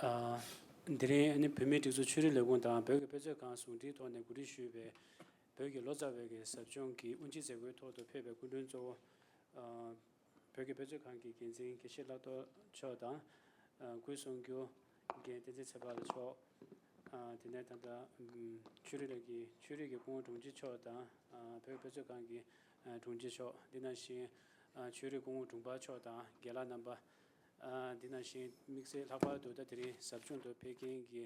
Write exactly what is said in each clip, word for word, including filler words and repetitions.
ཨ། དེ་རིང་ཨ་ནི་བོད་མིའི་སྒྲིག་འཛུགས་ཆོས་རིག་ལས་ཁུངས་དང་བོད་ཀྱི་དཔེ་མཛོད་ཁང་ཟུང་འབྲེལ་ཐོག་ནས་གོ་སྒྲིག་ཞུས་པའི་བོད་ཀྱི་ལོ་ཙཱ་བའི་གི་ཟབ་སྦྱོང་གི་དབུ་འབྱེད་མཛད་སྒོའི་ཐོག་ཏུ་ཕེབས་པའི་སྐུ་མགྲོན་གཙོ་བོ། ཨ། བོད་ཀྱི་དཔེ་མཛོད་ཁང་གི་འགན་འཛིན་དགེ་བཤེས་ལྷག་རྡོར་མཆོག་དང་། ཨ། སྐུའི་གསུང་སྒྱུར་འགན་བསྟན་འཛིན་ཚེ་དཔལ་ལགས་མཆོག་ཨ། དེ་ནས་ད་ལྟ་ཨམ། ཆོས་རིག་ལས་ཀྱི་ཆོས་རིག་གི་སྐུ་ངོ་དྲུང་ཆེ་མཆོག་དང་། ཨ། བོད་ཀྱི་དཔེ་མཛོད་ཁང་གི་ཨ། དྲུང་ཆེ་མཆོག་འདི་ནང་བཞིན་ཨ། ཆོས་རིག་སྐུ་ངོ་དྲུང་འཕར་མཆོག་དང་རྒན་ལགས་རྣམ་པ། ཨ། འདི་ནང་བཞིན་དམིགས་བསལ་ལྷག་པར་དུ་ད་དེ་རིང་ཟབ་སྦྱོང་དུ་ཕེབས་མཁན་གྱི་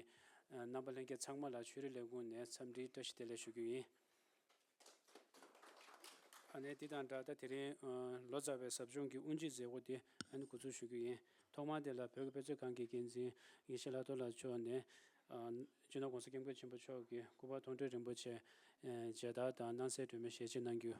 ཨ། རྣམ་པ་ལྷན་རྒྱས་ཚང་མ་ལ་ཆོས་རིག་ལས་ཁུངས་ནས་འཚམས་འདྲིའི་བཀྲ་ཤིས་བདེ་ལེགས་ཞུ་རྒྱུ་ཡིན། ཨ་ནི་འདི་དང་སྦྲགས་ད་དེ་རིང་ཨ། ལོ་ཙཱ་བའི་ཟབ་སྦྱོང་གི་དབུ་འབྱེད་མཛད་སྒོ་དེ་ཨ་ནི་འགོ་འཛུགས་ཞུ་རྒྱུ་ཡིན། ཐོག་མར་དེ་ལ་བོད་ཀྱི་དཔེ་མཛོད་ཁང་གི་འགན་འཛིན་དགེ་བཤེས་ལྷག་རྡོར་ལགས་མཆོག་ནས་ཨ། སྤྱི་ནོར་༸གོང་ས་༸སྐྱབས་མགོན་ཆེན་པོ་མཆོག་གི་སྐུ་པར་མཐོང་གྲོལ་རིན་པོ་ཆེ་ཨ། མཇལ་དར་དང་སྣང་གསལ་སྒྲོན་མེ་ཞལ་ཕྱེ་གནང་རྒྱུ།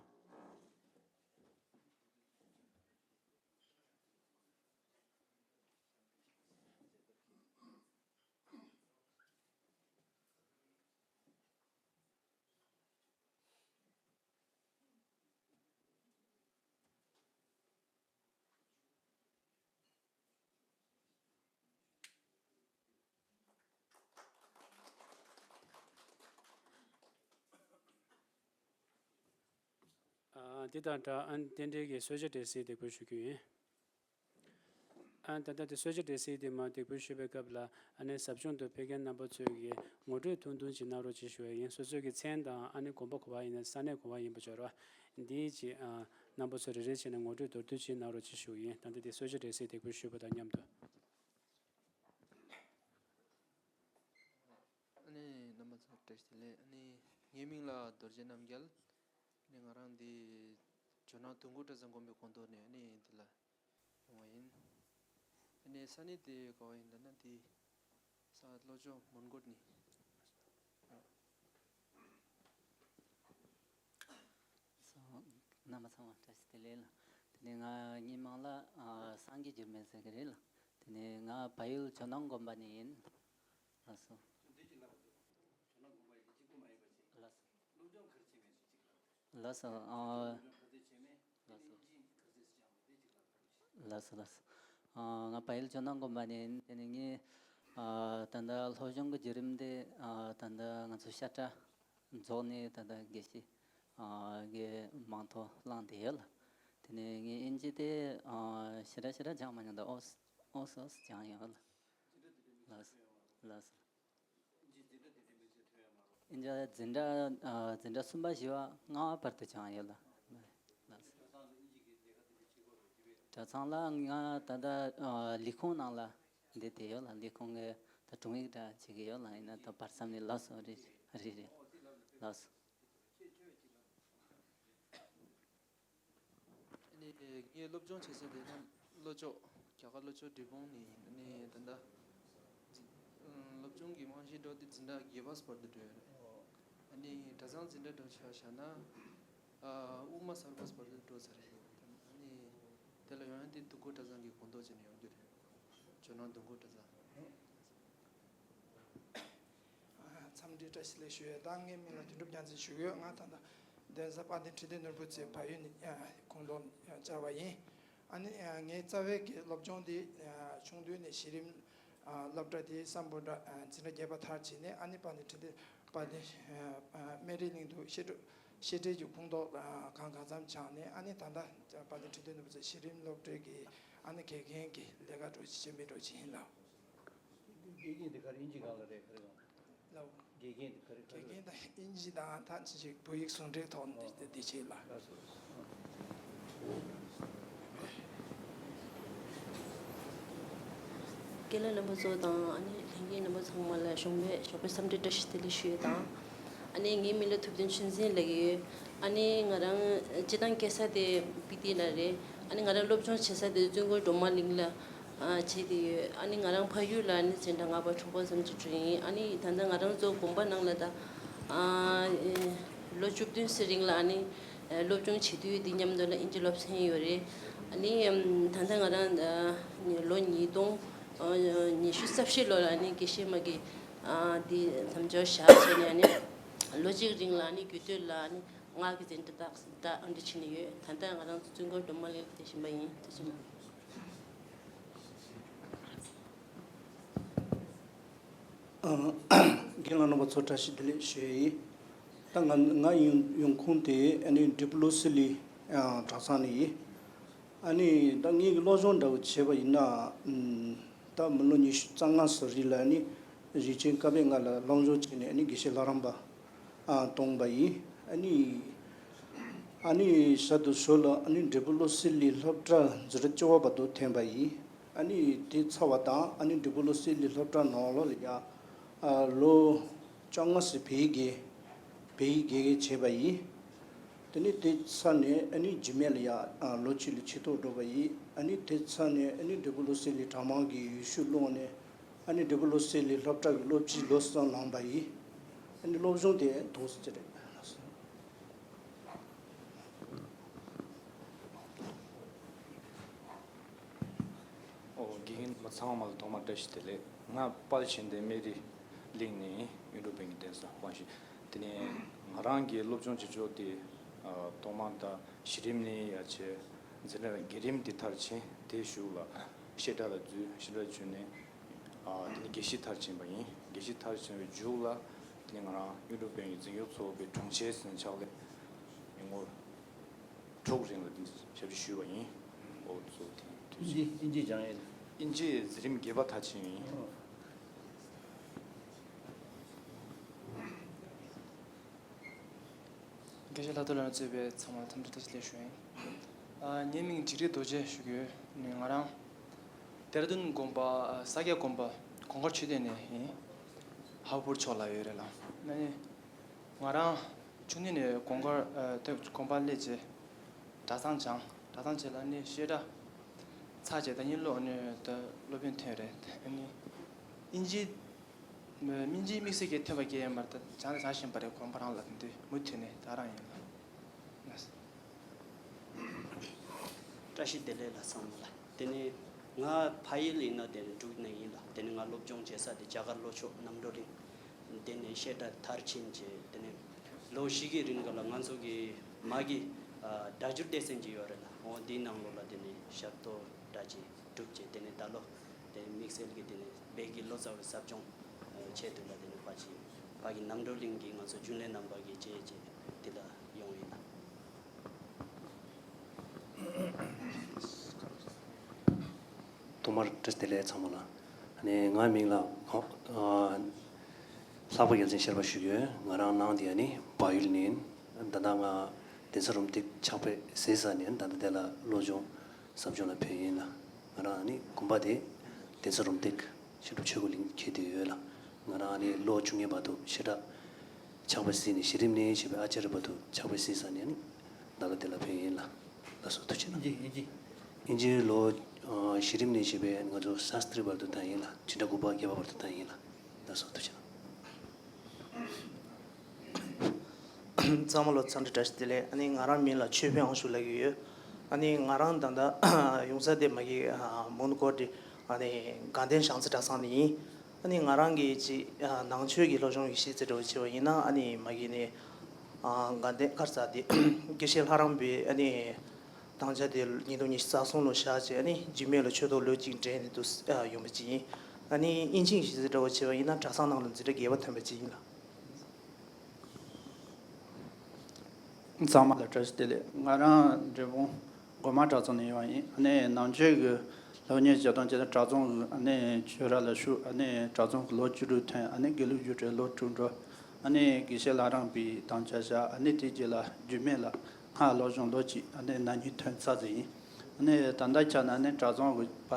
ཨ། འདི་དང་སྦྲགས་ཨ་ནི་རྟེན་འབྲེལ་གྱི་གསོལ་ཇ་འབྲས་སིལ་འདེགས་འབུལ་ཞུ་རྒྱུ་ཡིན། ཨ། ད་ལྟ་དེ་གསོལ་ཇ་འབྲས་སིལ་དེ་མར་འདེགས་འབུལ་ཞུ་བའི་སྐབས་ལ་ཨ་ནི་ཟབ་སྦྱོང་དུ་ཕེབས་མཁན་རྣམ་པ་ཚོས་ཀྱིས་ངོ་སྤྲོད་ཐུང་ཐུང་ཅིག་གནང་རོགས་ཅེས་ཞུ་བ་ཡིན། སོ་སོའི་གི་མཚན་དང་ཨ་ནི་དགོན་པ་ག་པར་ཡིན་ན་ས་གནས་ག་པར་ཡིན་པ་འབྱོར་བ་འདིའི་ཅིག་ཨ། རྣམ་པ་ཚོས་རེ་རེ་བྱས་ནས་ངོ་སྤྲོད་མདོར་བསྡུས་ཅིག་གནང་རོགས་ཅེས་ཞུ་བ་ཡིན། ད་ལྟ་དེ་གསོལ་ཇ་འབྲས་སིལ་འདེགས་འབུལ་ཞུས་པ་དང་མཉམ་དུ། ཨ་ནི་རྣམ་པ་ཚོ་བཀྲ་ཤིས་བདེ་ལེགས། ཨ་ནི་ངའི་མིང་ལ་རྡོ་རྗེ་རྣམ་རྒྱལ། ཨ་ནི་ང་རང་འདི་ཇོ་ནང་དུང་དཀར་གྲྭ་ཚང་དགོན་པའི་སྐུ་མདུན་ནས་ཨ་ནི་འདི་ལ་ཡོང་བ་ཡིན། ཨ་ནི་ས་གནས་དེ་ག་པར་ཡིན་ལབ་ན་འདི་ས་ལྷོ་ཕྱོགས་མོན་གྷོ་ནས། སོ། རྣམ་པ་ཚང་མ་བཀྲ་ཤིས་བདེ་ལེགས་ལ། དེ་ནས་ང་སྔོན་མ་ལ་ཨ། སངས་རྒྱས་འགྱུར་མེད་ཟེར་གི་རེད་ལ། དེ་ནས་ང་བལ་ཡུལ་ཇོ་ནང་དགོན་པ་ནས་ཡིན། ལགས་སོ། ལགས་སོ། ལགས་སོ། ཨ། ལགས་སོ། ལགས་སོ། ལགས་སོ། ཨ། ང་བལ་ཡུལ་ཇོ་ནང་དགོན་པ་ནས་ཡིན། དེ་ནས་ངས་ཨ། ད་ལྟ་སློབ་སྦྱོང་གི་བརྒྱུད་རིམ་དེ་ཨ། ད་ལྟ་ང་ཚོ་བཤད་གྲྭ་རྫོགས་ནས་ད་ལྟ་དགེ་བཤེས་ཨ། གི་མིང་ཐོ་བླངས་བསྡད་ཡོད་ལ། དེ་ནས་ངས་དབྱིན་ཇི་དེ་ཨ། ཞེ་དྲག་ཞེ་དྲག་སྦྱངས་མ་མྱོང་། ད་ཨོ་ཨོ་སི་ཨོ་སི་སྦྱངས་ཡོད་ལ། ལགས་སོ། ལགས་སོ། ཨིན་ཇི་འཛིན་གྲྭ་ཨ། འཛིན་གྲྭ་གསུམ་པ་བཞི་པ་ལྔ་པ་བར་དུ་སྦྱངས་ཡོད་ལ། ལགས་སོ། གྲྭ་ཚང་ལ་ང་ད་ལྟ་ཨ། ལས་ཁུངས་ནང་ལ་འདི་བསྡད་ཡོད་ལ། ལས་ཁུངས་ཀྱི་ད་དྲུང་ཡིག་འདྲ་བྱེད་ཀྱི་ཡོད་ལ། ཡིན་ན་ད་བར་མཚམས་ནས་ལགས་སོ། རེད་རེད་རེད། ལགས་སོ། ཨ་ནི་ངས་སློབ་སྦྱོང་བྱེད་ས་དེ་ན་ལྷོ་ཕྱོགས། རྒྱ་གར་ལྷོ་ཕྱོགས་འབྲས་སྤུངས་ནས་ཡིན། ཨ་ནི་ད་ལྟ་འཛིན་སློབ་སྦྱོང་གི་རྨང་གཞི་འགྲོ་དེ་འཛིན་གྲྭ་བརྒྱད་པ་བར་དུ་འགྲོ་ཡོད་རེད། ཨ་ནི་གྲྭ་ཚང་འཛིན་གྲྭ་འགྲོ་ཆ་བཞག་ན་ཨ། དབུ་མ་གསར་པ་བར་དུ་འགྲོ་ཚར་རེད། ཨ་ནི་དེ་ལ་ཡོང་ཡ་དེ་དུང་དཀར་གྲྭ་ཚང་གི་སྐུ་མདོག་བྱས་ནས་ཡོང་རྒྱུ་རེད། ཇོ་ནང་དུང་དཀར་གྲྭ་ཚང་། འཚམས་འདྲི་བཀྲ་ཤིས་བདེ་ལེགས་ཞུ་ཡས་དང་། ངའི་མིང་ལ་དོན་གྲུབ་རྒྱལ་མཚན་ཞུ་གི་ཡོད། ང་ད་ལྟ་གདན་ས་དཔལ་ལྡན་ཁྲི་བརྟན་ནོར་བུ་རྩེ་བལ་ཡུལ་ནས་ཁོངས་གཏོགས་བཅར་བ་ཡིན། ཨ་ནི་ངའི་རྩ་བའི་གི་སློབ་སྦྱོང་དེ་ཆུང་དུས་ནས་གཞི་རིམ་སློབ་གྲྭ་དེ་སམ་བྷོ་ཊ་འཛིན་གྲྭ་བརྒྱད་པ་མཐར་ཕྱིན་ནས། ཨ་ནི་དཔལ་ལྡན་ཁྲི་བརྟན་དཔལ་ལྡན་སྨན་རིའི་གླིང་དུ་བཤད་སྒྲུབ་བཤད་གྲྭའི་གི་ཁོངས་གཏོགས་གང་གང་འཚམ་སྦྱངས་ནས། ཨ་ནི་ད་ལྟ་དཔལ་ལྡན་ཁྲི་བརྟན་ནོར་བུ་རྩེ་གཞི་རིམ་སློབ་གྲྭའི་གི་ཨ་ནི་དགེ་རྒན་གྱི་ལས་ཀ་འགྲོ་བཞིན་པའི་འགྲོ་བཞིན་ཡིན་ལགས། དགེ་རྒན་དེ་ག་རེ་ཨིན་ཇི་སྒང་ལ་རེད། ག་རེ་སྒང་། ལགས། དགེ་རྒན་དེ་ག་རེ་ག་རེ། དགེ་རྒན་དང་ཨིན་ཇི་དང་ད་ཅི་ཞིག་བོད་ཡིག་ཟུང་འབྲེལ་ཐོག་ནས་འདི་འདི་བྱེད་ལ། ལགས་སོ། རྒན་ལགས་རྣམ་པ་ཚོ་དང་ཨ་ནི་ལྷན་རྒྱས་རྣམ་པ་ཚང་མ་ལ་ཞོགས་པའི་ཞོགས་པའི་འཚམས་འདྲི་བཀྲ་ཤིས་བདེ་ལེགས་ཞུ་ཡས་དང་། ཨ་ནི་ངའི་མིང་ལ་ཐུབ་བསྟན་ཆོས་འཛིན་ལབ་ཀྱི་ཡོད། ཨ་ནི་ང་རང་སྤྱི་བཏང་སྐྱེས་ས་དེ་སྤི་ཏི་ལ་རེད། ཨ་ནི་ང་རང་སློབ་སྦྱོང་བྱེད་ས་དེ་བཙུན་དགོན་སྒྲོལ་མ་གླིང་ལ་ཨ་བྱས་ཏེ་ཡོད། ཨ་ནི་ང་རང་ཕ་ཡུལ་ལ་ཨ་ནི་འཛིན་གྲྭ་ལྔ་པ་དྲུག་པ་ཙམ་གྱི་འགྲོ་ཡིན། ཨ་ནི་ད་ལྟ་ང་རང་ཚོ་དགོན་པ་ནང་ལ་ད་ཨ་ལོ་བཅུ་བདུན་ཙམ་རིང་ལ་ཨ་ནི་སློབ་སྦྱོང་བྱེད་དུས་འདི་མཉམ་དུ་ལ་ཨིན་ཇི་སློབ་ཚན་ཡོད་རེད། ཨ་ནི་ད་ལྟ་ང་རང་ལོ་ཉིས་སྟོང་ཉི་ཤུ་རྩ་བཞི་ལོ་ལ་ཨ་ནི་དགེ་བཤེས་མ་གི་འདི་དམ་བཅའ་བཞག་བྱས་ནས་ཨ་ནི་ལོ་གཅིག་རིང་ལ་ཨ་ནི་རྒྱུན་མཐུད་ལ་ཨ་ནི་སྔགས་ཀྱི་འཛིན་གྲྭ་དག་ད་ཨ་འདྲ་བྱས་ནས་ཡོད། ད་ལྟ་ང་རང་ཚོ་བཙུན་དགོན་སྒྲོལ་མ་གླིང་ལ་བསྡད་བཞིན་པ་ཡིན། ཐུགས་རྗེ་གནང་། རྒན་ལགས་རྣམ་པ་ཚོ་བཀྲ་ཤིས་བདེ་ལེགས་ཞུ་ཡི། ད་ང་ང་ཡོང་ཡོང་ཁུངས་དེ་ཨ་ནི་འབྲས་སྤུངས་བློ་གསལ་གླིང་གྲྭ་ཚང་ནས་ཡིན། ཨ་ནི་ད་ངེད་ཀྱི་སློབ་སྦྱོང་འདྲ་བོ་བྱས་པ་ཡིན་ན། ད་མི་ལོ་ཉི་ཤུ་རྩ་ལྔ་སོ་རེད་ལ། ཨ་ནི་རིག་ཆེན་ཀ་པད་ལྔ་ལ་སློབ་སྦྱོང་བྱས་ནས་ཨ་ནི་དགེ་བཤེས་ལྷ་རམས་པ་ཨ་གཏོང་པ་ཡིན། ཨ་ནི་ཨ་ནི་ཞར་དུ་ཞོར་ལ་ཨ་ནི་འབྲས་སྤུངས་བློ་གསལ་གླིང་སློབ་གྲྭ་འཛིན་གྲྭ་བཅུ་པ་བར་དུ་ཐོན་པ་ཡིན། ཨ་ནི་དེ་ཚར་བ་དང་ཨ་ནི་འབྲས་སྤུངས་བློ་གསལ་གླིང་སློབ་གྲྭ་ནང་ལོགས་ལ་ཡ་ཨ་ལོ་བཅོ་ལྔ་ཙམ་བོད་ཡིག་དགེ་བོད་ཡིག་དགེ་རྒན་བྱས་པ་ཡིན། དེ་ནས་དེ་ཚར་ནས་ཨ་ནི་རྗེས་མ་ལ་ཡ་ཨ་ལོ་གཅིག་ལ་ཆེད་ཐོག་འགྲོ་བ་ཡིན། ཨ་ནི་དེ་ཚར་ནས་ཨ་ནི་འབྲས་སྤུངས་བློ་གསལ་གླིང་གྲྭ་མང་གི་ཡེ་ཤུ་སློབ་ནས་ཨ་ནི་འབྲས་སྤུངས་བློ་གསལ་གླིང་སློབ་གྲྭ་གི་སློབ་སྤྱི་ལོ་གསུམ་ལངས་པ་ཡིན། ཨ་ནི་སློབ་སྦྱོང་དེ་ཐོག་སུ་ཅི་རེད། ཨོ། དགེ་རྒན་མ་ཚང་མ་ལ་ཐོག་མར་བཀྲ་ཤིས་བདེ་ལེགས། ང་དཔལ་ཆེན་ལྡན་སྨན་རི་གླིང་ནས་གཡུང་དྲུང་བོན་གྱི་གདན་ས་དབང་ཞུས། དེ་ནས་ང་རང་གི་སློབ་སྦྱོང་བྱེད་ཕྱོགས་དེ་ཨ་ཐོག་མར་ད་གཞི་རིམ་ནས་ཡར་བྱས། འཛིན་གྲྭ་བརྒྱད་རིམ་དེ་མཐར་ཕྱིན། དེའི་གཞུག་ལ་བཤད་གྲྭ་ལ་འཛུལ། བཤད་གྲྭ་བྱོན་ནས་ཨ་དེ་ནས་དགེ་བཤེས་མཐར་ཕྱིན་པ་ཡིན། དགེ་བཤེས་མཐར་ཕྱིན་པའི་མཇུག་ལ་དེ་ནས་ང་རང་གཡུང་དྲུང་བོན་གྱི་འཛིན་སྐྱོང་ཚོགས་པའི་དྲུང་ཆེ་ཟིན་ཕྱག་ལས་ཉིན་མོར་དྲུག་རིང་ལ་འདི་ཞབས་ཕྱི་ཞུས་པ་ཡིན། ཨོ་ཚོ་དེ་དུས་ཨིན་ཇི་ཨིན་ཇི་སྦྱང་ཡས། ཨིན་ཇི་འཛིན་རིམ་བརྒྱད་པ་མཐར་ཕྱིན་ཡིན། དགེ་བཤེས་ལྷག་རྡོར་ལགས་གཙོས་པའི་ཚང་མ་འཚམས་འདྲི་བཀྲ་ཤིས་བདེ་ལེགས་ཞུ་ཡིན། ཨ་ངའི་མིང་འཇིགས་བྲལ་རྡོ་རྗེ་ཞུ་གི་ཡོད། ནི་ང་རང་ལྡེ་ར་ལྡུན་དགོན་པ་ཨ་ས་སྐྱ་དགོན་པ་གོང་དཀར་མཆོད་རྟེན་ནས་ཡིན། ཧ་པུར་ཕྱོགས་ལ་ཡོད་རེད་ལ། ཨ་ནི་ང་རང་ཆུང་དུས་ནས་དགོན་དཀར་ཨ་དེ་དགོན་པ་སླེབས་རྗེས་གྲྭ་ཚང་སྦྱངས། གྲྭ་ཚང་རྗེས་ལ་ནི་བཤད་གྲྭ་ཚར་རྗེས་ད་ནི་སློབ་ནི་ད་སློབ་དཔོན་ཐོན་རེད། ཨ་ནི་ཨིན་ཇི་མི་ཨིན་ཇི་དམིགས་བསལ་གྱི་ཐོན་པ་སྐྱེས་ཡོད་མ་རེད། ད་སྦྱངས་ནས་སྦྱང་བཞིན་པ་རེད། དགོན་པ་རང་ལ་འདི་མུ་མཐུད་ནས་ད་རང་ཡིན་ལ། བཀྲ་ཤིས་བདེ་ལེགས་ལ་ཚང་མ་ལ། དེ་ནས་ང་ཕ་ཡུལ་ཡིན་ན་དེ་ནས་འབྲུག་ནས་ཡིན་ལ། དེ་ནས་ང་སློབ་སྦྱོང་བྱེད་ས་དེ་རྒྱ་གར་ལྷོ་ཕྱོགས་རྣམ་གྲོལ་གླིང་། དེ་ནས་བཤད་གྲྭ་མཐར་ཕྱིན་བྱས། དེ་ནས་ལོ་བཞི་གི་རིང་ག་ལ་ང་ཚོ་གི་མ་གི་ཨ་སྒྲ་སྒྱུར་སྡེ་ཚན་ཅིག་ཡོད་རེད་ལ། འོ་འདིའི་ནང་ལོགས་ལ་དེ་ནས་ཞབས་ཏོག་འདྲ་ཅིག་བསྒྲུབས་བྱས། དེ་ནས་ད་ལོ་དེ་དམིགས་བསལ་གྱི་དེ་ནས་བོད་ཀྱི་ལོ་ཙཱ་བའི་ཟབ་སྦྱོང་ཆེད་དུ་ལ་དེ་ནས་ཕ་ཅིག་ཕ་གི་རྣམ་གྲོལ་གླིང་གི་ང་ཚོ་རྒྱུན་ལས་རྣམ་པ་གི་བཅས་བྱས་དེ་ལ་ཡོང་ཡིན་ལ། ཐོག་མར་བཀྲ་ཤིས་བདེ་ལེགས་ཚང་མ་ལ། ཨ་ནི་ངའི་མིང་ལ་ཨ་ལྷག་པ་རྒྱལ་མཚན་ཤར་བ་ཞུ་གི་ཡོད། ང་རང་ནང་དེ་ཨ་ནི་བལ་ཡུལ་ནས་ཡིན། ད་ལྟ་ང་གདན་ས་རུམ་བཏེག་ཕྱག་དཔེ་གཟིགས་ས་ནས་ད་ལྟ་དེ་ལ་སློབ་སྦྱོང་ཟབ་སྦྱོང་ལ་ཕེབས་ཡིན་ལ། ང་རང་ཨ་ནི་དགོན་པ་དེ་གདན་ས་རུམ་བཏེག་བཤད་སྒྲུབ་ཆོས་སྐུ་གླིང་ཁེལ་བསྡད་ཡོད་ལ། ང་རང་ཨ་ནི་ལོ་བཅོ་ལྔའི་བར་དུ་བཤད་གྲྭ་ཕྱག་དཔེ་གཟིགས་ནས་གཞི་རིམ་ནས་བྱས་པའི་ཨ་ཙརྱ་བར་དུ་ཕྱག་དཔེ་གཟིགས་ས་ནས་ནི་ད་ལོ་དེ་ལ་ཕེབས་ཡིན་ལ། ལགས་སོ། ཐུགས་རྗེ་གནང་། ཨིན་ཇི་ཨིན་ཇི། ཨིན་ཇིའི་ལོ་ཨ་གཞི་རིམ་ནས་བྱས་པའི་ང་ཚོ་ཤཱསྟྲི་བར་དུ་བཏང་ཡིན་ལ། འཕྲིན་ཕྲན་དགུ་པ་བརྒྱད་པ་བར་དུ་བཏང་ཡིན་ལ། ལགས་སོ། ཐུགས་རྗེ་གནང་། ཚང་མ་ལ་འཚམས་འདྲི་བཀྲ་ཤིས་བདེ་ལེགས། ཨ་ནི་ང་རང་མིང་ལ་ཆོས་འཕེལ་དབང་ཕྱུག་ལབ་ཀྱི་ཡོད། ཨ་ནི་ང་རང་ད་ལྟ་ཡོང་ས་དེ་མ་གི་ཨ་མོན་གྷོ་དེ་ཨ་ནི་དགའ་ལྡན་བྱང་རྩེ་གྲྭ་ཚང་ནས་ཡིན། ཨ་ནི་ང་རང་གི་ཅིག་ཨ་ནང་ཆོས་ཀྱི་སློབ་སྦྱོང་གི་ཤེས་ཚད་འདྲ་བོ་བྱས་པ་ཡིན་ན། ཨ་ནི་མ་གི་ནི་ཨ་དགའ་ལྡན་ག་རེ་ཟེར་དེ་དགེ་བཤེས་ལྷ་རམས་པའི་ཨ་ནི་དམ་བཅའ་དེ་ཉིས་སྟོང་ཉི་ཤུ་རྩ་གསུམ་ལོ་བཞག་བྱས། ཨ་ནི་རྗེས་མ་ལ་ཆོས་ཐོག་ལོ་གཅིག་འགྲིམས་ནས་འདུག་ཨ་ཡོང་བ་ཅིག་ཡིན། ཨ་ནི་དབྱིན་ཇིའི་ཤེས་ཚད་འདྲ་བོ་བྱས་པ་ཡིན་ན་གྲྭ་ཚང་ནང་ལ་འཛིན་གྲྭ་བརྒྱད་པ་ཐོན་པ་ཅིག་ཡིན་ལ། ཚང་མ་ལ་བཀྲ་ཤིས་བདེ་ལེགས། ང་རང་འབྲས་སྤུངས་སྒོ་མང་གྲྭ་ཚང་ནས་ཡོང་བ་ཡིན། ཨ་ནི་ནང་ཆོས་ཀྱི་སློབ་གཉེར་བྱེད་སྟངས་བྱས་ན་གྲྭ་ཚང་གི་ཨ་ནི་ཆོས་ར་ལ་ཞུགས། ཨ་ནི་གྲྭ་ཚང་གི་ལོ་བཅུ་དྲུག་ཐོན། ཨ་ནི་དགེ་ལུགས་རྒྱུགས་སྤྲོད་ལོ་དྲུག་འགྲོ། ཨ་ནི་དགེ་བཤེས་ལྷ་རམས་པའི་དམ་བཅའ་བཞག། ཨ་ནི་དེ་རྗེས་ལ་རྒྱུད་སྨད་ལ་སྔགས་སློབ་སྦྱོང་ལོ་གཅིག་ཨ་ནི་ན་ནིང་ཐོན་ཚར་ཟིན་ཡིན། ཨ་ནི་ད་ལྟ་ཆ་ན་ཨ་ནི་གྲྭ་ཚང་གི་ཕ་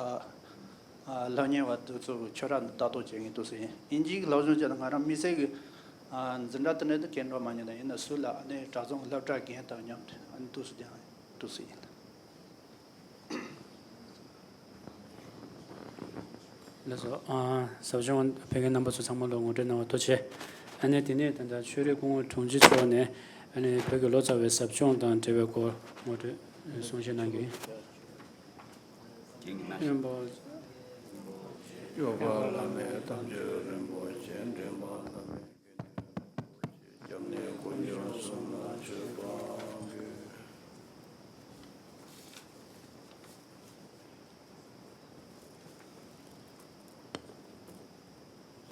ཨ་སློབ་གཉེར་བ་དེ་ཚོ་གི་ཆོས་ར་ནས་ལྟ་རྟོག་བྱེད་མཁན་འདུག་སེ་ཡིན། དབྱིན་ཇིའི་སློབ་སྦྱོང་བྱས་ན་ང་རང་དམིགས་བསལ་གྱི་ཨ་འཛིན་གྲྭ་དེ་འདྲ་དེ་གས་འགྲོ་མ་མྱོང་། ད་ཡིན་ན་སུད་ལ་ཨ་ནི་གྲྭ་ཚང་གི་སློབ་གྲྭ་རྒན་དང་མཉམ་དུ་ཨ་ནི་འདུག་སེ་སྦྱངས་འདུག་སེ་ཡིན། ལགས་སོ། ཨ་ཟབ་སྦྱོང་ཕེབས་མཁན་རྣམ་པ་ཚོ་ཚང་མ་ལ་ངོ་སྤྲོད་གནང་བ་ཐུགས་རྗེ་ཆེ། ཨ་ནི་དེ་ནས་ད་ལྟ་ཆོས་རིག་སྐུ་ངོ་དྲུང་ཆེ་མཆོག་ནས་ཨ་ནི་བོད་ཀྱི་ལོ་ཙཱ་བའི་ཟབ་སྦྱོང་དང་འབྲེལ་བའི་སྐོར་ངོ་སྤྲོད་གསུང་བཤད་གནང་རྒྱུ་ཡིན། སྐྱབས་གནས་དཀོན་མཆོག་གསུམ་ལ་མཆོད་པར་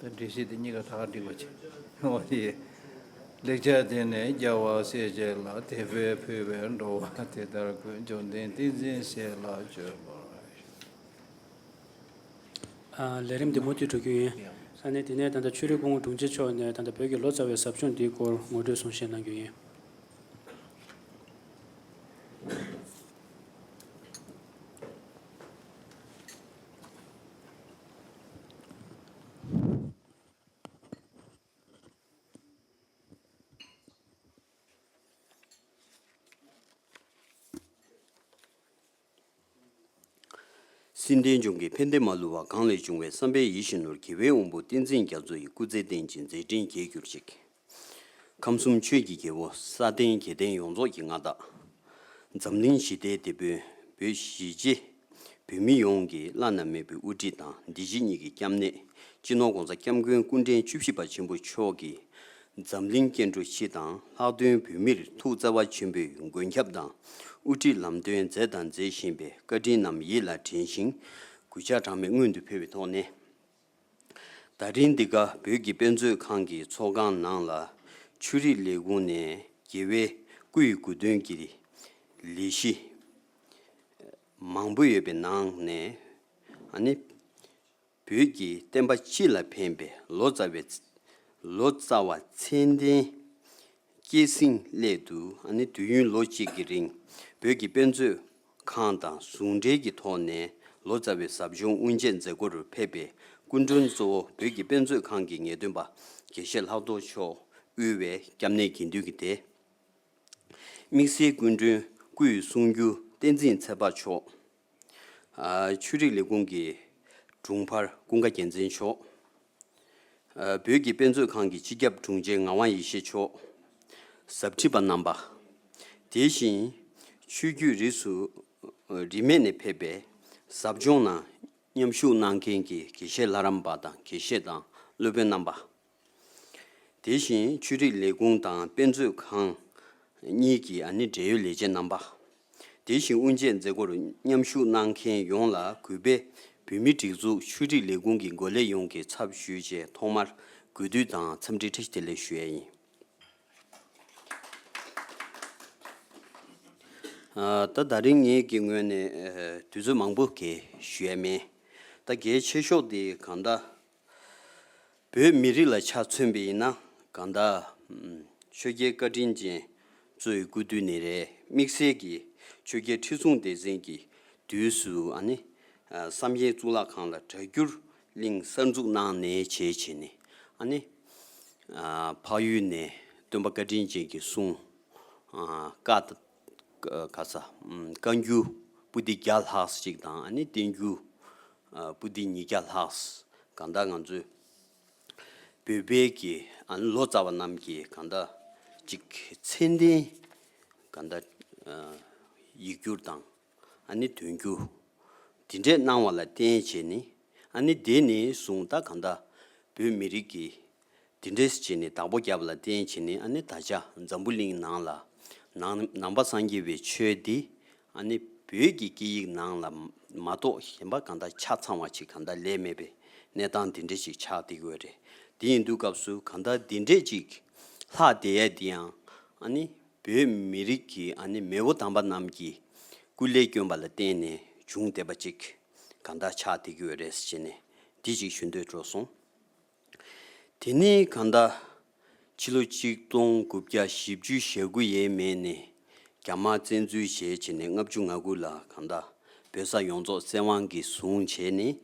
འབུལ། ད་འགྲེལ་བཤད་དེ་གཉིས་ཀ་ད་ག་འགྲིག་པ་བྱེད། འོ་དེ། ལེགས་སྦྱར་དེ་ནས་རྒྱལ་བ་སྲས་བཅས་ལ། དད་པས་ཕུལ་བས་འགྲོ་བ་དེ་ལྟར་ཀུན། བཅོམ་ལྡན་ཏིང་འཛིན་ཞེས་ལ་བརྗོད་པར་ཞུ། ཨ། ལས་རིམ་འདི་མུ་མཐུད་འགྲོ་རྒྱུ་ཡིན། ཡང་། ས་གནས་དེ་ནས་ད་ལྟ་ཆོས་རིག་སྐུ་ངོ་དྲུང་ཆེ་མཆོག་ནས་ད་ལྟ་བོད་ཀྱི་ལོ་ཙཱ་བའི་ཟབ་སྦྱོང་འདིའི་སྐོར་ངོ་སྤྲོད་གསུང་བཤད་གནང་རྒྱུ་ཡིན། སེམས་དལ་འབྱུང་གི་ཕན་བདེ་མ་ལུས་པ་གང་ལས་བྱུང་བའི་བསམ་པའི་ཡིད་བཞིན་ནོར་དགེ་བའི་དབང་པོ་བསྟན་འཛིན་རྒྱ་མཚོ་ཡི་སྐུ་ཚེ་བརྟན་ཅིང་མཛད་འཕྲིན་རྒྱས་གྱུར་ཅིག། ཁམས་གསུམ་ཆོས་ཀྱི་རྒྱལ་པོ་ས་སྟེང་རྒྱལ་བསྟན་ཡོངས་རྫོགས་ཀྱི་མངའ་བདག། འཛམ་གླིང་ཞི་བདེའི་དེད་དཔོན། བོད་གཞིས་བྱེས་བོད་མི་ཡོངས་ཀྱི་བླ་ན་མེད་པའི་དབུ་ཁྲིད་དང་སྡེ་སྲིད་གཉིས་ཀྱི་སྐྱབས་གནས། སྤྱི་ནོར་༸གོང་ས་༸སྐྱབས་མགོན་སྐུ་ཕྲེང་བཅུ་བཞི་པ་ཆེན་པོ་མཆོག་གིས་འཛམ་གླིང་སྐྱེ་འགྲོ་སྤྱི་དང་ལྷག་དོན་བོད་མིར་ཐུགས་བརྩེ་བ་ཆེན་པོས་མགོན་སྐྱབས་དང་དབུ་ཁྲིད་ལམ་སྟོན་མཛད་དང་མཛད་བཞིན་པའི་བཀའ་དྲིན་རྣམས་ཡིད་ལ་དྲན་ཞིང་། གུས་ཕྱག་གྲངས་མེད་སྔོན་དུ་ཕུལ་བའི་ཐོག་ནས། ད་རིང་འདི་ག་བོད་ཀྱི་དཔེ་མཛོད་ཁང་གི་ཚོགས་ཁང་ནང་ལ་ཆོས་རིག་ལས་ཁུངས་ནས་རྒྱལ་བའི་སྐུ་ཡི་དགུང་སྟོན་གྱི་ལས་གཞི་མང་པོ་ཡོད་པའི་ནང་ནས། ཨ་ནི། བོད་ཀྱི་བསྟན་པ་སྤྱི་ལ་ཕན་པའི་ལོ་ཙཱ་བའི། ལོ་ཙཱ་བ་མཚན་ལྡན་སྐྱེད་སྲིང་སླད་དུ། ཨ་ནི་དུས་ཡུན་ལོ་གཅིག་གི་རིང་བོད་ཀྱི་དཔེ་མཛོད་ཁང་དང་ཟུང་འབྲེལ་གྱི་ཐོག་ནས་ལོ་ཙཱ་བའི་ཟབ་སྦྱོང་དབུ་འབྱེད་མཛད་སྒོར་ཕེབས་པའི་སྐུ་མགྲོན་གཙོ་བོ་བོད་ཀྱི་དཔེ་མཛོད་ཁང་གི་ངེས་སྟོན་པ་དགེ་བཤེས་ལྷག་རྡོར་མཆོག་དབུས་པའི་སྐྱབས་གནས་དགེ་འདུན་གྱི་སྡེ། དམིགས་བསལ་སྐུ་མགྲོན་སྐུའི་གསུང་སྒྱུར་བསྟན་འཛིན་ཚེ་དཔག་མཆོག། ཨ། ཆོས་རིག་ལས་ཁུངས་ཀྱི་དྲུང་འཕར་ཀུན་དགའ་རྒྱལ་མཚན་མཆོག། ཨ། བོད་ཀྱི་དཔེ་མཛོད་ཁང་གི་སྤྱི་ཁྱབ་དྲུང་ཆེ་ངག་དབང་ཡེ་ཤེས་མཆོག། ཟབ་ཁྲིད་པ་རྣམ་པ། དེ་བཞིན་ཆོས་བརྒྱུད་རིས་སུ་རིས་མེད་ནས་ཕེབས་པའི་ཟབ་སྦྱོང་ནང་མཉམ་ཞུགས་གནང་མཁན་གྱི་དགེ་བཤེས་ལྷ་རམས་པ་དང་དགེ་བཤེས་དང་སློབ་དཔོན་རྣམ་པ། དེ་བཞིན་ཆོས་རིག་ལས་ཁུངས་དང་དཔེ་མཛོད་ཁང་གཉིས་ཀྱི་ཨ་ནི་འབྲེལ་ཡོད་ལས་བྱེད་རྣམ་པ། དེ་བཞིན་དབུ་འབྱེད་མཛད་སྒོར་མཉམ་ཞུགས་གནང་མཁན་ཡོངས་ལ་གུས་པས་བོད་མིའི་སྒྲིག་འཛུགས་ཆོས་རིག་ལས་ཁུངས་ཀྱི་འགོ་ལས་ཡོངས་ཀྱི་ཚབ་ཞུས་བྱས་ཐོག་མར་གུས་འདུད་དང་འཚམས་འདྲི་བཀྲ་ཤིས་བདེ་ལེགས་ཞུ་ཡས་ཡིན། ཨ། ད་ད་རིང་ངེད་ཀྱི་ངོས་ནས། ཨ། དུས་ཚོད་མང་པོ་གས་ཞུ་ཡས་མེད། ད་གལ་ཆེ་ཤོས་དེ་གང་ལྟར། བོད་མི་རིགས་ལ་ཆ་མཚོན་པ་ཡིན་ན་གང་ལྟར། ཨམ། ཆོས་རྒྱལ་བཀའ་དྲིན་ཅན་གཙོས་སྐུ་དུས་ནས་རེད། དམིགས་བསལ་གྱིས་ཆོས་རྒྱལ་ཁྲི་སྲོང་ལྡེ་བཙན་གྱི་དུས་སུ་ཨ་ནི། ཨ། བསམ་ཡས་གཙུག་ལག་ཁང་ལ་སྒྲ་སྒྱུར་གླིང་གསར་འཛུགས་གནང་ནས་བྱས་བྱས་ནས་ཨ་ནི། ཨ། འཕགས་ཡུལ་ནས་སྟོན་པ་བཀའ་དྲིན་ཅན་གྱི་གསུང་། ཨ། བཀའ་ད། ག་ས། ཨམ། བཀའ་འགྱུར་པོ་ཏི་བརྒྱ་ལྷག་ཅིག་དང་ཨ་ནི་བསྟན་འགྱུར། ཨ། པོ་ཏི་ཉིས་བརྒྱ་ལྷག། གང་ལྟར་ང་ཚོས་བོད་པའི་གི་ཨ་ནི་ལོ་ཙཱ་བ་རྣམས་ཀྱི་གང་ལྟར་ཅིག་མཚན་ལྡན་གང་ལྟར། ཨ། ཡིག་སྒྱུར་དང་ཨ་ནི་དོན་སྒྱུར་འདི་འདྲས་གནང་བ་ལ་བརྟེན་བྱས་ནས། ཨ་ནི་དེ་ནས་བཟུང་ད་གང་ལྟར་བོད་མི་རིགས་ཀྱི་འདི་འདྲས་བྱས་ནས་བདག་པོ་བརྒྱབ་ལ་བརྟེན་བྱས་ནས། ཨ་ནི་ད་ཆ་འཛམ་བུ་གླིང་ནང་ལ་ནང་ནང་པ་སངས་རྒྱས་པའི་ཆོས་འདི་ཨ་ནི་བོད་ཀྱི་སྐད་ཡིག་ནང་ལ་མ་གཏོགས་གཞན་པ་གང་ལྟར་ཆ་ཚང་བ་ཅིག་གང་ལྟར་སླེབས་མེད་པའི་གནས་སྟངས་འདི་འདྲས་ཅིག་ཆགས་བསྡད་ཀྱི་ཡོད་རེད། དེ་ཡིན་དུས་སྐབས་སུ་གང་ལྟར་འདི་འདྲས་ཅིག་ལྷག་བསྡད་ཡ་འདི་ཡང་ཨ་ནི་བོད་མི་རིགས་ཀྱི་ཨ་ནི་མེས་པོ་དམ་པ་རྣམས་ཀྱི་སྐུ་ལས་བསྐྱོན་པ་ལ་བརྟེན་ནས་བྱུང་བསྡད་པ་ཅིག་གང་ལྟར་ཆགས་བསྡད་ཀྱི་ཡོད་རེད་ཟེར་ནས་འདི་ཅིག་ཞུ་འདོད་འགྲོ་སོང་། དེ་ནས་གང་ལྟར་ཕྱི་ལོ་ཆིག་སྟོང་དགུ་བརྒྱ་བཞི་བཅུ་ཞེ་དགུ་ཡས་མས་ནས་རྒྱ་དམར་བཙན་འཛུལ་བྱས་བྱས་ནས་ལྔ་བཅུ་ང་དགུ་ལ་གང་ལྟར་བོད་ས་ཡོངས་རྫོགས་བཙན་དབང་གིས་བཟུང་བྱས་ནས།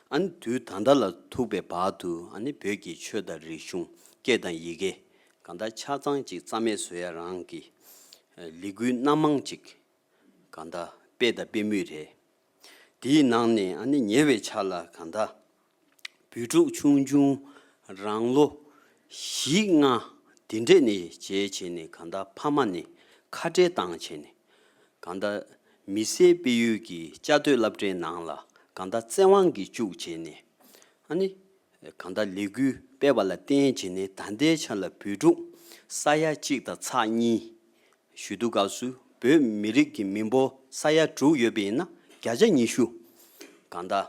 ཨ་ནི་དུས་ད་ལྟ་ལ་ཐུག་པའི་བར་དུ་ཨ་ནི་བོད་ཀྱི་ཆོས་དང་རིག་གཞུང་སྐད་དང་ཡི་གེ་གང་ལྟར་ཆ་ཚང་ཅིག་རྩ་མེད་བཟོ་ཡ་རང་གི་ལས་འགུལ་སྣ་མང་ཅིག་གང་ལྟར་སྤེལ་དང་སྤེལ་མུས་རེད། དེའི་ནང་ནས་ཨ་ནི་ཉེ་བའི་ཆར་ལ་གང་ལྟར་བོད་ཕྲུག་ཆུང་ཆུང་རང་ལོ་བཞི་ལྔ་དེ་འདྲས་ནས་བྱས་བྱས་ནས་གང་ལྟར་ཕ་མ་ནས་ཁ་བྲལ་བཏང་བྱས་ནས། གང་ལྟར་མི་སེར་སྤེལ་ཡུལ་གྱི་བཅའ་སྡོད་སློབ་གྲྭའི་ནང་ལ་གང་ལྟར་བཙན་དབང་གིས་བཅུག་བྱས་ནས། ཨ་ནི་གང་ལྟར་ལས་འགུལ་སྤེལ་བ་ལ་བརྟེན་བྱས་ནས་ད་ལྟའི་ཆ་ལ་བོད་ཕྲུག་ས་ཡ་གཅིག་དང་ཚེག་གཉིས། ཞུ་དུས་སྐབས་སུ་བོད་མི་རིགས་ཀྱི་མི་འབོར་ས་ཡ་དྲུག་ཡོད་པ་ཡིན་ན་བརྒྱ་ཆ་ཉི་ཤུ་གང་ལྟར་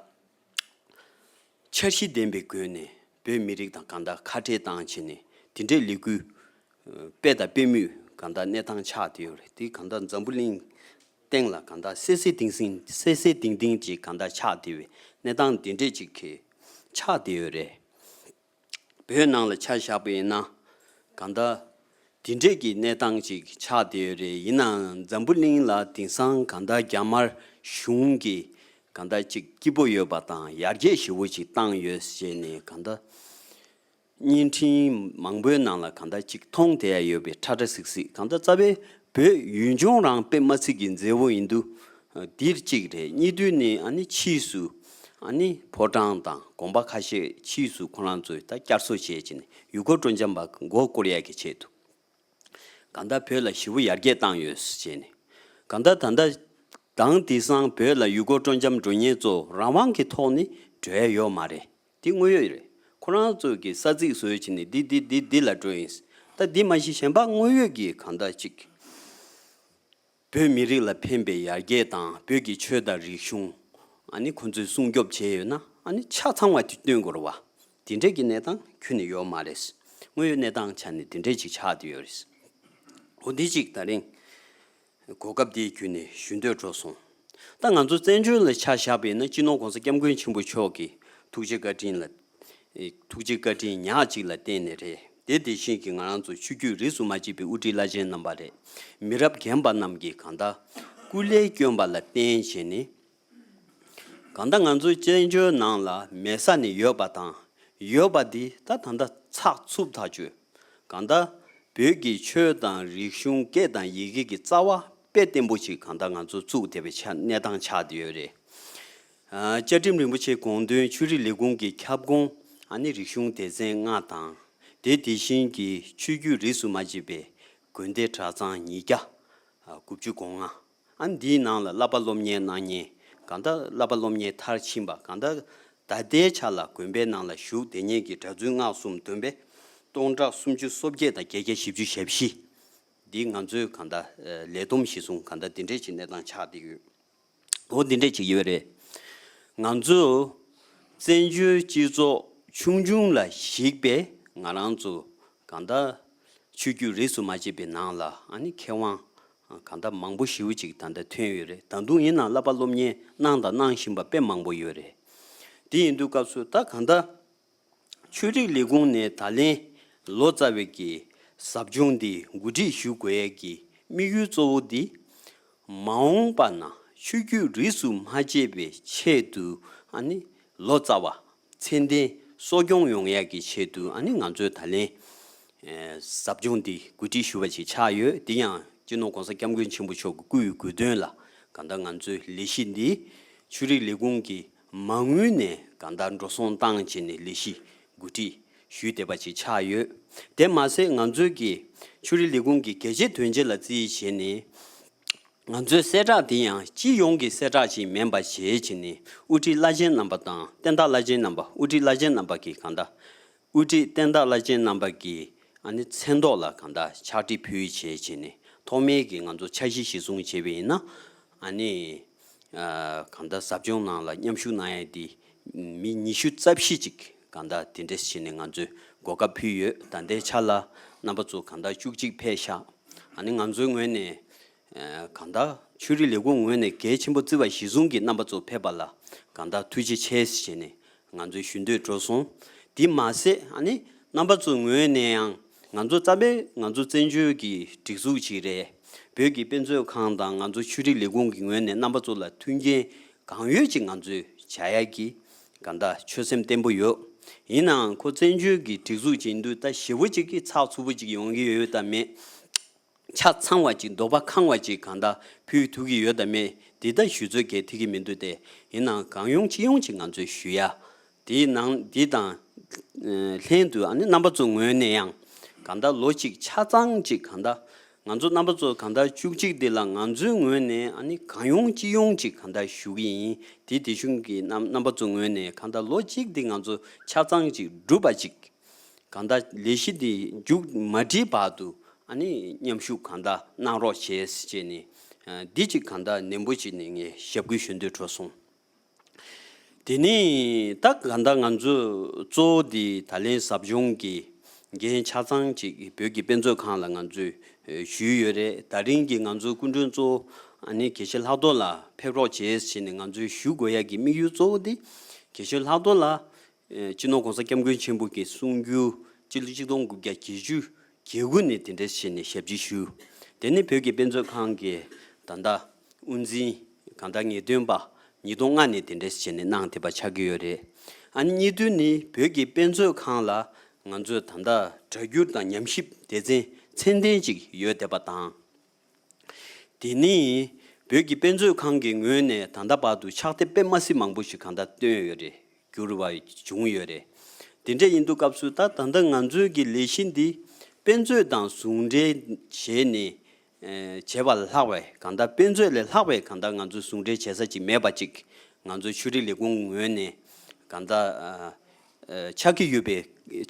འཆར་གཞི་ལྡན་པའི་སྒོ་ནས་ བོད་མི་རིགས་དང་གང་ལྟར་ཁ་བྲལ་བཏང་བྱས་ནས་དེ་འདྲའི་ལས་འགུལ་དཔེ་དང་དཔེ་མེད་གང་ལྟར་གནས་སྟངས་ཆགས་བསྡད་ཡོད་རེད། དེ་གང་ལྟར་འཛམ་བུ་གླིང་སྟེང་ལ་གང་ལྟར་གསལ་གསལ་ཏིང་ཏིང་གསལ་གསལ་ཏིང་ཏིང་ཅིག་གང་ལྟར་ཆགས་བསྡད་པའི་གནས་སྟངས་དེ་འདྲས་ཅིག་གི་ཆགས་བསྡད་ཡོད་རེད། བོད་ནང་ལ་ཆ་བཞག་པ་ཡིན་ན་གང་ལྟར་དེ་འདྲས་ཀྱི་གནས་སྟངས་ཅིག་ཆགས་བསྡད་ཡོད་རེད། ཡིན་ནའང་འཛམ་བུ་གླིང་ལ་དེང་སང་གང་ལྟར་རྒྱ་དམར་གཞུང་གིས་གང་ལྟར་ཅིག་སྐྱིད་པོ་ཡོད་པ་དང་ཡར་རྒྱས་ཞེ་པོ་ཅིག་བཏང་ཡོད་ཟེར་ནས་གང་ལྟར་བརྙན་འཕྲིན་མང་པོའི་ནང་ལ་གང་ལྟར་ཅིག་མཐོང་བསྡད་ཡ་ཡོད་པའི་ཁྲ་ཁྲ་ཟིག་ཟིག་གང་ལྟར་རྩ་བའི་བོད་ཡུལ་ལྗོངས་རང་དཔེ་མ་སྲིད་ཀྱི་མཛེས་པོ་ཡིན་དུས། འདིར་གཅིག་རེད། གཉིས་དུས་ནི་ཨ་ནི་ཕྱིས་སུ་ཨ་ནི་ཕོ་བྲང་དང་དགོན་པ་ཁ་ཤས་ཕྱིས་སུ་ཁོ་རང་ཚོས་ད་བསྐྱར་གསོ་བྱས་ཀྱིན་ཡུལ་སྐོར་སྤྲོ་འཆམ་པ་མགོ་སྐོར་ཡ་གི་ཆེད་དུ་གང་ལྟར་བོད་ལ་ཞེ་པོ་ཡར་རྒྱས་བཏང་ཡོད་ཟེར་བྱས་ནས་གང་ལྟར་ད་ལྟ་དང་དེང་སང་བོད་ལ་ཡུལ་སྐོར་སྤྲོ་འཆམ་འགྲོ་མཁན་ཚོ་རང་དབང་གི་ཐོག་ནས་འགྲོ་ཡ་ཡོད་མ་རེད། དེ་དངོས་ཡོད་རེད། ཁོ་རང་ཚོ་གི་ས་ཚིགས་བཟོས་བྱས་ནས་འདི་འདི་འདི་འདི་ལ་འགྲོ་ཡིན། ད་འདི་མ་གཞི་གཞན་པ་དངོས་ཡོད་ཀྱི་གང་ལྟར་ཅིག་བོད་མི་རིགས་ལ་ཕན་པའི་ཡར་རྒྱས་དང་བོད་ཀྱི་ཆོས་དང་རིག་གཞུང་ཨ་ནི་ཁོ་ཚོས་སྲུང་སྐྱོབ་བྱས་ཡོད་ན་ཨ་ནི་ཆ་ཚང་བ་དེ་སྟོན་དགོས་རེད་བ། དེ་འདྲས་ཀྱི་གནས་སྟངས་ཁྱོན་ནས་ཡོད་མ་རེད། དངོས་ཡོད་གནས་སྟངས་ཆ་ནས་དེ་འདྲས་ཅིག་ཆགས་བསྡད་ཡོད་རེད། འོ་འདི་ཅིག་ད་རིང་གོ་སྐབས་འདི་བརྒྱུད་ནས་ཞུ་འདོད་འགྲོ་སོང་། ད་ང་ཚོ་བཙན་བྱོལ་ལ་ཆ་བཞག་པ་ཡིན་ན་སྤྱི་ནོར་༸གོང་ས་༸སྐྱབས་མགོན་ཆེན་པོ་མཆོག་གི་ཐུགས་རྗེ་བཀའ་དྲིན་ལ། ཐུགས་རྗེ་བཀའ་དྲིན་ཉག་གཅིག་ལ་བརྟེན་ནས་རེད། དེ་དེ་བཞིན་གྱི་ང་རང་ཚོ་ཆོས་བརྒྱུད་རིས་སུ་མ་ཆད་པའི་དབུ་ཁྲིད་བླ་ཆེན་རྣམ་པ་རེད། མི་རབས་རྒན་པ་རྣམས་ཀྱིས་གང་ལྟར་སྐུ་ལས་བསྐྱོན་པ་ལ་བརྟེན་བྱས་ནས། གང་ལྟར་ང་ཚོའི་བཙན་བྱོལ་ནང་ལ་མེད་ས་ནས་ཡོད་པ་དང་ཡོད་པ་འདི་ད་ད་ལྟ་ཚགས་ཚུད་ཐག་ཆོད། གང་ལྟར་བོད་ཀྱི་ཆོས་དང་རིག་གཞུང་སྐད་དང་ཡི་གེ་གི་རྩ་བ་དཔེ་བརྟན་པོ་ཞིག་གང་ལྟར་ང་ཚོ་བཙུགས་བསྡད་པའི་ཆ་གནས་སྟངས་ཆགས་བསྡད་ཡོད་རེད། ཨ། བཅའ་ཁྲིམས་རིན་པོ་ཆེ་དགོངས་དོན་ཆོས་རིག་ལས་ཁུངས་ཀྱི་ཁྱབ་ཁོངས་ཨ་ནི་རིག་གཞུང་སྡེ་ཚན་ལྔ་དང་། དེ་དེ་བཞིན་གྱི་ཆོས་བརྒྱུད་རིས་སུ་མ་ཆད་པའི་དགོན་སྡེ་གྲྭ་ཚང་ཉིས་བརྒྱ་དགུ་བཅུ་གོ་ལྔ། ཨ། འདིའི་ནང་ལ་བསླབ་པ་སློབ་གཉེར་གནང་མཁན་གང་ལྟར་བསླབ་པ་སློབ་གཉེར་མཐར་ཕྱིན་པ་གང་ལྟར་ད་ལྟའི་ཆ་ལ་དགོན་པའི་ནང་ལ་བཞུགས་བསྡད་མཁན་གྱི་གྲྭ་བཙུན་སྔགས་གསུམ་བསྡོམས་པས་སྟོང་ཕྲག་སུམ་ཅུ་སོ་བརྒྱད་དང་བརྒྱད་བརྒྱ་བཞི་བཅུ་ཞེ་བཞི། འདི་ང་ཚོའི་གང་ལྟར་ལས་བསྡོམས་གཞི་བཟུང་གང་ལྟར་འདི་འདྲས་ཀྱི་གནས་སྟངས་ཆགས་བསྡད་ཡོད། འོ་འདི་འདྲས་ཅིག་ཡོད་རེད། ང་ཚོ་བཙན་བྱོལ་སྤྱི་ཚོགས་ཆུང་ཆུང་ལ་གཞིགས་པའི་ང་རང་ཚོ་གང་ལྟར་ཆོས་བརྒྱུད་རིས་སུ་མ་ཆད་པའི་ནང་ལ་ཨ་ནི་མཁས་དབང་གང་ལྟར་མང་པོ་ཞེ་པོ་ཅིག་ད་ལྟ་ཐོན་ཡོད་རེད། ད་དུང་ཡིན་ནའང་བསླབ་པ་སློབ་གཉེར་གནང་དང་གནང་བཞིན་པ་དཔེ་མང་པོ་ཡོད་རེད། དེ་ཡིན་དུས་སྐབས་སུ་ད་གང་ལྟར། ཆོས་རིག་ལས་ཁུངས་ནས་ད་ལན་ལོ་ཙཱ་བའི་གི་ཟབ་སྦྱོང་འདི་གོ་སྒྲིག་ཞུ་དགོས་ཡས་ཀྱི་དམིགས་ཡུལ་གཙོ་བོ་འདི། མ་འོངས་པ་ན་ཆོས་བརྒྱུད་རིས་སུ་མ་ཆད་པའི་ཆེད་དུ་ཨ་ནི་ལོ་ཙཱ་བ་ཚད་ལྡན་གསོ་སྐྱོང་ཡོང་ཡས་ཀྱི་ཆེད་དུ་ཨ་ནི་ང་ཚོས་ད་ལན་ཨེ་ཟབ་སྦྱོང་འདི་གོ་སྒྲིག་ཞུ་བ་ཞིག་ཆགས་ཡོད། དེ་ཡང་སྤྱི་ནོར་༸གོང་ས་༸སྐྱབས་མགོན་ཆེན་པོ་མཆོག་གི་སྐུའི་དགོངས་དོན་ལ་གང་ལྟར་ང་ཚོའི་ལས་གཞི་འདི་ཆོས་རིག་ལས་ཁུངས་ཀྱི་མ་དངུལ་ནས་གང་ལྟར་འགྲོ་སོང་བཏང་བྱས་ནས་ལས་གཞི་གོ་སྒྲིག་ཞུས་བསྡད་པ་ཅིག་ཆགས་ཡོད། དེ་མ་ཟད་ང་ཚོའི་གི་ཆོས་རིག་ལས་ཁུངས་ཀྱི་གལ་ཆེ་དོན་ཆེ་ལ་བརྩིས་བྱས་ནས། ང་ཚོའི་གསལ་བསྒྲགས་འདི་ཡང་སྤྱི་ཡོངས་ཀྱི་གསལ་བསྒྲགས་ཤིག་མིན་པ་བྱས་བྱས་ནས་དབུ་ཁྲིད་བླ་ཆེན་རྣམ་པ་དང་བསྟན་བདག་བླ་ཆེན་རྣམ་པ་དབུ་ཁྲིད་བླ་ཆེན་རྣམ་པ་གིས་གང་ལྟར་དབུ་ཁྲིད་བསྟན་བདག་བླ་ཆེན་རྣམ་པ་གིས་ཨ་ནི་མཚན་ཐོག་ལ་གང་ལྟར་ཕྱག་བྲིས་ཕུལ་བྱས་བྱས་ནས་ཐོག་མའི་གི་ང་ཚོ་འཆར་གཞི་གཞི་བཟུང་བྱས་པ་ཡིན་ན་ཨ་ནི། གང་ལྟར་ཟབ་སྦྱོང་ནང་ལ་མཉམ་ཞུགས་གནང་ཡས་དེ་མི་ཉི་ཤུ་རྩ་བཞི་ཅིག་གང་ལྟར་དེ་འདྲས་བྱས་ནས་ང་ཚོས་གོ་སྐབས་ཕུལ་ཡོད། ད་ལྟའི་ཆ་ལ་རྣམ་པ་ཚོ་གང་ལྟར་བཅུ་གཅིག་ཕེབས་ཤག་ཨ་ནི་ང་ཚོའི་ངོས་ནས་གང་ལྟར་ཆོས་རིག་ལས་ཁུངས་ངོས་ནས་གལ་ཆེན་པོ་བརྩི་བ་གཞི་བཟུང་གིས་རྣམ་པ་ཚོ་ཕེབས་པ་ལ་གང་ལྟར་ཐུགས་རྗེ་ཆེ་ཞེས་ནས་ང་ཚོས་ཞུ་འདོད་འགྲོ་སོང་། དེ་མ་ཟད་ཨ་ནི་རྣམ་པ་ཚོའི་ངོས་ནས་ཡང་ང་ཚོ་རྩ་བའི་ང་ཚོ་བཙན་བྱོལ་གྱི་སྒྲིག་འཛུགས་ཅིག་རེད། བོད་ཀྱི་དཔེ་མཛོད་ཁང་དང་ང་ཚོ་ཆོས་རིག་ལས་ཁུངས་ཀྱི་ངོས་ནས་རྣམ་པ་ཚོ་ལ་མཐུན་རྐྱེན་གང་ཡོད་ཅིག་ང་ཚོས་བྱ་ཡག་གི་གང་ལྟར་ཆོད་སེམས་བརྟན་པོ་ཡོད། ཡིན་ནའང་ཁོ་བཙན་བྱོལ་གྱི་སྒྲིག་འཛུགས་ཅིག་ཡིན་དུས་ད་ཞེ་པོ་ཅིག་གི་ཚགས་ཚུད་པོ་ཅིག་ཡོང་གི་ཡོད་དམ་མེད། ཆ་ཚང་བ་ཅིག་འདོད་པ་ཁེངས་པ་ཅིག་གང་ལྟར་ཕུལ་ཐུབ་ཀྱི་ཡོད་དམ་མེད་འདི་ད་ཞུ་ཚོད་གལ་ཐེབས་ཀྱི་མི་འདུག་སྟེ། ཡིན་ནའང་གང་ཡོང་ཅི་ཡོང་ཅིག་ང་ཚོས་ཞུ་ཡ། དེའི་ནང་འདི་དང་ལྷན་དུ་ཨ་ནི་རྣམ་པ་ཚོའི་ངོས་ནས་ཡང་གང་ལྟར་ལོ་གཅིག་ཆ་ཚང་ཅིག་གང་ལྟར་ང་ཚོ་རྣམ་པ་ཚོ་གང་ལྟར་བཅུ་གཅིག་འདི་ལ་ང་ཚོའི་ངོས་ནས་ཨ་ནི་གང་ཡོང་ཅི་ཡོང་ཅིག་གང་ལྟར་ཞུ་གི་ཡིན། དེ་དེ་བཞིན་གྱི་རྣམ་རྣམ་པ་ཚོའི་ངོས་ནས་གང་ལྟར་ལོ་གཅིག་འདི་ང་ཚོ་ཆ་ཚང་ཅིག་འགྲུབ་པ་ཅིག་གང་ལྟར་ལས་གཞི་འདི་མཇུག་མ་སྒྲིལ་བར་དུ་ཨ་ནི་མཉམ་ཞུགས་གང་ལྟར་གནང་རོགས་བྱེད་ཅེས་ནས་འདི་ཅིག་གང་ལྟར་ནན་པོ་བྱས་ནས་ངས་ཞབས་སྐུལ་ཞུ་འདོད་འགྲོ་སོང་། དེ་ནས་ད་གང་ལྟར་ང་ཚོས་གཙོ་བོ་དེ་ད་ལན་ཟབ་སྦྱོང་གི་འགན་ཆ་ཚང་ཅིག་བོད་ཀྱི་དཔེ་མཛོད་ཁང་ལ་ང་ཚོས་ཞུས་ཡོད་རེད། ད་རིང་གི་ང་ཚོའི་སྐུ་མགྲོན་གཙོ་བོ་ཨ་ནི་དགེ་བཤེས་ལྷག་རྡོར་ལགས་ཕེབས་རོགས་བྱས་ཟེར་ནས་ང་ཚོས་ཞུ་དགོས་ཡ་གི་དམིགས་ཡུལ་གཙོ་བོ་དེ་དགེ་བཤེས་ལྷག་རྡོར་ལགས་སྤྱི་ནོར་༸གོང་ས་༸སྐྱབས་མགོན་ཆེན་པོ་གི་གསུང་སྒྱུར་སྤྱི་ལོ་ཆིག་སྟོང་དགུ་བརྒྱ་བརྒྱད་ཅུ་གྱ་དགུ་ནས་དེ་འདྲ་བྱས་ནས་ཞབས་ཕྱི་ཞུས། དེ་ནས་བོད་ཀྱི་དཔེ་མཛོད་ཁང་གི་ད་ལྟ་དབུ་འཛིན་གང་ལྟར་ངེས་སྟོན་པ་ཉིས་སྟོང་ལྔ་ནས་དེ་འདྲ་བྱས་ནས་གནང་བསྡད་པ་ཆགས་ཀྱི་ཡོད་རེད། ཨ་ནི་གཉིས་དོན་ནི་བོད་ཀྱི་དཔེ་མཛོད་ཁང་ལ་ང་ཚོས་ད་ལྟ་སྒྲ་སྒྱུར་དང་ཉམས་ཞིབ་སྡེ་ཚན་ཚད་ལྡན་ཅིག་ཡོད་བསྡད་པ་དང་། དེ་ནི་བོད་ཀྱི་དཔེ་མཛོད་ཁང་གི་ངོས་ནས་ད་ལྟ་བར་དུ་ཕྱག་དེབ་དཔེ་མ་སྲིད་མང་པོ་ཞིག་གང་ལྟར་བཏོན་ཡོད་རེད། བསྒྱུར་བ་བྱུང་ཡོད་རེད། དེ་འདྲ་ཡིན་དུས་སྐབས་སུ་ད་ད་ལྟ་ང་ཚོའི་གི་ལས་གཞི་འདི་དཔེ་མཛོད་དང་ཟུང་འབྲེལ་བྱས་ནས་ཨེ་བྱས་པ་ལ་ལྷག་པའི་གང་ལྟར་དཔེ་མཛོད་ལས་ལྷག་པའི་གང་ལྟར་ང་ཚོས་ཟུང་འབྲེལ་བྱེད་ས་ཅིག་མེད་པ་ཅིག་ང་ཚོའི་ཆོས་རིག་ལས་ཁུངས་ངོས་ནས་གང་ལྟར་ཨ་ཨ་ཆགས་ཀྱི་ཡོད་པའི་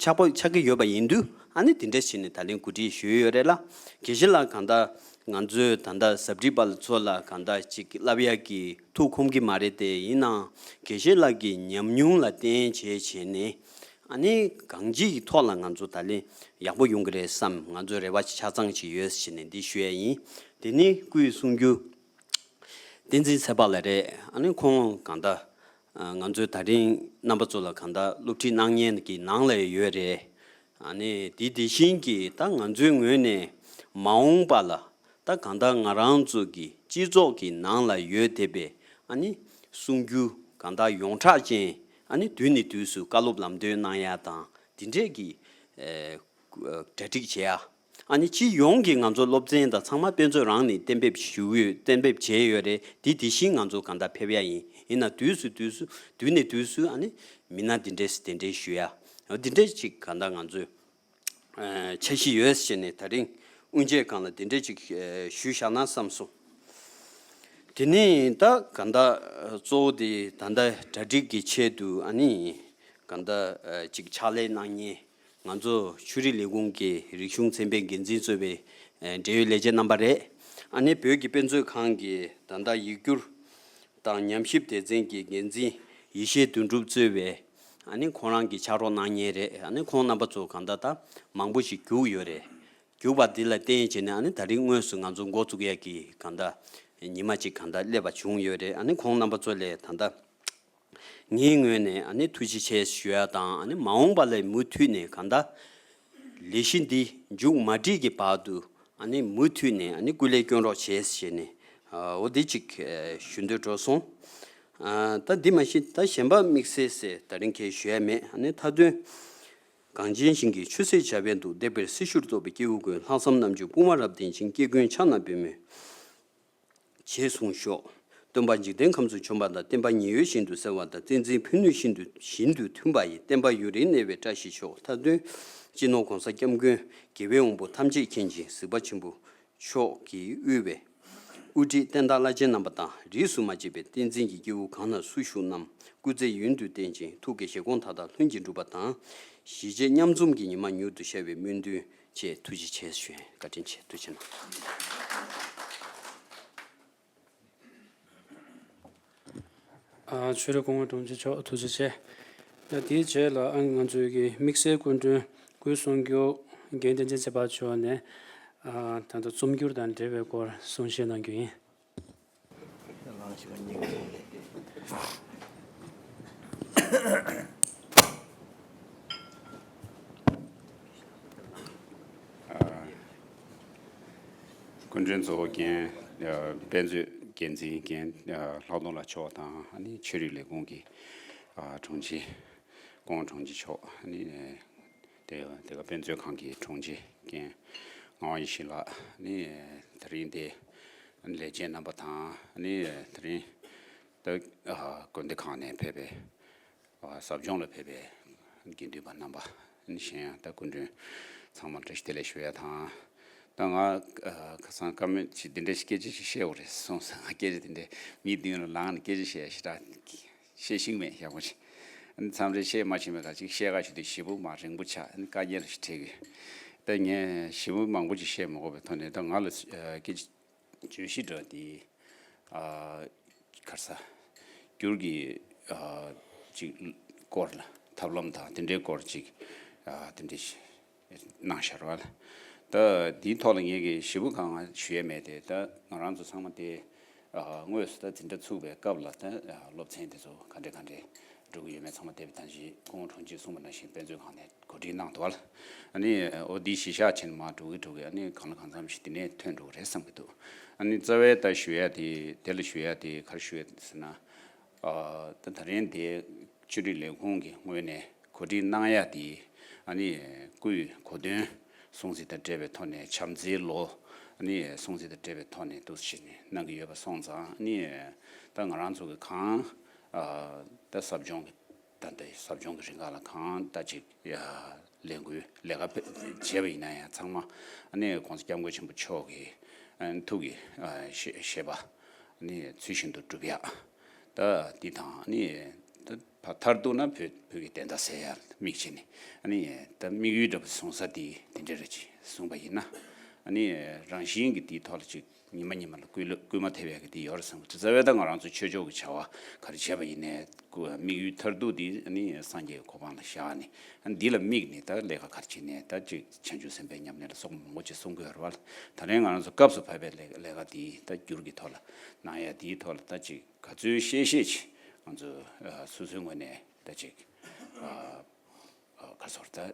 ཆགས་པ་ཆགས་ཀྱི་ཡོད་པ་ཡིན་དུས་ཨ་ནི་དེ་འདྲ་བྱས་ནས་ད་ལན་གོ་སྒྲིག་ཞུས་ཡོད་རེད་ལ། དགེ་བཤེས་ལགས་གང་ལྟར་ང་ཚོའི་ད་ལྟ་ཟབ་ཁྲིད་པ་ཚོ་ལ་གང་ལྟར་ཅིག་བསླབ་ཡག་གི་ཐུགས་ཁོམ་གྱི་མ་རེད་དེ། ཡིན་ནའང་དགེ་བཤེས་ལགས་ཀྱི་ཉམས་མྱོང་ལ་བརྟེན་བྱས་བྱས་ནས་ཨ་ནི་གང་ཅིའི་ཐོག་ལ་ང་ཚོ་ད་ལན་ཡག་པོ་ཡོང་གི་རེད་བསམ། ང་ཚོའི་རེ་བ་ཆ་ཚང་ཅིག་ཡོད་ཟེར་ནས་འདི་ཞུ་ཡ་ཡིན། དེ་ནི་སྐུའི་གསུང་སྒྱུར་བསྟན་འཛིན་ཚེ་དཔག་ལགས་རེད། ཨ་ནི་ཁོང་གང་ལྟར་ང་ཚོའི་ད་རིང་རྣམ་པ་ཚོ་ལ་གང་ལྟར་སློབ་ཁྲིད་གནང་མཁན་གྱི་ནང་ལ་ཡོད་རེད། ཨ་ནི་དེ་དེ་བཞིན་གྱི་ད་ང་ཚོའི་ངོས་ནས་མ་འོངས་པ་ལ་ད་གང་ལྟར་ང་རང་ཚོ་གི་སྤྱི་ཚོགས་ཀྱི་ནང་ལ་ཡོད་བསྡད་པའི་ཨ་ནི་གསུང་སྒྱུར་གང་ལྟར་ཡོངས་གྲགས་ཅན་ཨ་ནི་དུས་ནས་དུས་སུ་བཀའ་སློབ་ལམ་སྟོན་གནང་ཡ་དང་དེ་འདྲས་ཀྱི་ཨེ་གྲ་སྒྲིག་བྱེད་ཡ། ཨ་ནི་སྤྱི་ཡོངས་ཀྱི་ང་ཚོ་སློབ་ཚན་དང་ཚང་མ་དཔེ་མཛོད་རང་ནས་གཏན་འབེབས་ཞུ་ཡོད། གཏན་འབེབས་བྱས་ཡོད་རེད། དེ་དེ་བཞིན་ང་ཚོ་གང་ལྟར་ཕེབས་ཡ་ཡིན། ཡིན་ན་དུས་སུ་དུས་སུ་དུས་ནས་དུས་སུ་ཨ་ནི་མི་སྣ་འདི་འདྲས་དེ་འདྲས་ཞུ་ཡ། འོ་འདི་འདྲས་ཅིག་གང་ལྟར་ང་ཚོས་ཨ་འཆར་གཞི་ཡོད་ཟེར་ནས་ད་རིང་དབུ་འབྱེད་སྒང་ལ་འདི་འདྲས་ཅིག་ཨ་ཞུས་བཞག་ན་བསམ་སོང་། དེ་ནས་ད་གང་ལྟར་གཙོ་བོ་དེ་ད་ལྟ་གྲ་སྒྲིག་གི་ཆེད་དུ་ཨ་ནི་གང་ལྟར་ཨ་ཅིག་ཕྱག་ལས་གནང་མཁན་ང་ཚོ་ཆོས་རིག་ལས་ཁུངས་ཀྱི་རིག་གཞུང་ཚན་པའི་འགན་འཛིན་གཙོས་པའི་ཨ་འབྲེལ་ཡོད་ལས་བྱེད་རྣམ་པ་རེད། ཨ་ནི་བོད་ཀྱི་དཔེ་མཛོད་ཁང་གི་ད་ལྟ་ཡིག་སྒྱུར་དང་ཉམས་ཞིབ་སྡེ་ཚན་གྱི་འགན་འཛིན་ཡེ་ཤེས་དོན་གྲུབ་གཙོས་པའི་ཨ་ནི་ཁོང་རང་གི་ཕྱག་རོགས་གནང་མཁན་རེད། ཨ་ནི་ཁོང་རྣམ་པ་ཚོ་གང་ལྟར་ད་མང་པོ་ཞིག་རྒྱུགས་ཡོད་རེད། རྒྱུགས་པ་འདི་ལ་བརྟེན་བྱས་ནས་ཨ་ནི་ད་རིང་དངོས་སུ་ང་ཚོ་འགོ་བཙུགས་ཡ་གི་གང་ལྟར་ཉི་མ་གཅིག་གང་ལྟར་སླེབས་པ་བྱུང་ཡོད་རེད། ཨ་ནི་ཁོང་རྣམ་པ་ཚོ་ལ་ད་ལྟ་ངའི་ངོས་ནས་ཨ་ནི་ཐུགས་རྗེ་ཆེ་ཞུ་ཡ་དང་། ཨ་ནི་མ་འོངས་པ་ལ་མུ་མཐུད་ནས་གང་ལྟར་ལས་གཞི་འདི་མཇུག་མ་སྒྲིལ་གྱི་བར་དུ་ཨ་ནི་མུ་མཐུད་ནས་ཨ་ནི་སྐུ་ལས་སྐྱོན་རོགས་བྱས་ཞེས་ནས་ཨ་འོ་འདི་གཅིག་ཨ་ཞུ་འདོད་འགྲོ་སོང་། ཨ་ད་འདི་མ་གཞི་ད་གཞན་པ་དམིགས་བསལ་ཟེར་ད་རིང་གས་ཞུ་ཡ་མེད། ཨ་ནི་མཐའ་དོན། གངས་ཅན་ཞིང་གི་ཆུ་སྲིན་བྱ་བས་འདུལ། བདེ་བར་སྲི་ཞུར་རྫོགས་པའི་སྐྱེས་བུ་ཀུན། ལྷག་བསམ་རྣམ་དཔྱོད་དཔུང་བ་རབ་ལྡན་ཅིང་། སྐྱེ་ཀུན་ཕྱག་ན་པུས་མོས་རྗེས་བཟུང་ཤོག། སྟོན་པ་འཇིག་རྟེན་ཁམས་སུ་བྱོན་པ་དང་། བསྟན་པ་ཉེན་གཡོལ་ཞིང་དུ་གསལ་བ་དང་། བསྟན་འཛིན་ཕན་ནུས་ཤིན་ཏུ་ཤིན་ཏུ་མཐུན་པ་ཡི། བསྟན་པ་ཡུན་རིང་གནས་པའི་བཀྲ་ཤིས་ཤོག། མཐའ་དོན། སྤྱི་ནོར་༸གོང་ས་༸སྐྱབས་མགོན་དགེ་བའི་དབང་པོ་ཐམས་ཅད་མཁྱེན་ཅིང་གཟིགས་པ་ཆེན་པོ་མཆོག་གིས་དབུས་པའི་དབུ་ཁྲིད་བསྟན་བདག་བླ་ཆེན་རྣམ་པ་དང་། རིས་སུ་མ་ཆད་པའི་བསྟན་འཛིན་གྱི་སྐྱེས་བུ་གང་ན་སུ་བཞུགས་རྣམས་སྐུ་ཚེ་ཡུན་དུ་བརྟན་ཅིང་ཐུགས་ཀྱི་བཞེད་དགོངས་མཐའ་དག་ལྷུན་གྱིས་འགྲུབ་པ་དང་། གཞིས་བྱེས་མཉམ་འཛོམས་ཀྱི་ཉི་མ་མྱུར་དུ་ཤར་བའི་སྨོན་འདུན་བཅས། ཐུགས་རྗེ་ཆེ་ཞུ། བཀའ་དྲིན་ཆེ། ཐུགས་རྗེ་གནང་། ཨ་ཆོས་རིག་སྐུ་ངོ་དྲུང་ཆེ་མཆོག་ཐུགས་རྗེ་ཆེ། ད་དེའི་རྗེས་ལ་ཨ་ང་ཚོའི་གི་དམིགས་བསལ་སྐུ་མགྲོན་སྐུའི་གསུང་སྒྱུར་རྒན་བསྟན་འཛིན་ཚེ་དཔག་མཆོག་ནས་ཨ་ད་ལྟ་རྩོམ་སྒྱུར་དང་འབྲེལ་བའི་སྐོར་གསུང་བཤད་གནང་རྒྱུ་ཡིན། སྐུ་མགྲོན་གཙོ་བོ་རྒན་དཔེ་མཛོད་འགན་འཛིན་རྒན་ལྷག་རྡོར་ལགས་མཆོག་དང་། ཨ་ནི་ཆོས་རིག་ལས་ཁུངས་ཀྱི་དྲུང་ཆེ་སྐུ་ངོ་དྲུང་ཆེ་མཆོག། ཨ་ནི་དེ་དེ་ག་དཔེ་མཛོད་ཁང་གི་དྲུང་ཆེ་རྒན་ངག་དབང་ཡེ་ཤེས་ལགས། ཨ་ནི་དེ་རིང་འདི་ལས་བྱེད་རྣམ་པ་དང་། ཨ་ནི་དེ་རིང་ད་དགོན་སྡེ་ཁག་ནས་ཕེབས་པའི་ཟབ་སྦྱོང་ལ་ཕེབས་པའི་དགེ་འདུན་པ་རྣམ་པ། གཞན་ཡང་ད་སྐུ་མགྲོན་ཚང་མར་བཀྲ་ཤིས་བདེ་ལེགས་ཞུ་ཡ་དང་། ད་ང་ཁ་སང་བཀའ་མོལ་ཅིག་འདི་འདྲ་ཞིག་སྐད་ཆ་ཞིག་བཤད་དགོས་རེད་གསུངས་སོང་། ང་སྐད་ཆ་འདི་འདྲ་མིའི་མདུན་ལ་ལངས་ནས་སྐད་ཆ་བཤད་ཞེ་དྲག་བཤད་ཤེས་མེད་ཡག་པོ་ཞིག། མཚམས་རེ་བཤད་མ་ཤེས་མེད་ག་ཅིག་བཤད་ག་ཞུ་དུས་ཞེ་པོ་མ་རིང་པོ་ཆགས། དཀའ་ངལ་ཞིག་འཕྲད་གི། ད་ངས་ཞེ་པོ་མང་པོ་ཅིག་བཤད་མ་དགོས་པའི་ཐོག་ནས་ད་ང་ལ་སྐད་ཆ་བརྗོད་གཞི་འདྲ་དེ་ཨ་ག་རེ་ཟ། སྒྱུར་གྱི་ཨ་ ཅིག་སྐོར་ལ་ཐབས་ལམ་དང་དེ་འདྲའི་སྐོར་ཅིག་ཨ་དེ་འདྲ་ཞིག་གནང་ཤར་བ་ལ། ད་དེའི་ཐོག་ལ་ངས་ཀྱི་ཞིབ་པོ་གང་ཞུ་ཡས་མེད་དེ། ད་ང་རང་ཚོ་ཚང་མ་དེ་ཨ་དངོས་སུ་ད་འཛིན་གྲྭ་ཚུགས་པའི་སྐབས་ལ་ད་ཨ་སློབ་ཚན་དེ་ཚོ་ག་འདྲ་ག་འདྲ་འགྲོ་གི་ཡོད་མེད་ཚང་མ་དེ་བས་ད་གཞི་སྐུ་ངོ་དྲུང་ཆེས་གསུངས་པ་ནང་བཞིན་དཔེ་མཛོད་ཁང་ནས་གོ་སྒྲིག་གནང་འདུག་བ་ལ། ཨ་ནི་ཨོ་འདི་གཞི་བཞག་བྱས་ནས་མར་འགྲོ་གི་འགྲོ་གི་ཨ་ནི་གང་ལ་གང་འཚམ་ཞིག་དེ་ནས་ཐོན་འགྲོ་གི་རེད་བསམ་གི་འདུག་ཨ་ནི་རྩ་བའི་ད་ཞུ་ཡ་དེ་དེ་ལ་ཞུ་ཡ་དེ་ག་རེ་ཞུ་ཡ་ཟེར་ན། ཨ་ད་ད་རིང་དེ་ཆོས་རིག་ལས་ཁུངས་ཀྱི་ངོས་ནས་གོ་སྒྲིག་གནང་ཡ་དེ་ཨ་ནི་སྐུའི་གོ་སྟོན་སྲུང་བརྩི་དང་འབྲེལ་བའི་ཐོག་ནས་བྱམས་བརྩེའི་ལོ་ཨ་ནི་སྲུང་བརྩི་དང་འབྲེལ་བའི་ཐོག་ནས་འདུག་སེ་བྱས་ནས་གནང་གི་ཡོད་པ་སོང་ཙང་ཨ་ནི་ད་ང་རང་ཚོ་གི་གང་ཨ་ད་ཟབ་སྦྱོང་གི་ད་ལྟའི་ཟབ་སྦྱོང་གི་རིང་ག་ལ་གང་ལྟ་ཅིག་ཡ་ལས་འགུལ་ལས་ཀ་བྱས་པ་ཡིན་ན་ཡང་ཚང་མ་ཨ་ནི་༸གོང་ས་༸སྐྱབས་མགོན་ཆེན་པོ་མཆོག་གི་ཨ་ཐུགས་ཀྱི་ཨ་བཞེད་བཞེད་པ་ཨ་ནི་ཚུལ་བཞིན་དུ་སྒྲུབ་ཡག་ད་འདི་དང་ཨ་ནི་ད་མཐར་གཏུགས་ན་བོད་བོད་ཀྱི་བདེན་མཐའ་གསལ་ཡག་དམིགས་བྱས་ནས་ཨ་ནི་ད་དམིགས་ཡུལ་འདྲ་པོ་བཟུང་ས་དེ་དེ་འདྲ་རེ་ཅིག་བཟུང་པ་ཡིན་ན་ཨ་ནི་རང་བཞིན་གྱིས་དེའི་ཐོག་ལ་ཅིག་ཉི་མ་ཉི་མ་ལ་སྐུལ་སྐུལ་མ་ཐེབས་ཡག་གི་དེ་ཡོད་རེད་བསམ་གི་འདུག་རྩ་བའི་ད་ང་རང་ཚོ་ཆོས་ཕྱོགས་ཀྱི་བྱ་བ་ག་རེ་བྱས་པ་ཡིན་ནའི་སྐུ་དམིགས་ཡུལ་མཐར་ཐུག་དེ་ཨ་ནི་སངས་རྒྱས་ཀྱི་གོ་འཕང་ལ་བཞག་ནས་ཨ་ནི་འདི་ལ་དམིགས་ནས་ད་ལས་ཀ་ག་རེ་བྱས་ནའི་ད་ཅིག་བྱང་ཆུབ་སེམས་དཔའི་ཉམས་ལེན་ལ་སོགས་པ་མང་པོ་ཅིག་གསུང་གི་ཡོད་རེད་བ། ད་རིང་ང་རང་ཚོ་སྐབས་སུ་བབས་པའི་ལས་ལས་ཀ་དེ་ད་འགྱུར་གྱི་ཐོག་ལ་གནང་ཡ་དེའི་ཐོག་ལ་ད་ཅིག་ག་ཚོད་ཤེས་ཤེས་ཅིག་ང་ཚོ་ཨ་སོ་སོའི་ངོས་ནས་ད་ཅིག་ཨ་ཨ་ག་ཚོར་ད།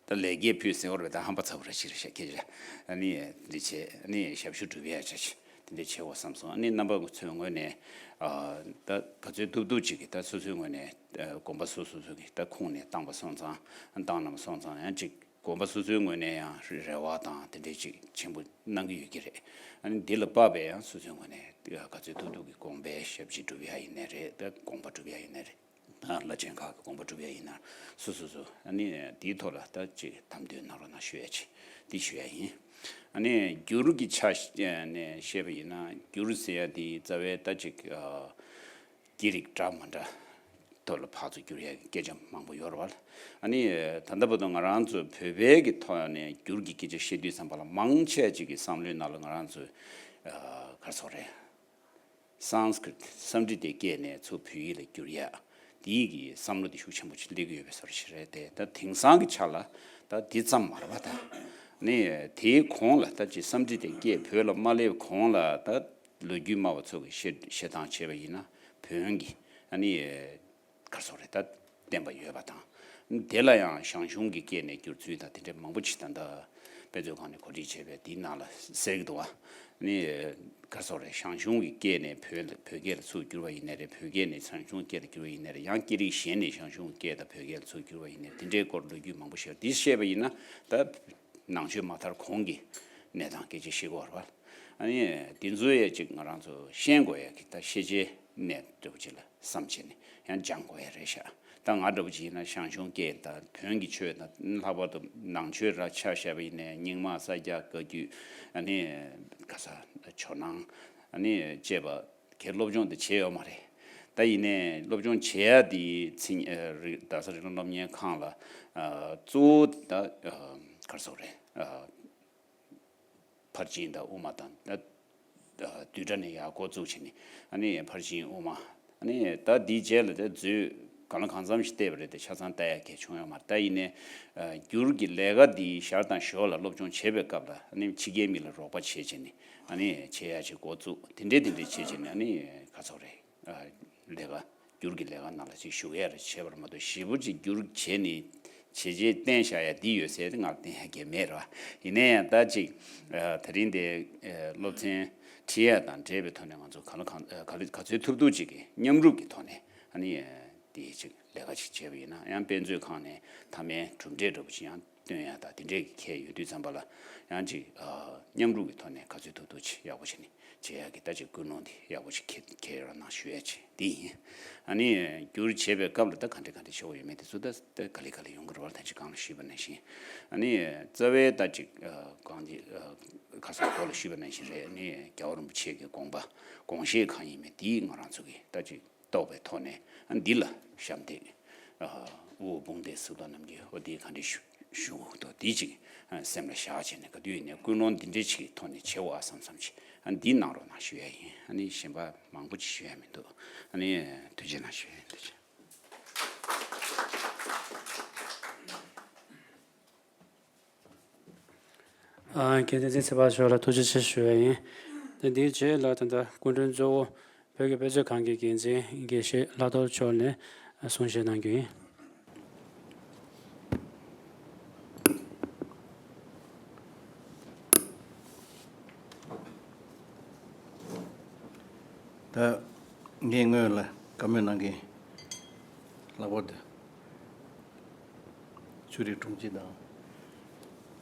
ད་ལེགས་སྐྱེས་ཕུལ་ཟེར་བ་རེད། ད་ཧམ་པ་ཚ་བོ་ར་ཅིག་རེད་ཤག་ཁྱེད་ཀྱིས་ཨ་ནི་འདི་བྱས་ཨ་ནི་ཞབས་ཞུ་སྒྲུབ་ཡ་ཆ་ཆེ་དེ་འདྲ་བྱེད་དགོས་བསམ་སོང་། ཨ་ནི་རྣམ་པ་ཚོའི་ངོས་ནས་ཨ་ད་ག་ཚོད་ཐུབ་ཐུབ་ཅིག་གིས་ད་སོ་སོའི་ངོས་ནས་ཨ་དགོན་པ་སོ་སོ་སོ་གིས་ད་ཁུངས་སྣེ་བཏང་པ་སོང་ཙང་བཏང་གནང་པ་སོང་ཙང་ཡང་ཅིག་དགོན་པ་སོ་སོའི་ངོས་ནས་ཡང་རེ་བ་དང་དེ་འདྲ་ཅིག་ཆེན་པོ་གནང་གི་ཡོད་ཀྱི་རེད། ཨ་ནི་འདི་ལ་དཔག་པའི་ཡང་སོ་སོའི་ངོས་ནས་ག་ཚོད་ཐུབ་ཐུབ་ཀྱིས་དགོན་པའི་ཞབས་ཕྱི་སྒྲུབ་ཡ་ཡིན་ནའི་རེད། ད་དགོངས་པ་སྒྲུབ་ཡ་ཡིན་ནའི་རེད། བླ་ཆེན་ཁག་གི་དགོངས་པ་སྒྲུབ་ཡ་ཡིན་ན་སོ་སོ་སོ་ཨ་ནི་དེའི་ཐོག་ལ་ད་ཅིག་དམ་དོན་གནང་རོགས་གནང་ཞུ་ཡ་ཅིག་འདི་ཞུ་ཡ་ཡིན། ཨ་ནི་འགྱུར་གྱི་ཆ་ནས་བཤད་པ་ཡིན་ན་འགྱུར་ཟེར་ཡ་དེ་རྩ་བའི་ད་ཅིག་ཨ་སྐད་རིགས་འདྲ་མི་འདྲ་ཐོག་ལ་ཕར་ཚུར་འགྱུར་ཡ་གི་སྐད་ཆ་མང་པོ་ཡོད་རེད་བ། ཨ་ནི་ད་ལྟ་བར་དུ་ང་རང་ཚོ་བོད་པའི་གི་ཐོག་ནས་འགྱུར་གྱི་སྐད་ཆ་བཤད་དུས་ཙམ་པ་ལ་མང་ཆེ་ཅིག་གི་བསམ་བློའི་ནང་ལ་ང་རང་ཚོ་ཨ་ག་རེ་ཟེར་དགོས་རེད། སཾ་སྐྲྀ་ཏ་སཾ་སྐྲྀ་ཏའི་སྐད་ནས་ཚུར་བོད་ཡིག་ལ་བསྒྱུར་ཡ་དེའི་གི་བསམ་བློ་དེ་ཤུགས་ཆེན་པོ་ཅིག་སླེབས་ཀྱི་ཡོད་པའི་བཟོ་འདྲ་ཞིག་རེད་དེ། ད་དེང་སང་གི་ཆ་ལ་ད་དེ་ཙམ་མ་རེད་པ། ད་ནི་དེའི་གོང་ལ་ད་ཅིག་སཾ་སྐྲྀ་ཏའི་སྐད་བོད་ལ་མ་སླེབས་གོང་ལ་ད་ལོ་རྒྱུས་སྨྲ་བ་ཚོ་གི་བཤད་བཤད་སྟངས་བྱས་པ་ཡིན་ན་བོན་གྱི་ཨ་ནི་ག་རེ་ཟེར་དགོས་རེད། ད་བསྟན་པ་ཡོད་པ་དང་། དེ་ལ་ཡང་ཞང་ཞུང་གི་སྐད་ནས་བསྒྱུར་ཚུལ་དང་དེ་འདྲའི་མང་པོ་ཅིག་ད་ལྟ་དཔེ་མཛོད་ཁང་ནས་གོ་སྒྲིག་བྱས་པའི་དེའི་ནང་ལ་གསལ་གྱི་འདུག་བ། ནི་ག་རེ་ཟེར་དགོས་རེད། ཞང་ཞུང་གི་སྐད་ནས་བོད་བོད་སྐད་ལ་ཚུར་བསྒྱུར་བ་ཡིན་ནའི་རེད། བོད་སྐད་ནས་ཞང་ཞུང་སྐད་ལ་བསྒྱུར་བ་ཡིན་ནའི་རེད། ཡང་སྐད་རིགས་གཞན་ནས་ཞང་ཞུང་སྐད་དང་བོད་སྐད་ལ་ཚུར་བསྒྱུར་བ་ཡིན་ནའི་རེད། དེ་འདྲའི་སྐོར་ལོ་རྒྱུས་མང་པོ་བཤད། འདི་བཤད་པ་ཡིན་ན་ད་ནང་ཆོས་མ་དར་གོང་གི་གནས་སྟངས་སྐད་ཆ་བཤད་དགོས་རེད་བ། ཨ་ནི་དེ་ཚོ་ཡས་ཅིག་ང་རང་ཚོ་ཤེས་དགོས་ཡ་གི་ད་ཤེས་བྱའི་གནས་འདྲ་པོ་ཅིག་ལ་བསམ་བྱས་ནས་ཡང་སྦྱང་དགོས་ཡ་རེད་ཤག་ད་ང་འདྲ་པོ་ཅིག་ཡིན་ན་ཞང་ཞུང་སྐད་དང་བོན་གྱི་ཆོས་དང་ལྷག་པར་དུ་ནང་ཆོས་ར་ཆ་བཞག་པ་ཡིན་ནའི་རྙིང་མ་ས་སྐྱ་བཀའ་བརྒྱུད་ཨ་ནི་ག་ས་ཇོ་ནང་ཨ་ནི་བཅས་པ་གའི་སློབ་སྦྱོང་དེ་བྱས་ཡོད་མ་རེད། ད་ཡིན་ནའི་སློབ་སྦྱོང་བྱེད་ཡ་དེ་ཚིག་རིག་རྡ་ས་རིག་ལམ་སློབ་གཉེར་ཁང་ལ་གཙོ་བོ་ད་ག་རེ་ཟེར་དགོས་རེད། ཕར་ཕྱིན་དང་དབུ་མ་དང་ད་བསྡུས་གྲྭ་ནས་ཡར་འགོ་བཙུགས་བྱས་ནས་ཨ་ནི་ཕར་ཕྱིན་དབུ་མ་ཨ་ནི་ད་འདིའི་རྗེས་ལ་ད་མཛོད་གང་ལ་གང་འཚམ་ཞིག་བལྟས་པ་རེད་དེ་ཆ་ཚང་ལྟ་ཡ་གལ་བྱུང་ཡོད་མ་རེད། ད་ཡིན་ནའི་འགྱུར་གྱི་ལས་ཀ་འདི་ཞར་དང་ཞོར་ལ་སློབ་སྦྱོང་བྱེད་པའི་སྐབས་ལ་ཨ་ནི་ཕྱི་རྒྱལ་མི་ལ་རོགས་པ་བྱེད་བྱས་ནས་ཨ་ནི་བྱེད་ཡ་ཅིག་འགོ་བཙུགས་དེ་འདྲའི་དེ་འདྲའི་བྱེད་བྱས་ནས་ཨ་ནི་ག་ཚོད་རེད། ལས་ཀ་བསྒྱུར་གྱི་ལས་ཀ་ནང་ལ་ཅིག་ཞུགས་ཡ་རེ་བྱས་པར་མ་གཏོགས་ཞེ་པོ་ཅིག་བསྒྱུར་བྱས་ནས་བྱས་རྗེས་བསྟན་བཞག་ཡ་འདི་ཡོད་ཟེར་ཏེ་ང་ལ་བསྟན་ཡ་གལ་མེད་ར། ཡིན་ན་ཡང་ད་ཅིག་ད་རིང་འདི་སློབ་ཚན་ཁྲིད་ཡ་དང་འབྲེལ་བའི་ཐོག་ནས་ང་ཚོ་ག་ལ་གང་ག་ལ་ག་ཚོད་ཐུབ་ཐུབ་ཅིག་གི་མཉམ་རུབ་ཀྱི་ཐོག་ནས་ཨ་ནི་དེ་ཅིག་ལས་ཀ་ཅིག་བྱས་པ་ཡིན་ན་ཡང་དཔེ་མཛོད་ཁང་ནས་མཐའ་མའི་གྲུབ་འབྲས་འདྲ་པོ་ཅིག་ཡང་སྟོན་ཡ་དང་དེ་འདྲས་ཀྱི་ཁྱད་ཡོད་དུས་ཙམ་པ་ལ་ཡང་ཅིག་མཉམ་རུབ་ཀྱི་ཐོག་ནས་ག་ཚོད་ཐུབ་ཐུབ་ཅིག་ཡག་པོ་བྱས་ནས་བྱེད་ཡག་གི་ད་ཅིག་ཀུན་སློང་དེ་ཡག་པོ་ཅིག་འཁྱེར་འཁྱེར་རོགས་གནང་ཞུ་ཡ་ཅིག་དེ་ཡིན། ཨ་ནི་བསྒྱུར་བྱེད་པའི་སྐབས་ལ་ད་ག་འདྲས་ག་འདྲས་བྱེད་དགོས་ཡོད་མེད་དེ་ཚོ་ད་ད་ག་ལེ་ག་ལེ་ཡོང་གི་རེད་བ། ད་ཅིག་གོང་ལ་ཞུས་པ་ནང་བཞིན་ཨ་ནི་རྩ་བའི་ད་ཅིག་གང་ཅིག་ཁ་སང་གོང་ལ་ཞུས་པ་ནང་བཞིན་རེད། ཨ་ནི་རྒྱལ་བ་རིན་པོ་ཆེ་གི་དགོངས་པ་དགོངས་བཞེད་གང་ཡིན་མིན་དེ་ང་རང་ཚོ་གི་ད་ཅིག་རྟོགས་པའི་ཐོག་ནས་འདི་ལ་ཞབས་འདེགས་དབུ་འོ་དཔུང་འདེགས་གཟུགས་དང་རྣམ་འགྱུར་འོ་འདི་ག་འདྲ་ཞུ་ཞུ་དགོས་འདུག་འདི་ཅིག་སེམས་ལ་བཞག་བྱས་ནས་ག་དུས་ཡིན་ནའི་ཀུན་སློང་འདི་འདྲའི་ཅིག་གི་ཐོག་ནས་བྱེད་འོ་ཨ་བསམ་བསམ་ཅིག་ ཨ་འདི་གནང་རོགས་གནང་ཞུ་ཡ་ཡིན། ཨ་ནི་གཞན་པ་མང་པོ་ཅིག་ཞུ་ཡ་མི་འདུག་ཨ་ནི་ཐུགས་རྗེ་གནང་ཞུ་ཡ་ཡིན། ཐུགས་རྗེ། ཨ། འགན་འཛིན་ཚེ་དཔག་མཆོག་ལ་ཐུགས་རྗེ་ཆེ་ཞུ་བ་ཡིན། དེ་འདིའི་རྗེས་ལ་ད་ལྟ་སྐུ་མགྲོན་གཙོ་བོ་བོད་ཀྱི་དཔེ་མཛོད་ཁང་གི་འགན་འཛིན་དགེ་བཤེས་ལྷག་རྡོར་མཆོག་ནས་གསུང་བཤད་གནང་རྒྱུ་ཡིན། ད་ངས་སྔོན་ལ་བཀའ་མོལ་གནང་མཁན་ལྷག་པར་དུ་ཆོས་རིག་དྲུང་ཆེ་དང་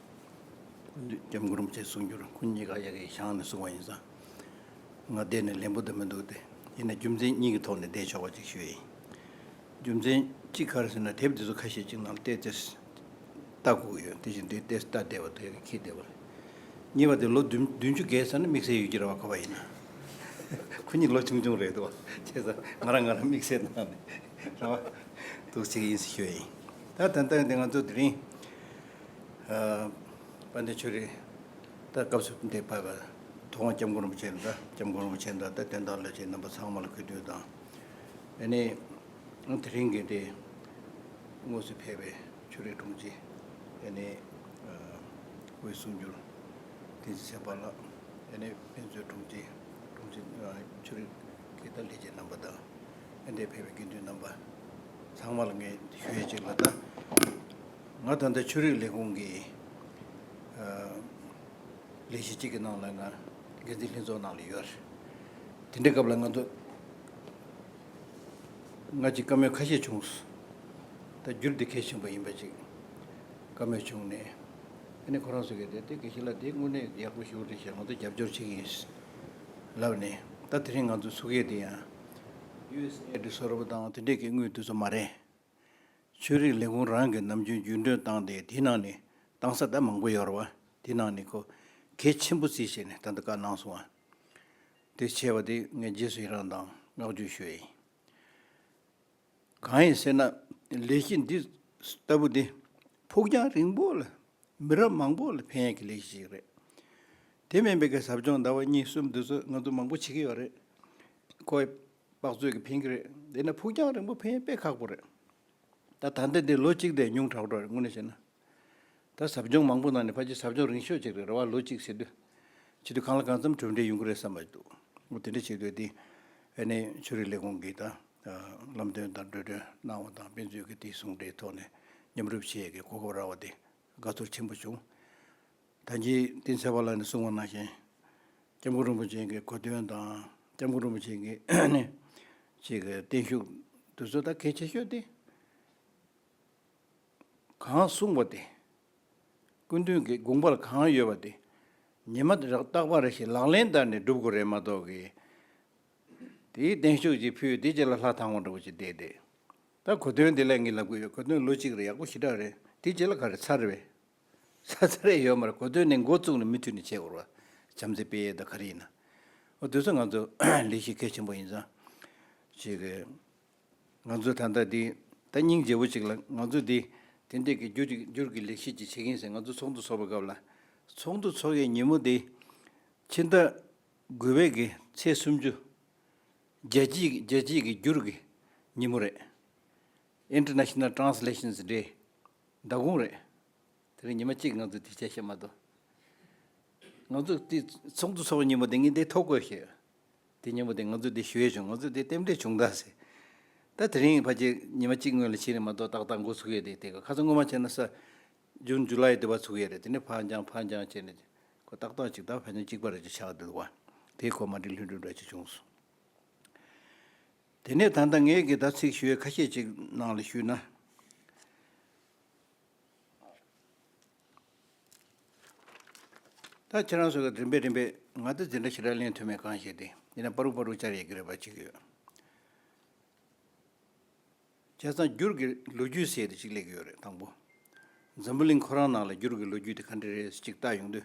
སྐྱབས་མགོན་རིན་པོ་ཆེ་གསུང་སྒྱུར་ཁོ་གཉིས་ཀ་ཡ་གི་བཞེངས་ནས་གསུང་བ་ཡིན་ཙང་། ང་བསྡད་ནས་ལན་པོ་འདི་མི་འདུག་སྟེ། ཡིན་ན་རྒྱུ་མཚན་གཉིས་ཀྱི་ཐོག་ནས་བསྡད་ཆོག་པ་ཅིག་ཞུ་ཡིན། རྒྱུ་མཚན་གཅིག་ག་རེ་ཟེར་ན། དེབ་འདི་ཚོ་ཁ་ཤས་ཅིག་ནང་ལ་བལྟས་ཚེ་ལྟ་དགོས་ཀྱི་ཡོད། དེ་བཞིན་དེ་བལྟས་ལྟ་བསྡད་པ་དེ་ཁྱི་བསྡད་པ་རེད། གཉིས་པ་དེ་ལོ་བདུན་བདུན་ཅུ་བརྒལ་ཚར་ན་དམིགས་བསལ་ཡོད་ཀྱི་རེད་བ། ག་བ་ཡིན་ན། ཁོ་གཉིས་ལོ་ཆུང་ཆུང་རེད་འདུག་བ། བྱས་ཙང་ང་རང་ང་རང་དམིགས་བསལ་གནང་ནས་རེད་བ། འདུག་ཅིག་ཡིན་ཟེར་ཞུ་ཡ་ཡིན། ད་ད་ལྟ་འདི་ང་ཚོ་དེ་རིང་ཨ་དཔལ་ལྡན་ཆོས་རིག་ད་སྐབས་སུ་འདས་པ་ཐུབ་དབང་སྐྱབས་མགོན་རིན་པོ་ཆེ་དང་། སྐྱབས་མགོན་རིན་པོ་ཆེ་དང་། ད་དོན་དག་ལས་བྱེད་རྣམ་པ་ཚང་མ་ལ་གུས་འདུད་དང་། ཨ་ནི་དེ་རིང་གི་དེ་དངོས་སུ་ཕེབས་པའི་ཆོས་རིག་དྲུང་ཆེ། ཨ་ནི་ཨ་དབུས་གསུང་སྒྱུར་བསྟན་འཛིན་ཚེ་དཔག་ལགས། ཨ་ནི་དཔེ་མཛོད་དྲུང་ཆེ། དྲུང་ཆེ་ཨ་ཆོས་རིག་གི་ད་ལས་བྱེད་རྣམ་པ་དང་། ཨ་འདིར་ཕེབས་པའི་དགེ་འདུན་རྣམ་པ་ཚང་མ་ལ་ངས་ཞུ་ཡས་གཅིག་ལ། ད་ང་ད་ལྟ་ཆོས་རིག་ལས་ཁུངས་ཀྱི་ཨ་ལས་གཞི་གཅིག་གི་ནང་ལ་ང་འགན་འཛིན་ལྷན་ཚོགས་ནང་ལ་ཡོད་རེད། དེ་འདྲའི་སྐབས་ལ་ང་ཚོ་ང་གཅིག་བཀའ་མོལ་ཁ་ཤས་བྱུང་སོང་། ད་འགྱུར་འདི་གལ་ཆེན་པོ་ཡིན་པ་ཅིག་བཀའ་མོལ་བྱུང་ནས། ཨ་ནི་ཁོ་རང་ཚོ་གིས་དེ་དེ་དགེ་བཤེས་ལགས་དེ་དངོས་གནས་ཡག་པོ་ཞེ་པོ་རེད་ཤག་ང་ཚོ་རྒྱབ་སྐྱོར་བྱེད་ཀྱི་ཡིན་ལབ་ནས། ད་དེ་རིང་ང་ཚོ་ཚུགས་ཡས་དེ་ཡང་ཡུ་ཨེས་ཨེ་ཌི་བཟོ་འདྲ་པོ་དང་དེ་འདྲས་ཀྱི་དངུལ་དེ་ཚོ་མ་རེད། ཆོས་རིག་ལས་ཁུངས་རང་གི་ནམ་རྒྱུན་རྒྱུན་གྲོན་བཏང་སྟེ་དེའི་ནང་ནས་བཏང་ས་ད་མང་པོ་ཡོད་རེད་བ། དེའི་ནང་ནས་ཁོ་གལ་ཆེན་པོ་བརྩིས་བྱས་ནས་ད་ལྟ་བཀའ་གནང་སོང་བ། དེ་བྱས་པ་དེ་ངས་རྗེས་སུ་ཡི་རང་དང་བསྔགས་བརྗོད་ཞུ་ཡ་ཡིན། གང་ཡིན་ཟེར་ན། ལས་གཞི་འདི་ལྟ་བུ་འདི་ཕུགས་རྒྱང་རིང་པོ་ལ་མི་རབས་མང་པོ་ལ་ཕན་ཡག་གི་ལས་གཞི་ཞིག་རེད། དེ་མིན་པའི་གི་ཟབ་སྦྱོང་ཟླ་བ་གཉིས་གསུམ་འདི་ཚོ་ང་ཚོ་མང་པོ་བྱེད་ཀྱི་ཡོད་རེད། ཁོ་དཔག་ཚོད་ཀྱིས་ཕན་གྱི་རེད། དེ་ན་ཕུགས་རྒྱང་རིང་པོ་ཕན་ཡག་དཔེ་ཁག་པོ་རེད། ད་ད་ལྟ་འདི་ལོ་གཅིག་དེ་ཉུང་དྲགས་འགྲོ་རེད། དངོས་གནས་བཤད་ན། ད་ཟབ་སྦྱོང་མང་པོ་ནང་ནས་ཕལ་ཆེར་ཟབ་སྦྱོང་རིང་ཤོས་ཅིག་རེད་རེད་བ། ལོ་གཅིག་ཟེར་དུས། བྱེད་དུས་གང་ལ་གང་འཚམ་གྲུབ་འབྲས་ཡོང་གི་རེད་བསམ་པ་འདུག་འོ་དེ་འདྲ་བྱེད་དུས་དེ། ཨ་ནི་ཆོས་རིག་ལས་ཁུངས་ཀྱིས་ད་ལམ་སྟོན་དང་འགྲོ་གྲོན་གནང་བ་དང་། དཔེ་མཛོད་ཀྱི་དེའི་ཟུང་འབྲེལ་ཐོག་ནས་མཉམ་རུབ་བྱེད་ཡས་ཀྱི་གོ་སྐབས་རག་པ་དེ་དགའ་ཚོར་ཆེན་པོ་བྱུང་། ད་གིན་བསྟན་འཛིན་ཚེ་དཔག་ལགས་ནས་གསུངས་པ་ནང་བཞིན། སྐྱབས་མགོན་རིན་པོ་ཆེ་གི་གོ་སྟོན་དང་། སྐྱབས་མགོན་རིན་པོ་ཆེ་གི་ནི་ཅིག་གི་བརྟན་བཞུགས་དེ་ཚོ་ད་གལ་ཆེ་ཤོས་དེ། གང་གསུངས་པ་དེ། སྐུ་མདུན་གྱི་དགོངས་པར་གང་ཡོད་པ་དེ། ཉི་མ་རྟག་པ་རེ་བཞིན་ལག་ལེན་བསྟར་ནས་སྒྲུབ་དགོས་རེད་མ་གཏོགས་ཀྱི། དེའི་བརྟན་བཞུགས་ཅིག་ཕུལ། དེའི་རྗེས་ལ་ལྷ་དང་བ་འདྲ་བོ་ཅིག་བསྡད་དེ། ད་གོ་སྟོན་དེ་ལ་ངས་ལབ་ཀྱི་ཡོད། གོ་སྟོན་ལོ་གཅིག་རེད། ཡག་པོ་ཞེ་དྲག་རེད། དེའི་རྗེས་ལ་ག་རེ་ཚར་རེད་པས། ཚར་ཚར་རེད་ཡོད་མ་རེད། གོ་སྟོན་ནས་འགོ་བཙུགས་ནས་མུ་མཐུད་ནས་བྱེད་དགོས་རེད་བ། བྱམས་བརྩེ་སྤེལ་ཡས་དང་ག་རེ་ཡིན་ན། འོ་དེ་ཚོ་ང་ཚོ་ལས་གཞི་གལ་ཆེན་པོ་ཡིན་ཙང་། ཅིག་གི་ང་ཚོ་ད་ལྟ་འདི་ད་སྙིང་རྗེ་པོ་ཅིག་ལ། ང་ཚོ་འདི་དེ་འདྲས་ཀྱི་འགྱུར་འགྱུར་གྱི་ལས་གཞི་ཅིག་བྱེད་ཀྱི་ཡིན་ཟེར། ང་ཚོ་ཚོགས་འདུ་ཚོགས་པའི་སྐབས་ལ། ཚོགས་འདུ་ཚོགས་ཡས་ཉིན་མོ་འདི་ཕྱི་ཟླ་དགུ་པའི་གི་ཚེས་སུམ་ཅུ། རྒྱལ་སྤྱིའི་རྒྱལ་སྤྱིའི་གི་འགྱུར་གྱི་ཉིན་མོ་རེད། International Translations Day། ཟླ་གུང་རེད། དེ་རིང་ཉི་མ་གཅིག་ང་ཚོ་དེ་བྱས་ཤེས་མ་གཏོགས། ང་ཚོ་དེ་ཚོགས་འདུ་ཚོགས་ཉིན་མོ་དེ་ངས་དེ་ཐོ་བཀོད་ཤེས། དེ་ཉིན་མོ་དེ་ང་ཚོ་དེ་ཞུ་ཡས་བྱུང་། ང་ཚོ་དེ་རྟེན་འབྲེལ་བྱུང་ད་ཟེར། ད་དེ་རིང་ཕལ་ཆེར་ཉི་མ་གཅིག་སྔོན་ལ་ཕྱིན་ནས་མ་གཏོགས་ཏག་ཏག་འགོ་ཚུགས་ཡས་དེ། དེ་ག་ཁ་སང་སྔོན་མ་བྱས་ན་ས་ཇུན་ཇུ་ལའི་དེ་བ་ཚུགས་ཡས་རེད། དེ་ནས་ཕར་འགྱངས་ཕར་འགྱངས་བྱས་ནས་ཁོ་ཏག་ཏག་ཅིག་ད་ཕལ་ཆེར་གཅིག་པ་རེ་ཅིག་ཆགས་འདུག་བ། དེ་ཁོ་མ་འགྲིག་ལྷུན་གྲུབ་འདྲ་ཅིག་བྱུང་སོང་། དེ་ནས་ད་ལྟ་ངས་གི་ད་ཚིག་ཞུ་ཡས་ཁ་ཤས་ཅིག་ནང་ལ་ཞུས་ན། ད་ཁྱེད་རང་ཚོ་གི་རིམ་པས་རིམ་པས་ང་ད་འཛིན་གྲྭ་ཞེ་དྲག་ལེན་ཐུབ་མེད་གང་ཤེས་ཏེ། ཡིན་ན་པ་རུ་པ་རུ་བཅར་ཡས་ཀྱི་རེ་བ་བྱེད་ཀྱི་ཡོད། བྱས་ཙང་འགྱུར་གྱི་ལོ་རྒྱུས་ཟེར་དེ་ཅིག་སླེབས་ཀྱི་ཡོད་རེད། དང་པོ། འཛམ་བུ་གླིང་ཁོ་རང་ནང་ལ་འགྱུར་གྱི་ལོ་རྒྱུས་དེ་ག་འདྲ་རེད་ཅིག་ལྟ་ཡོང་དུས།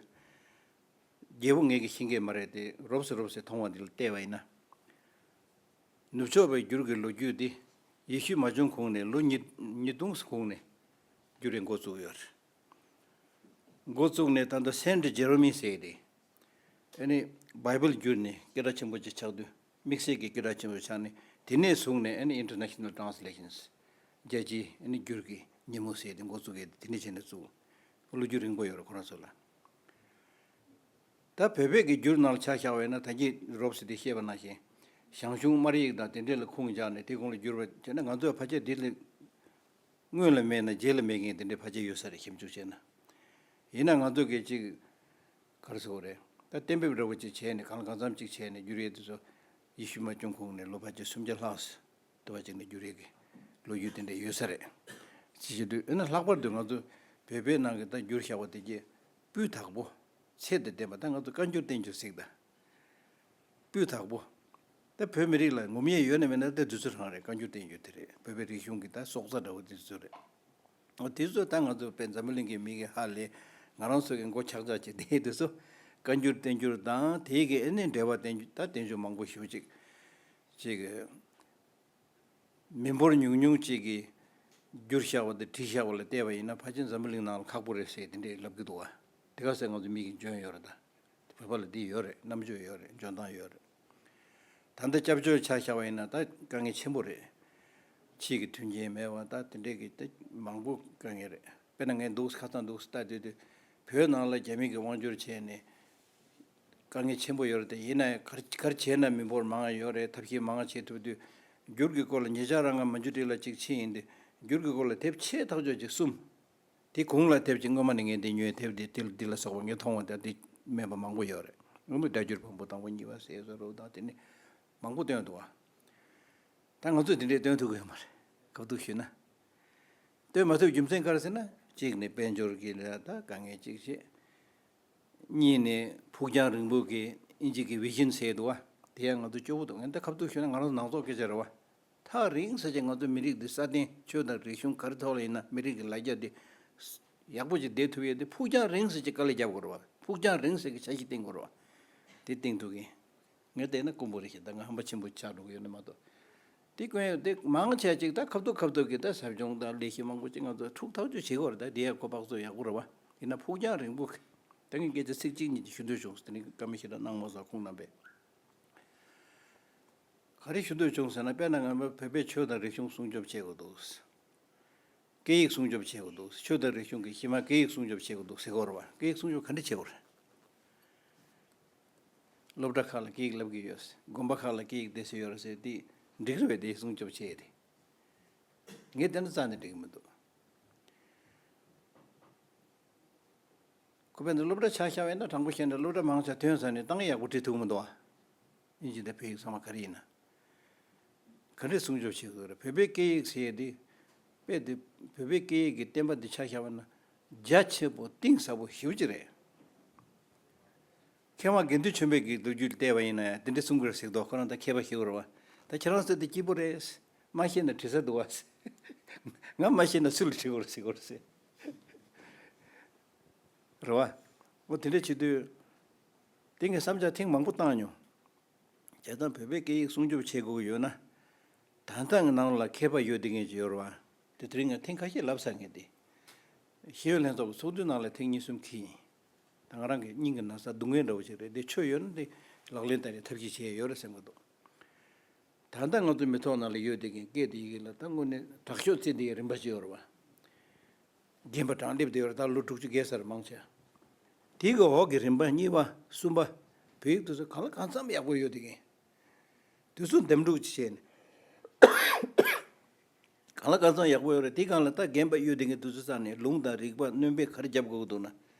རྒྱས་པོ་ངས་ཀྱི་ཤེས་ཀྱི་མ་རེད་དེ། རོབ་ཙམ་རོབ་ཙམ་མཐོང་བ་འདི་ལ་བལྟས་པ་ཡིན་ན། ནུབ་ཕྱོགས་པའི་འགྱུར་གྱི་ལོ་རྒྱུས་འདི་ཡེ་ཤུ་མ་བྱུང་གོང་ནས་ལོ་ཉིས་ཉིས་སྟོང་གོང་ནས་འགྱུར་བའི་འགོ་བཙུགས་ཡོད་རེད། འགོ་བཙུགས་ནས་ད་ལྟ་སེན་ཊི་ཇེ་རོ་མི་ཟེར་ཏེ། ཨ་ནི་བྷའི་བལ་བསྒྱུར་ནས་སྐད་གྲགས་ཆེན་པོ་ཅིག་ཆགས་དུས། དམིགས་བསལ་གྱི་སྐད་གྲགས་ཆེན་པོ་ཆགས་ནས། དེ་ནས་བཟུང་ནས་ཨ་ནི་International Translations། རྒྱལ་སྤྱིའི་ཨ་ནི་བསྒྱུར་གྱི་ཉིན་མོ་ཟེར་དེ་འགོ་བཙུགས་ཡས་དེ་དེ་ནས་བྱས་ནས་བཙུགས། ལོ་རྒྱུས་རིང་པོ་ཡོད་རེད་ཁོ་རང་ཚོ་ལ། ད་བོད་པའི་གི་བསྒྱུར་ནང་ལ་ཆ་བཞག་པ་ཡིན་ན། ད་གིན་རོབ་ཙམ་དེ་བཤད་པ་ནང་བཞིན་ཞང་ཞུང་སྨར་ཡིག་དང་དེ་འདྲས་ལ་ཁུངས་བཅངས་ནས་དེ་གོང་ལ་བསྒྱུར་བ་བྱས་ན། ང་ཚོའི་ཕལ་ཆེར་འདི་ལ་སྔོན་ལ་མེད་ན་རྗེས་ལ་མེད་མཁན་དེ་འདྲའི་ཕལ་ཆེར་ཡོད་ས་རེད། ཞིབ་འཇུག་བྱས་ན། ཡིན་ན་ང་ཚོ་གི་ཅིག་ག་རེ་ཟེར་དགོས་རེད། ད་གཏན་འབེབས་འདྲ་བོ་ཅིག་བྱས་ནས། གང་ལ་གང་འཚམ་ཅིག་བྱས་ནས་བསྒྱུར་ཡས་དེ་ཚོ་ཡེ་ཤུ་མ་བྱུང་གོང་ནས་ལོ་ཕལ་ཆེར་སུམ་བརྒྱ་ལྷག་ཙམ་དུ་བ་ཅིག་ནས་བསྒྱུར་ཡས་ཀྱི་ལོ་རྒྱུས་དེ་འདྲ་ཡོད་ས་རེད། ཅི་བྱེད་དུས་ཨེ་ན་ལྷག་པར་དུ་ང་ཚོ་བོད་པའི་ནང་གི་ད་བསྒྱུར་བཞག་པ་དེ་གྱད་སྤུས་དག་པོ། ཚད་དང་ལྡན་པ། ད་ང་ཚོ་བཀའ་འགྱུར་བསྟན་འགྱུར་ཟེར་གི་ད། སྤུས་དག་པོ། ད་བོད་མི་རིགས་ལ་ངོམ་ཡས་ཡོད་ན་མེད་ན་ད་དེ་ཚོ་རང་རེད། བཀའ་འགྱུར་བསྟན་འགྱུར་དེ་རེད། བོད་པའི་རིག་གཞུང་གི་ད་སྲོག་རྩ་འདྲ་བོ་དེ་ཚོ་རེད། འོ་དེ་ཚོ་ད་ང་ཚོ་བོད་འཛམ་བུ་གླིང་གི་མི་གིས་ཧ་ལས། ང་རང་ཚོ་གི་མགོ་ཆག་ཆག་བྱེད་དེ་དེ་ཚོ། བཀའ་འགྱུར་བསྟན་འགྱུར་དང་དེའི་གི་ཨེ་ནས་འབྲེལ་བ་བསྟན་འགྱུར། ད་བསྟན་འགྱུར་མང་པོ་ཞེ་པོ་ཅིག་ཅིག་གི་མི་འབོར་ཉུང་ཉུང་ཅིག་གིས་བསྒྱུར་བཞག་པ་དང་བྲིས་བཞག་པ་ལ་བལྟས་པ་ཡིན་ན། ཕལ་ཆེར་འཛམ་བུ་གླིང་ནང་ལ་ཁག་པོ་རེད་ཟེར་དེ་འདྲས་ལབ་གི་འདུག་བ། དེ་ག་ཟེར་ང་ཚོ་མི་གི་འཇོན་ཡོད་རེད་ད། བོད་པ་ལ་འདི་ཡོད་རེད། རྣམ་དཔྱོད་ཡོད་རེད། འཇོན་ཐང་ཡོད་རེད། ད་ལྟ་སྐྱབས་བཅོལ་ཆ་བཞག་པ་ཡིན་ན་ད་དཀའ་ངལ་ཆེན་པོ་རེད། ཕྱིའི་གི་མཐུན་རྐྱེན་མེད་པ། ད་དེ་འདྲས་གི་ད་མང་པོ་དཀའ་ངལ་རེད། དཔེར་ན་ངས་འདུག་ཁ་སང་འདུག་ལྟ་དུས་དུས། བོད་ནང་ལ་རྒྱ་མི་གི་དབང་བསྒྱུར་བྱས་ནས། དཀའ་ངལ་ཆེན་པོ་ཡོད་རེད་དེ། ཡིན་ན་ཡང་ག་རེ་ག་རེ་བྱས་ན་མི་འབོར་མང་ཡོད་རེད། ཐབས་ཤེས་མང་བྱེད་ཐུབ་དུས། འགྱུར་གྱི་སྐོར་ལ་ཉེ་ཆར་རང་ང་མ་འཇུ་ཏི་ལ་གཅིག་ཕྱིན་ཡིན་དུས། འགྱུར་གྱི་སྐོར་ལ་དེབ་ཆེ་ཐག་ཆོད་ཅིག་གསུམ། དེ་གོང་ལ་དེབ་ཅིག་སྔོན་མ་ནས་ངས་འདི་ཉོས། དེབ་འདི་དེ་འདི་ལ་སོགས་པ་ངས་མཐོང་བ་དང་དེ་མེད་པ་མང་པོ་ཡོད་རེད། སྔོན་མ་སྒྲ་བསྒྱུར་བམ་པོ་དང་པོ་གཉིས་པ་ཟེར་བཟོ་རོགས་དང་དེ་ནི་མང་པོ་བཏོན་འདུག་བ། ད་ང་ཚོས་དེ་འདྲའི་བཏོན་ཐུབ་ཀྱི་ཡོད་མ་རེད། ཁ་ཐུག་ཞུས་ན། བཏོན་མ་ཐུབ་རྒྱུ་མཚན་ག་རེ་ཟེར་ན། གཅིག་ནས་དཔལ་འབྱོར་གྱི་ལ་ད་དཀའ་ངལ་གཅིག་བྱས། གཉིས་ནས་ཕུགས་རྒྱང་རིང་པོ་གི་ཨིན་ཇི་གི་བི་ཤན་ཟེར་འདུག་བ། དེ་ཡང་ང་ཚོ་སྐྱོ་པོ་འདུག་ངས་ད་ཁ་ཐུག་ཞུས་ན་ང་རང་ཚོ་ནང་ཚོགས་སྐད་ཆ་རེད་བ། ཐག་རིང་ས་ཅིག་ང་ཚོ་མི་རིགས་འདི་སྲ་བརྟན། ཆོས་དང་རིག་གཞུང་ག་རེ་ཐོག་ལ་ཡིན་ན་མི་རིགས་ཀྱི་ལ་རྒྱ་འདི་ཡག་པོ་ཅིག་བསྡད་ཐུབ་ཡས་དེ། ཕུགས་རྒྱང་རིང་ས་ཅིག་དཀའ་ལས་རྒྱབ་དགོས་རེད་བ། ཕུགས་རྒྱང་རིང་ས་གི་འཆར་གཞི་བཏིང་དགོས་རེད་བ། དེ་བཏིང་ཐུབ་མཁན། ངས་བལྟས་ན་དཀོན་པོ་རེད་ཤག་ད་ང་ཧམ་པ་ཆེན་པོ་ཆགས་འགྲོ་གི་ཡོད་ན་མ་གཏོགས། དེ་དཀོན་ཡོད་དེ་མང་ཆེ་ཅིག་ད་ཁ་ཐུག་ཁ་ཐུག་གི་ད་ཟབ་སྦྱོང་དང་ལས་གཞི་མང་པོ་ཅིག་ང་ཚོ་འཁྲུག་ཐག་ཆོད་བྱེད་དགོས་རེད། ད་དེ་ཡང་ཁོ་པག་ཚོ་ཡག་པོ་རེད་བ། ཡིན་ན་ཕུགས་རྒྱང་རིང་པོ་གི། ད་ངས་སྐད་ཆ་ཚིག་གཅིག་གཉིས་ཅིག་ཞུ་འདོད་བྱུང་སོང་། དེ་ནི་བཀའ་མོལ་ཞིག་ལ་གནང་མ་སོང་ཁོང་རྣམ་པས། ག་རེ་ཞུ་འདོད་བྱུང་ཟེར་ན། དཔེར་ན་ང་བོད་པའི་ཆོས་དང་རིག་གཞུང་སྲུང་སྐྱོབ་བྱེད་དགོས་འདུག་སྐད་ཡིག་སྲུང་སྐྱོབ་བྱེད་དགོས་འདུག་ཆོས་དང་རིག་གཞུང་གི་གཞི་མ་སྐད་ཡིག་སྲུང་སྐྱོབ་བྱེད་དགོས་འདུག་ཟེར་གྱི་ཡོད་རེད་བ། སྐད་ཡིག་སྲུང་སྐྱོབ་ག་འདྲ་བྱེད་དགོས་རེད། སློབ་གྲྭ་ཁག་ལ་སྐད་ཡིག་བསླབ་ཀྱི་ཡོད། དགོན་པ་ཁག་ལ་སྐད་ཡིག་སྡེ་ཚན་ཡོད་རེད་ཟེར་དེ་འགྲིག་རེད་པས། དེ་སྲུང་སྐྱོབ་བྱེད་ཡས་དེ། ངས་བལྟས་ན་རྩ་ནས་འགྲིག་གི་མི་འདུག་ཁོ་པས་འདི་སློབ་གྲྭ་ཆ་བཞག་པ་ཡིན་ན། དྲང་པོ་བཤད་ན་སློབ་གྲྭ་མང་ཆེ་ཐོན་ཚར་ནས་གཏམ་ཡག་པོ་བྲིས་ཐུབ་མི་འདུག་ཨ། ཨིན་ཇི་དང་བོད་ཡིག་ཚང་མ་ག་རེ་ཡིན་ན། ག་འདྲས་སྲུང་སྐྱོབ་བྱེད་དགོས་རེད། བོད་པའི་སྐད་ཡིག་ཟེར་ཡས་འདི། དཔེ་འདི་བོད་པའི་སྐད་ཡིག་གི་བསྟན་པ་འདི་ཆ་བཞག་པ་ན་རྒྱ་ཆེ་པོ་གཏིང་ཟབ་པོ་ཞེ་པོ་ཅིག་རེད། མཁས་དབང་དགེ་འདུན་ཆོས་འཕེལ་གྱི་ལོ་རྒྱུས་བལྟས་པ་ཡིན་ན་ཡང་དེ་འདྲས་གསུང་གི་རེད་ཟེར་གི་འདུག་ཁོ་རང་ད་མཁས་པ་ཞིག་རེད་བ། ད་ཁྱེད་རང་ཚོ་འདི་སྐྱིད་པོ་རེད། མ་ཤེས་ན་དྲི་ས་འདུག་བ། ང་མ་ཤེས་ན་སུ་ལ་དྲི་དགོས་རེད་ཟེར་གི་རེད་ཟེར། རེད་བ། འོ་དེ་འདྲས་བྱེད་དུས། དེ་ངས་བསམ་འཆར་ཐེངས་མང་པོ་བཏང་མྱོང་། བྱས་ཙང་བོད་པའི་སྐད་ཡིག་སྲུང་སྐྱོབ་བྱེད་དགོས་ཀྱི་ཡོད་ན། ད་ལྟ་ངའི་ནང་ལ་མཁས་པ་ཡོད་བསྡད་མཁན་ཅིག་ཡོད་རེད་བ། དེ་དེ་རིང་ང་ཐེངས་ཁ་ཤས་ལབ་ཚར་མཁན་དེ། ཤེས་ཡོན་ལྷན་ཚོགས་ཀྱི་ཚོགས་འདུའི་ནང་ལ་ཐེངས་གཉིས་གསུམ་འཁྱེར་ཡིན། ད་ང་རང་གི་སྙིང་གི་ན་ཚ་སྡུག་བསྔལ་འདྲ་བོ་ཞིག་རེད། དེ་ཆོས་ཡོད་ན་དེ་ལག་ལེན་བསྟར་ནས་ཐབས་ཤེས་བྱས་ཡོད་རེད་བསམ་གྱི་འདུག་ད་ལྟ་ང་ཚོའི་མི་ཐོག་ནང་ལ་ཡོད་བསྡད་མཁན་སྐད་དེ་ཡི་གེ་ལ་ད་དངོས་གནས་དྲག་ཤོས་བརྩི་བསྡད་ཡའི་རིམ་པ་ཞིག་ཡོད་རེད་བ། རྒན་པ་གྲངས་སླེབས་བསྡད་ཡོད་རེད། ད་ལོ་དྲུག་ཅུ་བརྒལ་ཚར་མང་ཆེ། དེ་གི་འོག་གི་རིམ་པ་གཉིས་པ་གསུམ་པ། བོད་ཡིག་དེ་ཚོ་གང་ལ་གང་འཚམ་ཡག་པོ་ཡོད་བསྡད་མཁན། དེ་ཚོ་འདེམས་སྒྲུག་ཅིག་བྱས་ནས། གང་ལ་གང་འཚམ་ཡག་པོ་ཡོད་རེད། དེ་སྒང་ལ་ད་རྒན་པ་ཡོད་བསྡད་མཁན་དེ་ཚོའི་རྩ་ནས་ལུང་དང་རིགས་པ་སྣོན་པ་ག་རེ་རྒྱབ་དགོས་ཀྱི་འདུག་ན།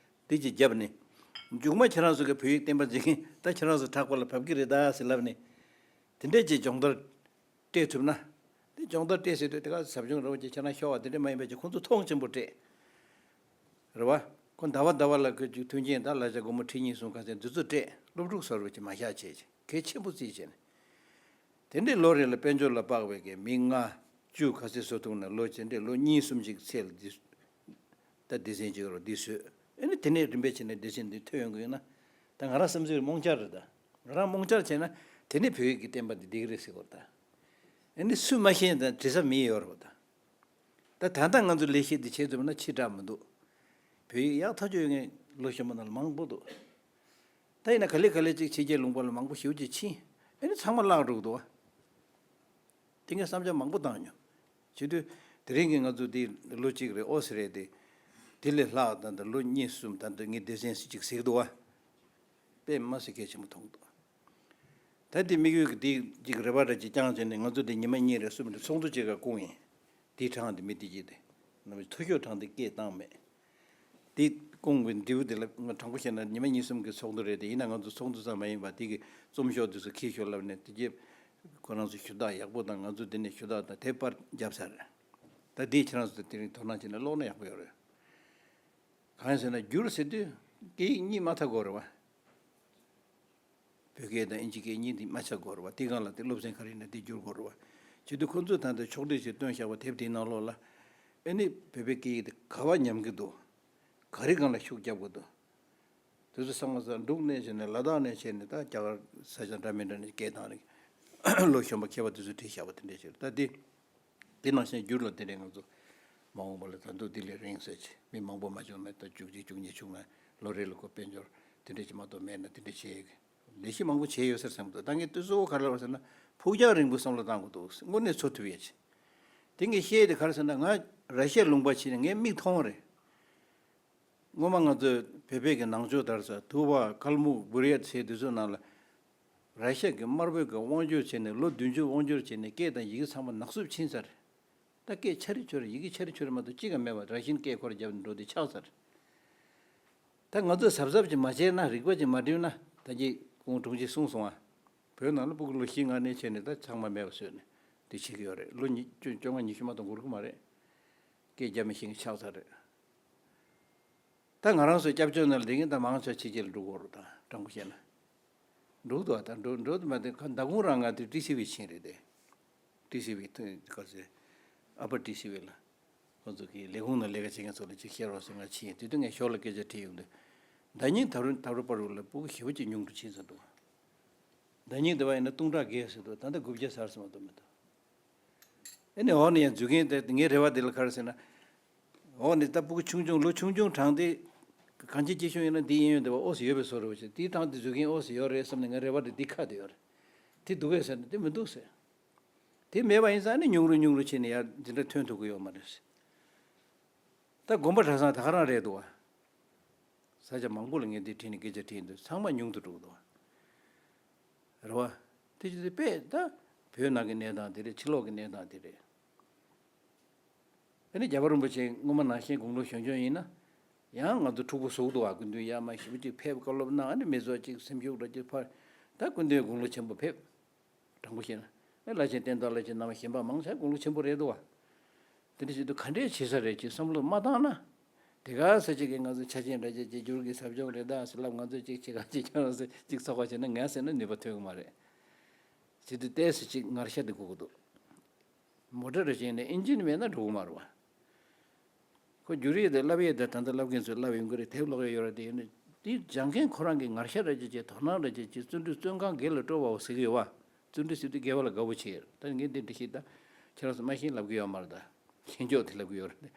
དེ་ཅིག་བརྒྱབ་ནས། མཇུག་མ་ཁྱེད་རང་ཚོ་གི་བོད་ཡིག་བསྟན་པ་འཛིན་མཁན་ད་ཁྱེད་རང་ཚོ་དྲག་པ་ལ་བབས་ཀྱི་རེད་ད་ཟེར་ལབ་ནས། དེ་འདྲས་ཀྱི་སྦྱོང་བརྡར་སྤྲད་ཐུབ་ན། དེ་སྦྱོང་བརྡར་སྤྲད་ཟེར་དུས་དེ་ག་ཟབ་སྦྱོང་རེད་བ། ཅིག་ཁྱེད་རང་ཤོར་བ་དེ་འདྲས་མ་ཡིན་པ་ཅིག་ཁོང་ཚོ་མཐོང་ཆེན་པོ་སྤྲད། རེད་བ། ཁོ་ཟླ་བ་ཟླ་བ་ལ་ཁོ་ཅིག་མཐུན་རྐྱེན་ད་ལ་ཆ་སྒོར་མོ་ཁྲི་གཉིས་གསུམ་ག་ཚད་འདི་ཚོ་སྤྲད། སློབ་ཕྲུག་བཟོ་འདྲ་ཅིག་མ་བཞག་བྱས་ཅིག་གལ་ཆེན་པོ་བརྩིས་བྱས་ནས། དེ་འདྲའི་ལོ་རེ་ལ་དཔལ་འབྱོར་ལ་དཔག་པའི་གི་མི་ལྔ་བཅུ་ག་ཚད་བཟོ་ཐུབ་ན། ལོ་ཅིག་འདྲའི་ལོ་གཉིས་གསུམ་ཅིག་ཚད་ལ་འདི། ད་སྡེ་ཚན་གཅིག་རུ་འདི་བཟོས། ཨ་ནི་དེ་ནས་རིམ་པས་བྱས་ནས་སྡེ་ཚན་འདི་ཐོན་ཡོང་གི་ཡོད་ན། ད་ང་རང་བསམ་ཚུལ་རྨོངས་འཆར་རེད་ད། ང་རང་རྨོངས་འཆར་བྱས་ན་དེ་ནས་བོད་ཡིག་གི་བསྟན་པ་འདི་བསྡད་ཀྱི་རེད་ཟེར་གི་རེད་ད། ཨ་ནི་སུས་མ་ཤེས་ན་ད་དྲི་ས་མི་ཡོད་རེད་ད། ད་ད་ལྟ་ང་ཚོ་ལས་གཞི་འདི་བྱེད་ཐུབ་ན་ཕྱི་དྲགས་མི་འདུག་བོད་ཡིག་ཡག་ཐག་ཆོད་ཡོད་མཁན་ལོ་གཞོན་པ་ནང་ལ་མང་པོ་འདུག་ད་ཡིན་ན་ག་ལེ་ག་ལེ་ཅིག་ཕྱི་རྒྱལ་ལུང་པ་ལ་མང་པོ་ཞེ་པོ་ཅིག་ཕྱིན། ཨེ་ནི་ཚང་མ་བརླག་འགྲོ་གི་འདུག་བ། དེ་ངས་བསམ་འཆར་མང་པོ་བཏང་མྱོང་། བྱེད་དུས་དེ་རིང་གི་ང་ཚོ་འདི་ལོ་གཅིག་རེད། ཨོ་སི་རེད་དེ། དེ་ལས་ལྷག་ད་ལྟ་ལོ་གཉིས་གསུམ་ད་ལྟ་ངའི་སྡེ་ཚན་སུ་གཅིག་གཟིགས་འདུག་བ། དཔེ་མ་སྲིད་གལ་ཆེན་པོ་མཐོང་འདུག་ད་འདི་དམིགས་ཡུལ་གྱི་འདི་གཅིག་རེ་བ་འདྲ་ཅིག་བསྐྱངས་བྱས་ནས་ང་ཚོ་འདི་ཉི་མ་གཉིས་རེ་གསུམ་རེ་ཚོགས་འདུ་བྱེད་ག་བསྐུངས་ཡིན། དེའི་གྲངས་འདི་མི་དེ་གཅིག་དེ། ནམ་འཐུས་ཤོར་གྲངས་འདི་སྐད་བཏང་མེད། དེ་སྐུང་བའི་འདྲིའུ་དེ་ལ་ང་དྲང་པོ་བཤད་ན་ཉི་མ་གཉིས་གསུམ་གྱི་ཚོགས་འདུ་རེད་དེ། ཡིན་ན་ང་ཚོ་ཚོགས་འདུ་ཙམ་མ་ཡིན་པ་དེ་གི་རྩོམ་ཤོག་དེ་ཚོ་འཁྱེར་ཤོག་ལབ་ནས་དེ་རྗེས་ཁོ་རང་ཚོ་ཞུ་དག་ཡག་པོ་དང་ང་ཚོ་དེ་ནས་ཞུ་དག་དང་དེ་པར་བརྒྱབ་ཚར། ད་དེ་ཁྱེད་རང་ཚོ་དེ་རིང་དོ་སྣང་བྱས་ན་ཀློག་ན་ཡག་པོ་ཡོད་རེད། གང་ཡིན་ཟེར་ན་བསྒྱུར་ཟེར་དུས་སྐད་ཡིག་གཉིས་མ་ཐག་དགོས་རེད་བ། བོད་སྐད་དང་དབྱིན་ཇི་སྐད་གཉིས་འདི་མ་ཆགས་དགོས་རེད་བ། དེ་སྒང་ལ་དེ་སློབ་ཚན་ག་རེ་ཡིན་ན་དེ་བསྒྱུར་དགོས་རེད་བ། བྱེད་དུས་ཁོ་ཚོས་ད་ལྟ་ཕྱོགས་སྒྲིག་ཅིག་བཏོན་བཞག་པ་དེབ་དེའི་ནང་ལོགས་ལ། ཨེ་ནི་བོད་པའི་སྐད་ཡིག་དེ་ག་པར་ཉམས་ཀྱི་འདུག་ག་རེ་སྒང་ལ་ཤུགས་རྒྱབ་དགོས་འདུག་དེ་ཚོ་ཚང་མ་ས་འབྲུག་ནས་བྱས་ནས་ལ་དྭགས་ནས་བྱས་ནས་ད་རྒྱ་གར་ས་ཆ་འདྲ་མི་འདྲ་ནས་སྐད་བཏང་ནས་ལོ་གཞོན་པ་མཁས་པ་དེ་ཚོས་བྲིས་བཞག་པ་དེ་འདྲས་ཅིག་རེད། ད་དེ། དེ་ནང་བཞིན་བསྒྱུར་ལ་དེ་ནས་ང་ཚོ་མ་འོངས་པ་ལ་ད་དུང་དེ་ལས་རིང་ཟེར་གྱི་མི་མང་པོ་མ་བྱུང་ན་ད་བཅུ་གཅིག་བཅུ་གཉིས་བྱུང་ན་ལོ་རེ་ལ་ཁོ་དཔལ་འབྱོར་དེ་འདྲ་ཅིག་མ་གཏོགས་མེད་ན་དེ་འདྲ་བྱེད་ཡས་ལས་གཞི་མང་པོ་བྱས་ཡོད་ཟེར་བསམ་གི་འདུག་ད་ངས་དུས་གཙོ་བོ་ག་རེ་ལབ་ཟེར་ན་ཕུགས་རྒྱང་རིང་པོའི་བསམ་བློ་བཏང་དགོས་འདུག་དངོས་གནས་འཚོ་ཐུབ་ཡས་ཅིག་དེ་ངས་བཤད་ཡས་དེ་ག་རེ་ཟེར་ན་ང་ར་ཤི་ཡ་ལུང་པ་ཕྱིན་ནས་ངས་མིག་མཐོང་བ་རེད། སྔོན་མ་ང་ཚོས་བོད་པའི་གི་ནང་ཆོས་དར་ས་ཐུ་བ་ཀལ་མུག་བུར་ཡ་ཚེ་དེ་ཚོའི་ནང་ལ། ར་ཤ་གི་དམར་པོའི་གི་དབང་སྒྱུར་བྱས་ནས་ལོ་བདུན་ཅུ་དབང་སྒྱུར་བྱས་ནས་སྐད་དང་ཡི་གེ་ཚང་མ་ནག་བསུབ་ཕྱིན་ཚར། ད་སྐད་ཆ་རེ་ཆོ་རེ་ཡི་གེ་ཆ་རེ་ཆོ་རེ་མ་གཏོགས་གཅིག་ཀྱང་མེད་པ་ར་ཤིའི་སྐད་ཁོ་ར་བརྒྱབ་ནས་འགྲོ་དེ་ཆགས་ཚར། ད་ང་ཚོས་གཟབ་གཟབ་ཅིག་མ་བྱས་ན་རིག་པ་ཅིག་མ་བསྒྲིམས་ན་ད་ཀྱི་ཁོང་དྲུང་ཆེ་གསུངས་སོང་ཨ། བོད་ནང་ལ་སྤུ་གུ་ལོ་བཞི་ལྔ་ནས་བྱས་ནས་ད་ཚང་མ་མེད་པ་བཟོས་ནས་དེ་བྱེད་ཀྱི་ཡོད་རེད། ལོ་ཉི་བཅོ་ལྔ་ཉི་ཤུ་མ་གཏོགས་འགོར་གི་མ་རེད། སྐད་རྒྱབ་མི་ཤེས་མཁན་ཆགས་ཚར་རེད། ད་ང་རང་ཚོའི་སྐྱབས་བཅོལ་ནང་ལ་བསྡད་མཁན་ད་མང་ཆེ་ཕྱི་རྒྱལ་ལ་འགྲོ་གི་ཡོད་རེད། ད་དྲང་པོ་བཤད་ན། འགྲོ་གི་འདུག་ད་འགྲོ་འགྲོ་དུ་མ་དེ་ཁ་ཟླ་གུང་རང་ང་དེ་ཊི་སི་ཝི་ཕྱིན་རེད་དེ། ཊི་སི་ཝི་ཐོན་ག་ཚོད། ཨ་པར་ཊི་སི་ཝི་ལ། ཁོ་ཚོ་གི་ལས་ཁུངས་ནང་ལས་ཀ་བྱེད་མཁན་ཚོ་ལ་ཅིག་བཤད་རོགས་ཟེར་ང་ཕྱིན། དེ་དུས་ངས་ཞོར་ལ་སྐད་ཆ་དྲིས་ཡོང་དུས། ཟླ་ཉིན་ད་རུང་ད་རུང་པར་རུ་ལ་སྤུ་གུ་ཞེ་པོ་ཅིག་ཉུང་དུ་ཕྱིན་ཟེར་འདུག་ཟླ་ཉིན་དེ་བ་ཡིན་ན་སྟོང་ཕྲག་བརྒལ་ཟེར་འདུག་ད་ལྟ་དགུ་བརྒྱ་ཟེར་སོང་བ་འདུག་མི་འདུག་ཨེ་ནས་འོག་ནས་ཡང་འཛུལ་མཁན་དེ་ངའི་རེ་བ་དེ་ལ་ག་རེ་ཟེར་ན། འོག་ནས་ད་སྤུ་གུ་ཆུང་ཆུང་ལོ་ཆུང་ཆུང་གྲངས་དེ། གང་ཅི་ཅི་ཤོང་ཡིན་ན་འདི་གཡས་གཡོན་དེ་བ་ཨོ་སི་ཡོད་པའི་བཟོ་འདྲ་བ་ཞིག་དེའི་གྲངས་དེ་འཛུལ་མཁན་ཨོ་སི་ཡོད་རེད་བསམ་ནས་ངའི་རེ་བ་དེ་འདི་ཁ་དེ་ཡོད་རེད། དེ་འདུག་གས་ཟེར་ན་དེ་མི་འདུག་ཟེར། དེ་མེད་པ་ཡིན་ཙང་ནི་ཉུང་རུ་ཉུང་རུ་ཕྱིན་ནས་ཡར་འདི་འདྲ་ཐོན་ཐུབ་ཀྱི་ཡོད་མ་རེད་ཟེར། ད་དགོན་པ་གྲྭ་ཚང་ད་ག་རང་རེད་འདུག་བ། ས་ཆ་མང་པོ་ལ་ངས་འདི་དྲིས་ནས་སྐད་ཆ་དྲིས་འདུག་ཚང་མ་ཉུང་དུ་འགྲོ་གི་འདུག་བ། རེད་བ། དེ་ཅི་སྟེ་དཔེ་ད། བོད་ནང་གི་གནས་སྟངས་དེ་རེད། ཕྱི་ལོགས་ཀྱི་གནས་སྟངས་དེ་རེད། ཨ་ནི་རྒྱལ་བ་རིན་པོ་ཆེ་སྔོན་མ་ནང་བཞིན་དགུང་ལོ་གཞོན་གཞོན་ཡིན་ན། ཡང་ང་ཚོ་འཁྲུག་པོ་བཟོ་གི་འདུག་བ། སྐུ་མདུན་ཡར་མར་ཞེ་པོ་ཅིག་ཕེབས་བཀའ་སློབ་གནང་། ཨ་ནི་མི་ཚོགས་ཅིག་སེམས་ཤུགས་འདྲ་ཅིག་འཕར། ད་སྐུ་མདུན་དགུང་ལོ་ཆེན་པོ་ཕེབས། དྲང་པོ་བཤད་ན། ཨེ་བླ་ཆེན་བསྟན་རྟོགས་བླ་ཆེན་རྣམ་པ་གཞན་པ་མང་ཆེ་དགུང་ལོ་ཆེན་པོ་རེད་འདུག་བ། དེ་འདྲ་བྱེད་དུས་ག་འདྲས་བྱེད་ས་རེད་ཅེས་བསམ་བློ་མ་བཏང་ན། དེ་ག་ས་ཅིག་གིས་ང་ཚོ་ཆ་ཆེན་འདྲ་ཅིག་བྱེད་རྒྱུར་གྱི་ཟབ་སྦྱོང་རེད་ད་ཟེར་ལབ། ང་ཚོས་ཅིག་བྱེད་ག་ཅིག་ཁྱོད་རང་ཚོས་ཅིག་ཚོགས་པ་བྱས་ན་ངས་ཟེར་ན་ནུས་པ་ཐོན་གི་མ་རེད། བྱེད་དུས་ཏོག་ཙམ་ཅིག་ངར་ཤ་དེ་དགོས་ཀྱི་འདུག་མོ་ཊ་རེ་བྱས་ནས་ཨིན་ཇིན་མེད་ན་འགྲོ་གི་མ་རེད་བ། ཁོ་བསྒྱུར་ཡས་དེ་བསླབ་ཡས་དེ་ད་ལྟ་བསླབ་མཁན་ཚོས་བསླབ་ཡོང་གི་རེད། དེབ་ཀློག་ཡས་ཡོད་རེད། དེ་ཡིན་ན་དེ་སྦྱང་མཁན་ཁོ་རང་གི་ངར་ཤ་རེ་བྱས་ཀྱི་དོ་སྣང་རེ་བྱས་ཀྱི་བརྩོན་འགྲུས་བརྩོན་གང་དགེ་ལ་སྤྲོ་བའོ་ཟེར་གྱི་ཡོད་བ། བརྩོན་འགྲུས་ཟེར་དུས་དགེ་བ་ལ་དགའ་བོ་བྱེད་ཡོད། ད་ངས་འདི་འདྲ་ཞིག་ད་ཁྱེད་རང་ཚོ་མ་ཤེས་ལབ་གི་ཡོད་མ་རེད། ད་ཤེས་ཕྱོགས་དེ་ལབ་གི་ཡོད་རེད།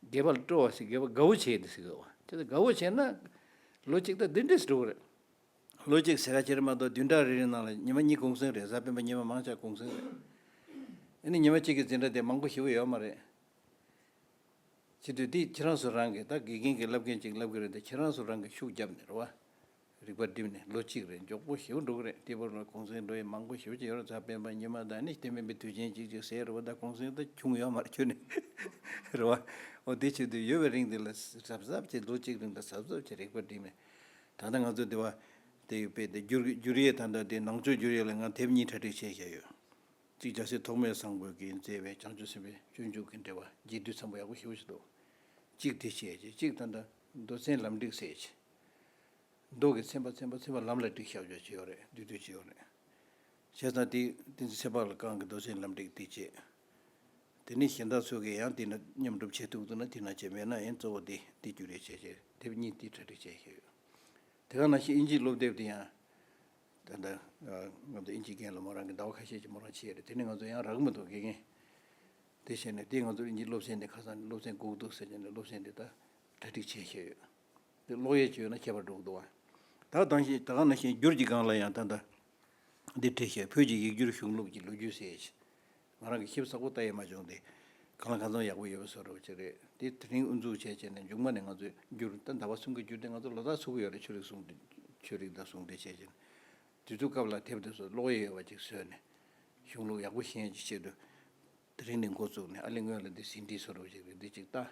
དགེ་བ་ལ་སྤྲོ་བ་ཟེར་དགེ་བ་དགའ་བོ་བྱེད་དེ་ཟེར་གི་ཡོད་བ། དེ་ད་དགའ་བོ་བྱས་ན་ལོ་གཅིག་ད་འདི་འདྲས་འགྲོ་གི་རེད། ལོ་གཅིག་ཟེར་ག་ཅིག་རེད་མ་གཏོགས་བདུན་ཕྲག་རེ་རེ་ནང་ལ་ཉི་མ་གཉིས་གུང་སེང་རེད། གཟའ་སྤེན་པ་ཉི་མ་མང་ཆེ་གུང་སེང་རེད། ཨ་ནི་ཉི་མ་གཅིག་གི་འཛིན་གྲྭ་དེ་མང་པོ་ཞེ་པོ་ཡོད་མ་རེད། བྱེད་དུས་འདི་ཁྱེད་རང་ཚོ་རང་གིས་ད་དགེ་རྒན་གྱིས་བསླབ་མཁན་ཅིག་བསླབ་ཀྱི་རེད་དེ་ཁྱེད་རང་ཚོ་རང་གིས་ཤུགས་བརྒྱབ་ནས་རེད་བ། རིག་པ་བསྒྲིམས་ནས་ལོ་གཅིག་རེད། མགྱོགས་པོ་ཞེ་པོ་འགྲོ་གི་རེད། དེ་བར་ལ་གུང་སེང་འགྲོ་ཡས་མང་པོ་ཞེ་པོ་ཅིག་ཡོད་རེད། གཟའ་སྤེན་པ་ཉི་མ་དང་ནི་དེ་མིན་པའི་དུས་ཆེན་ཅིག་ཅིག་ཟེར་རེད་བ། ད་གུང་སེང་ད་བྱུང་ཡོད་མ་རེད་ཁྱོན་ནས་རེད་བ། འོ་དེ་བྱེད་དུས་ཡོད་པའི་རིང་འདི་ལ་གཟབ་གཟབ་བྱས་ལོ་གཅིག་རིང་ད་གཟབ་གཟབ་བྱས་རིག་པ་བསྒྲིམས་ནས་ད་ལྟ་ང་ཚོ་འདི་བ་དེ་ཡོད་པས་དེ་བསྒྱུར་བསྒྱུར་ཡས་ད་ལྟ་དེ་ནང་ཆོས་བསྒྱུར་ཡས་ལ་ང་དེབ་གཉིས་གྲ་སྒྲིག་བྱས་བཞག་ཡོད། གཅིག་རྒྱལ་སྲས་ཐོགས་མེད་བཟང་པོ་གིས་མཛད་པའི་བྱང་ཆུབ་སེམས་དཔའི་སྤྱོད་འཇུག་གི་འགྲེལ་པ་རྒྱས་བསྡུས་ཚང་པོ་ཡག་པོ་ཞེ་པོ་ཞིག་འདུག་གཅིག་དེ་བྱས་རྗེས་གཅིག་ད་ལྟ་མདོ་ཚན་ལམ་འགྲིག་ཟེར་རྗེས། མདོ་གི་ཚན་པ་ཚན་པ་ཚན་པ་ལམ་ལ་འགྲིག་བཞག་ཆོག་ཅིག་ཡོད་རེད། བསྡུས་བསྡུས་ཅིག་ཡོད་རེད། བྱས་ཙང་དེ་བསྟན་འཛིན་ཚེ་དཔག་ལྷ་ཁང་གི་མདོ་ཚན་ལམ་འགྲིག་དེ་བྱས། དེ་ནས་གཞན་དག་ཚོ་གིས་ཡང་དེ་ན་མཉམ་སྒྲུབ་བྱེད་ཐུབ་འདུག་ན་དེ་ན་བྱས། མེད་ན་ཡང་གཙོ་བོ་དེ་དེ་བསྒྱུར་ཡས་བྱས་བྱས་དེབ་གཉིས་དེ་གྲ་སྒྲིག་བྱས་བཞག་ཡོད། དེ་ག་ནང་བཞིན་དབྱིན་ཇིའི་སློབ་དེབ་དེ་ཡང་། ད་ལྟ་ང་ཚོ་དབྱིན་ཇིའི་རྒན་ལ་མོ་རང་གི་ཟླ་བ་ཁ་ཤས་ཀྱི་མོ་རང་བྱས་རེད། དེ་ནས་ང་ཚོ་ཡང་རག་མི་འདུག་དགེ་རྒན། དེ་བྱས་ནས་དེ་ང་ཚོ་དབྱིན་ཇིའི་སློབ་ཚན་དེ་ཁ་སང་སློབ་ཚན་སྒུག་འདུག་ཟེར་ནས་སློབ་ཚན་དེ་ད་གྲ་སྒྲིག་བྱས་བཞག་ཡོད། དེ་ཀློག་ཡས་ཅིག་ཡོད་ན་ཁྱད་པར་འགྲོ་གི་འདུག་བ། ད་དང་ཞིང་ད་ག་ནང་བཞིན་འགྱུར་གྱི་སྒང་ལ་ཡང་ད་ལྟ་འདི་བྲིས་བཞག་བོད་ཀྱི་ཡིག་སྒྱུར་གཞུང་ལུགས་ཀྱི་ལོ་རྒྱུས་ཟེར་ཞིག་ང་རང་གི་ཞིབ་ཚགས་པོ་ལྟ་ཡས་མ་བྱུང་སྟེ། གང་ལ་གང་འཚམ་ཡག་པོ་ཡོད་པ་བཟོ་འདྲ་བོ་ཅིག་རེད། དེ་དེ་རིང་དབུ་འཛུགས་བྱས་བྱས་ནས་མཇུག་མ་ནས་ང་ཚོས་འགྱུར་ད་ཟླ་བ་གསུམ་གྱི་འགྱུར་དེ་ང་ཚོ་ལོ་ལྟར་ཚུགས་ཀྱི་ཡོད་རེད། ཆོས་རིག་ཟུང་འབྲེལ་ཆོས་རིག་དང་ཟུང་འབྲེལ་བྱས་བྱས་ནས་དུས་ཚོད་སྐབས་ལ་དེབ་དེ་ཚོ་ཀློག་ཡས་ཡོད་པ་ཅིག་བཟོས་ནས་གཞུང་ལུགས་ཡག་པོ་ཤེས་ཡས་ཀྱི་ཆེད་དུ། དེ་རིང་ནས་འགོ་བཙུགས་ནས་ཨ་ལེ་སྔོན་ལ་འདི་ཟིན་བྲིས་བཟོ་འདྲ་བོ་ཅིག་རེད། འདི་ཅིག་ལྟ།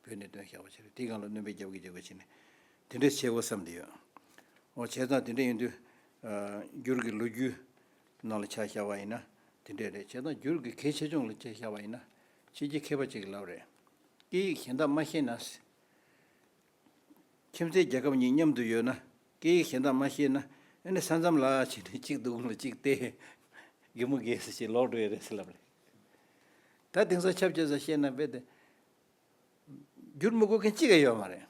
བོད་ནས་བཏོན་བཞག་པ་ཅིག་རེད། དེའི་སྒང་ལ་སྣོན་པ་རྒྱབ་ཀྱི་རྒྱབ་ཀྱི་བྱས་ནས་དེ་འདྲས་བྱེད་དགོས་བསམ་བསྡད་ཡོད། འོ་བྱས་ཙང་དེ་འདྲས་ཡིན་དུས། ཨ། འགྱུར་གྱི་ལོ་རྒྱུས་ནང་ལ་ཆ་བཞག་པ་ཡིན་ན་དེ་འདྲས་རེད། བྱས་ཙང་འགྱུར་གྱི་གལ་ཆེ་ཆུང་ལ་ཆ་བཞག་པ་ཡིན་ན་ཕྱི་རྒྱལ་མཁས་པ་ཅིག་གིས་ལབ་རེད། སྐད་ཡིག་གཞན་དག་མ་ཤེས་ན། ཁྱིམ་མཚེས་རྒྱལ་ཁབ་གཉིས་མཉམ་དུ་ཡོད་ན་སྐད་ཡིག་གཞན་དག་མ་ཤེས་ན་ཨ་ནི་ས་མཚམས་ལ་ཕྱིན་ནས་གཅིག་སྡུག་ལ་གཅིག་སྟེ་གད་མོ་བགད་ཟེར་ཞིག་ལོག་འགྲོ་ཡས་རེད་ཟེར་ལབ་རེད། ད་དེང་སང་ཆབ་ཆ་ས་བཤད་ན་དཔེ་དེ་བསྒྱུར་མི་དགོས་མཁན་གཅིག་ཀྱང་ཡོད་མ་རེད།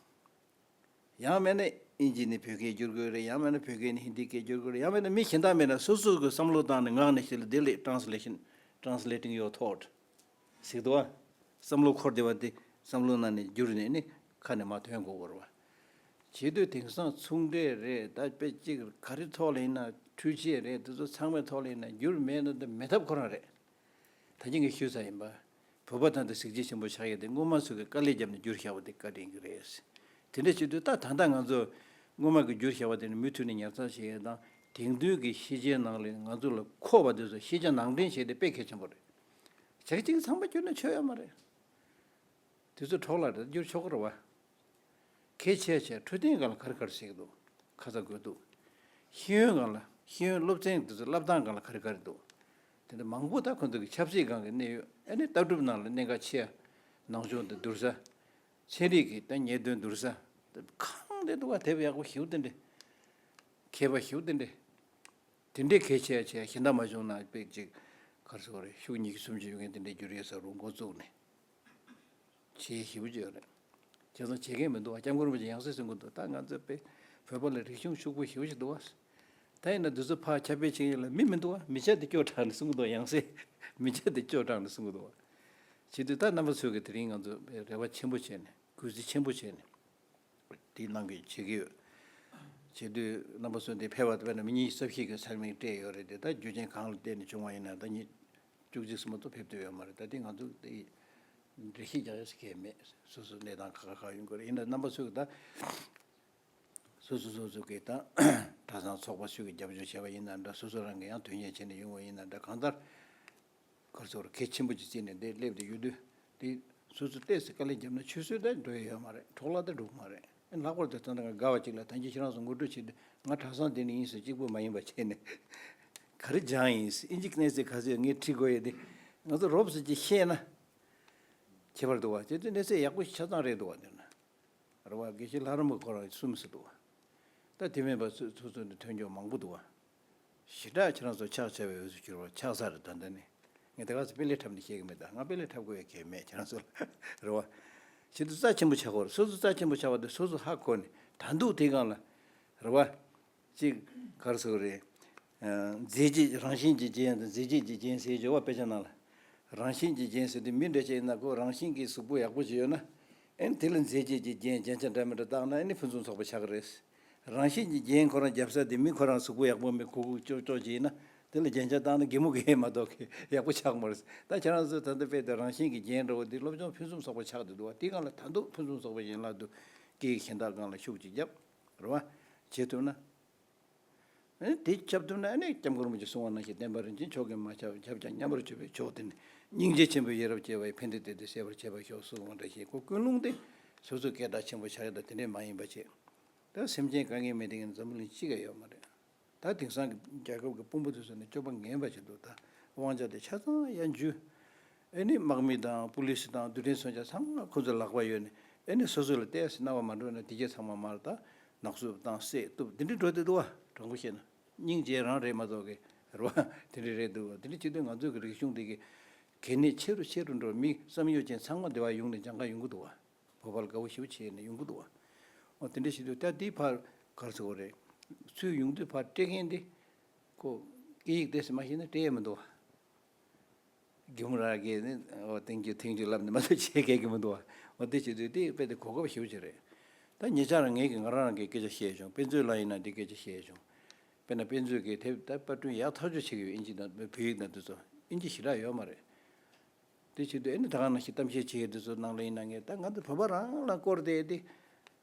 ཡང་མེད་ན་ཨིན་ཇི་ནས་བོད་སྐད་བསྒྱུར་དགོས་རེད། ཡང་མེད་ན་བོད་སྐད་ནས་ཧིན་དི་སྐད་བསྒྱུར་དགོས་རེད། ཡང་མེད་ན་མི་གཞན་དག་མེད་ན་སོ་སོ་གི་བསམ་བློ་བཏང་ནས་ངག་ནས་ཤེས་ལ་དེ་ལས་translation, translating your thought ཟེར་འདུག་བ། བསམ་བློ་འཁོར་བསྡད་པ་དེ་བསམ་བློ་ནང་ནས་བསྒྱུར་ནས་ནི་ཁ་ནས་མར་ཐོན་དགོས་ཀྱི་རེད་བ། བྱེད་དུས་དེང་སང་ཚོང་འབྲེལ་རེད། ད་དཔེ་གཅིག་ག་རེ་ཐོག་ལ་ཡིན་ན་འཕྲུལ་ཆས་རེད། དེ་ཚོ་ཚང་མའི་ཐོག་ལ་ཡིན་ན་བསྒྱུར་མེད་ན་འདི་མེད་ཐབས་ཁོ་རང་རེད། ད་གིན་ངས་ཞུས་ཚར་ཡིན་པ། བོད་པ་དང་དེ་གཟི་བརྗིད་ཆེན་པོ་ཆགས་ཡས་དེ་སྔོན་མ་ཚོས་ཀྱི་དཀའ་ལས་བརྒྱབ་ནས་བསྒྱུར་བཞག་པ་དེ་བཀའ་དྲིན་གྱི་རེད། དེ་འདྲ་བྱེད་དུས་ད་ད་ལྟ་ང་ཚོ་སྔོན་མ་གི་བསྒྱུར་བཞག་པ་དེ་ནི་མུ་མཐུད་ནས་ཉར་ཚགས་བྱེད་ཡས་དང་དེང་དུས་ཀྱི་ཤེས་བྱའི་ནང་ལ་ང་ཚོ་ལ་མཁོ་བ་དེ་ཚོ་ཤེས་བྱ་ནང་འདྲེན་བྱེད་དེ་དཔེ་གལ་ཆེན་པོ་རེད། བྱས་ཙང་ཚང་མ་བསྒྱུར་ན་ཆོ་ཡོད་མ་རེད། དེ་ཚོ་གྲོགས་ལ་རེ་བསྒྱུར་ཆོག་གི་རེད་བ། གལ་ཆེ་ཆེ་འཕྲོད་བསྟེན་སྒང་ལ་ག་རེ་ག་རེ་བྱེད་ཀྱི་འདུག་ཁ་ཚ་དགོས་འདུག་ཤེས་ཡོན་སྒང་ལ་ཤེས་ཡོན་སློབ་ཚན་དེ་ཚོ་བསླབ་སྟངས་སྒང་ལ་ག་རེ་ག་རེ་འདུག་དེ་འདྲ་མང་པོ་ད་ཁོ་ཚོ་གི་ཆབ་སྲིད་སྒང་གི་གནད་ཡོད། ཨ་ནི་ལྟ་གྲུབ་ནང་ལ་གནད་འགག་ཆེ་ཡ་ནང་སྦྱོང་དེ་བསྡུར་ས། ཚན་རིག་གི་ད་ཉེས་དོན་བསྡུར་ས། གང་དེ་འདུག་བ། དེབ་ཡག་པོ་ཞེ་པོ་དེ་འདྲ། མཁས་པ་ཞེ་པོ་དེ་འདྲ། དེ་འདྲའི་གལ་ཆེ་ཡ་ཆེ་ཡ་གཞན་དག་མ་བྱུང་ན་དཔེ་ཅིག་ག་རེ་ཟེར་དགོས་རེད། ཤུགས་ཉི་ཤུ་སུམ་ཅུ་ཡོད་མཁན་དེ་འདྲའི་བསྒྱུར་ཡས་ས་རུ་འགོ་བཙུགས་ནས་བྱེད་ཡས་ཞེ་པོ་ཅིག་ཡོད་རེད། བྱས་ཙང་བྱེད་མཁན་མི་འདུག་བ། སྐྱབས་མགོན་རིན་པོ་ཆེ་ཡང་སེ་གསུང་གི་འདུག་ད་ང་ཚོ་དཔེ་བོད་པ་ལ་རིག་གཞུང་ཕྱུག་པོ་ཞེ་པོ་ཅིག་འདུག་བ། ད་ཡིན་ན་འདི་ཚོ་ཕར་ཁྱབ་སྤེལ་བྱེད་ཡས་ལ་མི་མི་འདུག་བ། མི་ཆ་དེ་སྐྱོ་དྲགས་ནས་གསུང་གི་འདུག་ཡང་སེ། མི་ཆ་དེ་སྐྱོ་དྲགས་ནས་གསུང་གི་འདུག་བ། བྱེད་དུས་ད་རྣམ་པ་ཚོས་ཀྱི་དེ་རིང་ང་ཚོ་རེ་བ་ཆེན་པོ་བྱས་ནས་གུས་བརྩི་ཆེན་པོ་བྱས་ནས། དེའི་ནང་གི་བྱེད་ཀྱི་ཡོད། བྱེད་དུས་རྣམ་པ་ཚོ་འདི་ཕེབས་པ་དཔེར་ན་མི་ཉི་ཤུ་རྩ་བཞི་གི་ཚར་མིག་སྤྲད་ཡོད་རེད་དེ། ད་རྒྱུ་རྐྱེན་གང་ལ་བརྟེན་ནས་བྱུང་བ་ཡིན་ན་ད་མི་བཅུ་གཅིག་ཙམ་མ་གཏོགས་ཕེབས་ཐུབ་ཡོད་མ་རེད། ད་དེ་ང་ཚོ་དེ་འགྲེལ་བཤད་རྒྱག་ཡ་ཞིག་གང་ཡང་མེད། སོ་སོ་གནས་སྟངས་ཁག་ཁག་ཡོང་གི་རེད། ཡིན་ན་རྣམ་པ་ཚོ་གི་ད་སོ་སོ་སོ་སོ་གི་ད་གྲྭ་ཚང་ཚོགས་པ་ཚོས་ཀྱི་རྒྱབ་སྐྱོར་བྱས་པ་ཡིན་ན་འདྲ། སོ་སོ་རང་གི་ཡང་དོན་གཉེར་བྱས་ནས་ཡོང་བ་ཡིན་ན་འདྲ། གང་ལྟར། ག་རེ་ཟེར་དགོས་རེད། གལ་ཆེན་པོ་ཅིག་བརྩིས་ནས་འདིར་སླེབས་ཏེ་ཡོད་དུས། དེ་སོ་སོ་ཏོག་ཙམ་དཀའ་ལས་བརྒྱབ་ན་ཆུད་ཟོས་ད་འགྲོ་ཡ་ཡོད་མ་རེད། འཕྲོ་བརླག་ད་འགྲོ་གི་མ་རེད། ལྷག་པར་དུ་ད་ལྟ་ང་དགའ་བ་ཅིག་ལ་ད་གིན་ཁྱེད་རང་ཚོ་ངོ་སྤྲོད་བྱེད་དུས་ང་གྲྭ་ཚང་འདི་ནས་ཡིན་ཟེར་གཅིག་པོ་མ་ཡིན་པ་བྱས་ནས་ག་རེ་སྦྱངས་ཡིན་ཟེར། ཨིན་ཇི་གི་གནས་ཚུལ་ག་ཚོད་ངས་ཁྲིད་དགོས་ཡོད་དེ་ང་ཚོ་རོབ་ཙམ་ཅིག་ཤེས་ན་ཁྱད་པར་འདུག་བ། དེ་ཚོའི་གནས་ཚུལ་ཡག་པོ་ཆ་ཚང་རེད་འདུག་བ། དེ་ན། རེད་བ། དགེ་བཤེས་ལྷ་རམས་པ་ཁོ་རང་གསུངས་སུ་འདུག་བ། ད་དེ་མིན་པ་སུ་སུ་སུ་འདི་ཐོན་སྐྱོད་མང་པོ་འདུག་བ། ཞེ་དྲག་ཁྱེད་རང་ཚོ་ཕྱག་བྱ་བའི་འོས་སུ་གྱུར་བ་ཆགས་ས་རེད། ད་འདི་ནི་ངས་ད་ག་ཚོད་དཔེ་ལས་འཁྲབ་ནས་བཤད་གི་མེད། ད་ང་དཔེ་ལས་འཁྲབ་དགོས་ཡ་གལ་མེད་ཁྱེད་རང་ཚོ་ལ། རེད་བ། ཞེ་དུས་རྩ་ཆེན་པོ་ཆགས་དགོས་རེད། སོ་སོ་རྩ་ཆེན་པོ་ཆགས་པ་དེ་སོ་སོ་ཧ་གོ་ནས་ད་འདུག་དེ་སྒང་ལ། རེད་བ། གཅིག་ག་རེ་ཟེར་དགོས་རེད། ཨ། མཛེས་བྱེད་རང་བཞིན་གྱི་རྒྱན་དང་མཛེས་བྱེད་ཀྱི་རྒྱན་ཟེར་ཡོད་བ། དཔེ་ཆ་ནང་ལ། རང་བཞིན་གྱི་རྒྱན་ཟེར་དུས་མི་འདྲ་ཅིག་ཡིན་ན་ཁོ་རང་བཞིན་གྱི་གཟུགས་པོ་ཡག་པོ་ཅིག་ཡོད་ན། ཨེ་ནི་དེ་ལ་མཛེས་བྱེད་ཀྱི་རྒྱན་རྒྱན་ཆ་འདྲ་མི་འདྲ་བཏགས་ན་ཨེ་ནི་ཕུན་སུམ་ཚོགས་པ་ཆགས་ཀྱི་རེད། རང་བཞིན་གྱི་རྒྱན་ཁོ་རང་རྒྱབ་ས་དེ་མི་ཁོ་རང་གཟུགས་པོ་ཡག་པོ་མེད་གུག་གུག་ཀྱོག་ཀྱོག་ཅིག་ཡིན་ན་དེ་ལ་རྒྱན་ཆ་བཏགས་ན་གད་མོ་བགད་མ་གཏོགས་ཡག་པོ་ཆགས་མ་རེད། ད་ཁྱེད་རང་ཚོས་ད་ལྟ་དཔེ་དེ་རང་བཞིན་གྱི་རྒྱན་འདྲ་བོ་འདི་སློབ་སྦྱོང་ཕུན་སུམ་ཚོགས་པ་ཆགས་བསྡད་འདུག་བ། དེའི་སྒང་ལ་ད་དུང་ཕུན་སུམ་ཚོགས་པ་ཡན་ལག་ཏུ་སྐད་ཡིག་གཞན་དག་སྒང་ལ་ཤུགས་ཅིག་བརྒྱབ། རེད་བ། བྱེད་ཐུབ་ན། ཨ་ནི་དེ་ཁྱབ་ཐུབ་ན་ཨ་ནི་སྐྱབས་མགོན་རིན་པོ་ཆེས་གསུངས་པ་ནང་བཞིན་བསྟན་པ་རིན་ཆེན་མཆོག་གིས་མ་ཁྱབ། ཁྱབ་ཀྱང་མཉམ་པར་སྤྱོད་པའི་མཆོག་དེ་ནི། སྙིང་རྗེ་ཆེན་པོས་ཡིད་རབ་བསྐྱེད་པ་ཡི། ཕན་བདེ་དེ་དུས་གསལ་བར་བྱེད་པར་ཤོག་གསུངས་པ་འདྲ་ཞིག་ཁོ་ཀུན་སློང་དེ་སོ་སོའི་སྐད་གྲགས་ཆེན་པོ་ཆགས་ཡ་དང་དེ་འདྲས་མ་ཡིན་པ་བྱེད། ད་སེམས་ཅན་དཀའ་ངལ་མི་ལྡན་མཁན་འཛམ་བུ་གླིང་གཅིག་ཀྱང་ཡོད་མ་རེད། ད་དེང་སང་གི་རྒྱལ་ཁབ་ཀྱི་དཔོན་པོ་དེ་ཚོ་ནི་སྤྱོད་པ་ངན་པ་ཞིག་འདུག་ད་དབང་ཆ་དེ་ཆ་ཚང་གཡར་འཇུ། ཨེ་ནི་དམག་མི་དང་པུ་ལི་སི་དང་རྡུལ་ཕྲན་མཚོན་ཆ་ཚང་མ་ཁོ་ཚོའི་ལག་པ་ཡོད་ནས་ཨེ་ནི་སོ་སོ་ལ་ཏོག་ཙམ་སྣང་བ་མ་འགྲོ་ན་དེ་གྱད་ཚང་མ་མར་ད་ནག་བསུབ་བཏང་བསད་གཏུབ་དེ་འདྲའི་འགྲོ་བསྡད་འདུག་བ། དྲང་པོ་བཤད་ན་སྙིང་རྗེ་རང་རེད་མ་གཏོགས་གི་རེད་བ། དེ་འདྲ་རེད་འདུག་བ། དེ་འདྲ་བྱེད་དུས་ང་ཚོའི་གི་རིག་གཞུང་འདི་གི་གལ་གནད་ཆེ་རུ་ཆེ་རུ་འགྲོ། མི་བསམ་ཡོད་ཅན་ཚང་མ་འདི་བ་ཡོང་ནས་སྦྱང་ག་ཡོང་གི་འདུག་བ། བོད་པ་ལ་དགའ་བོ་ཞེ་པོ་བྱས་ནས་ཡོང་གི་འདུག་བ། འོ་དེ་འདྲ་བྱེད་དུས་ད་འདི་ཕར་ག་རེ་ཟེར་དགོས་རེད། ཚུར་ཡོང་དུས་ཕར་སྤྲད་མཁན་འདི་ཁོ་སྐད་ཡིག་དེ་ཚོ་མ་ཤེས་ན་སྤྲད་ཡས་མི་འདུག་བ། གི་མོ་ར་གི་ནི་འོ་ཐེང་ཀིའུ་ཐེང་ཀིའུ་ལབ་ནས་མ་གཏོགས་བྱེད་མཁན་གི་མི་འདུག་བ། འོ་དེ་བྱེད་དུས་དེ་དཔེ་དེ་གོ་སྐབས་ཞེ་པོ་ཅིག་རེད། ད་ཉེ་ཆར་ངས་ཀྱིས་ང་རང་གི་སྐད་ཆ་བཤད་བྱུང་། དཔེ་མཛོད་ལ་ཡིན་ན་འདི་སྐད་ཆ་བཤད་བྱུང་། དཔེར་ན་དཔེ་མཛོད་ཀྱིས་དེབ་ད་པར་སྐྲུན་ཡག་ཐག་ཆོད་བྱེད་ཀྱི་ཡོད། ཨིན་ཇི་དང་བོད་ཡིག་དང་དེ་ཚོ། ཨིན་ཇི་ཞེ་དྲག་ཡོད་མ་རེད། དེ་བྱེད་དུས་ཨེ་ནི་ད་ག་ནང་བཞིན་གཏམ་བཤད་བྱེད་ཡས་དེ་ཚོ་ནང་ལ་ཡིན་ན། ངས་ད་ང་ཚོ་བོད་པ་རང་ལ་སྐོར་དེ་དེ།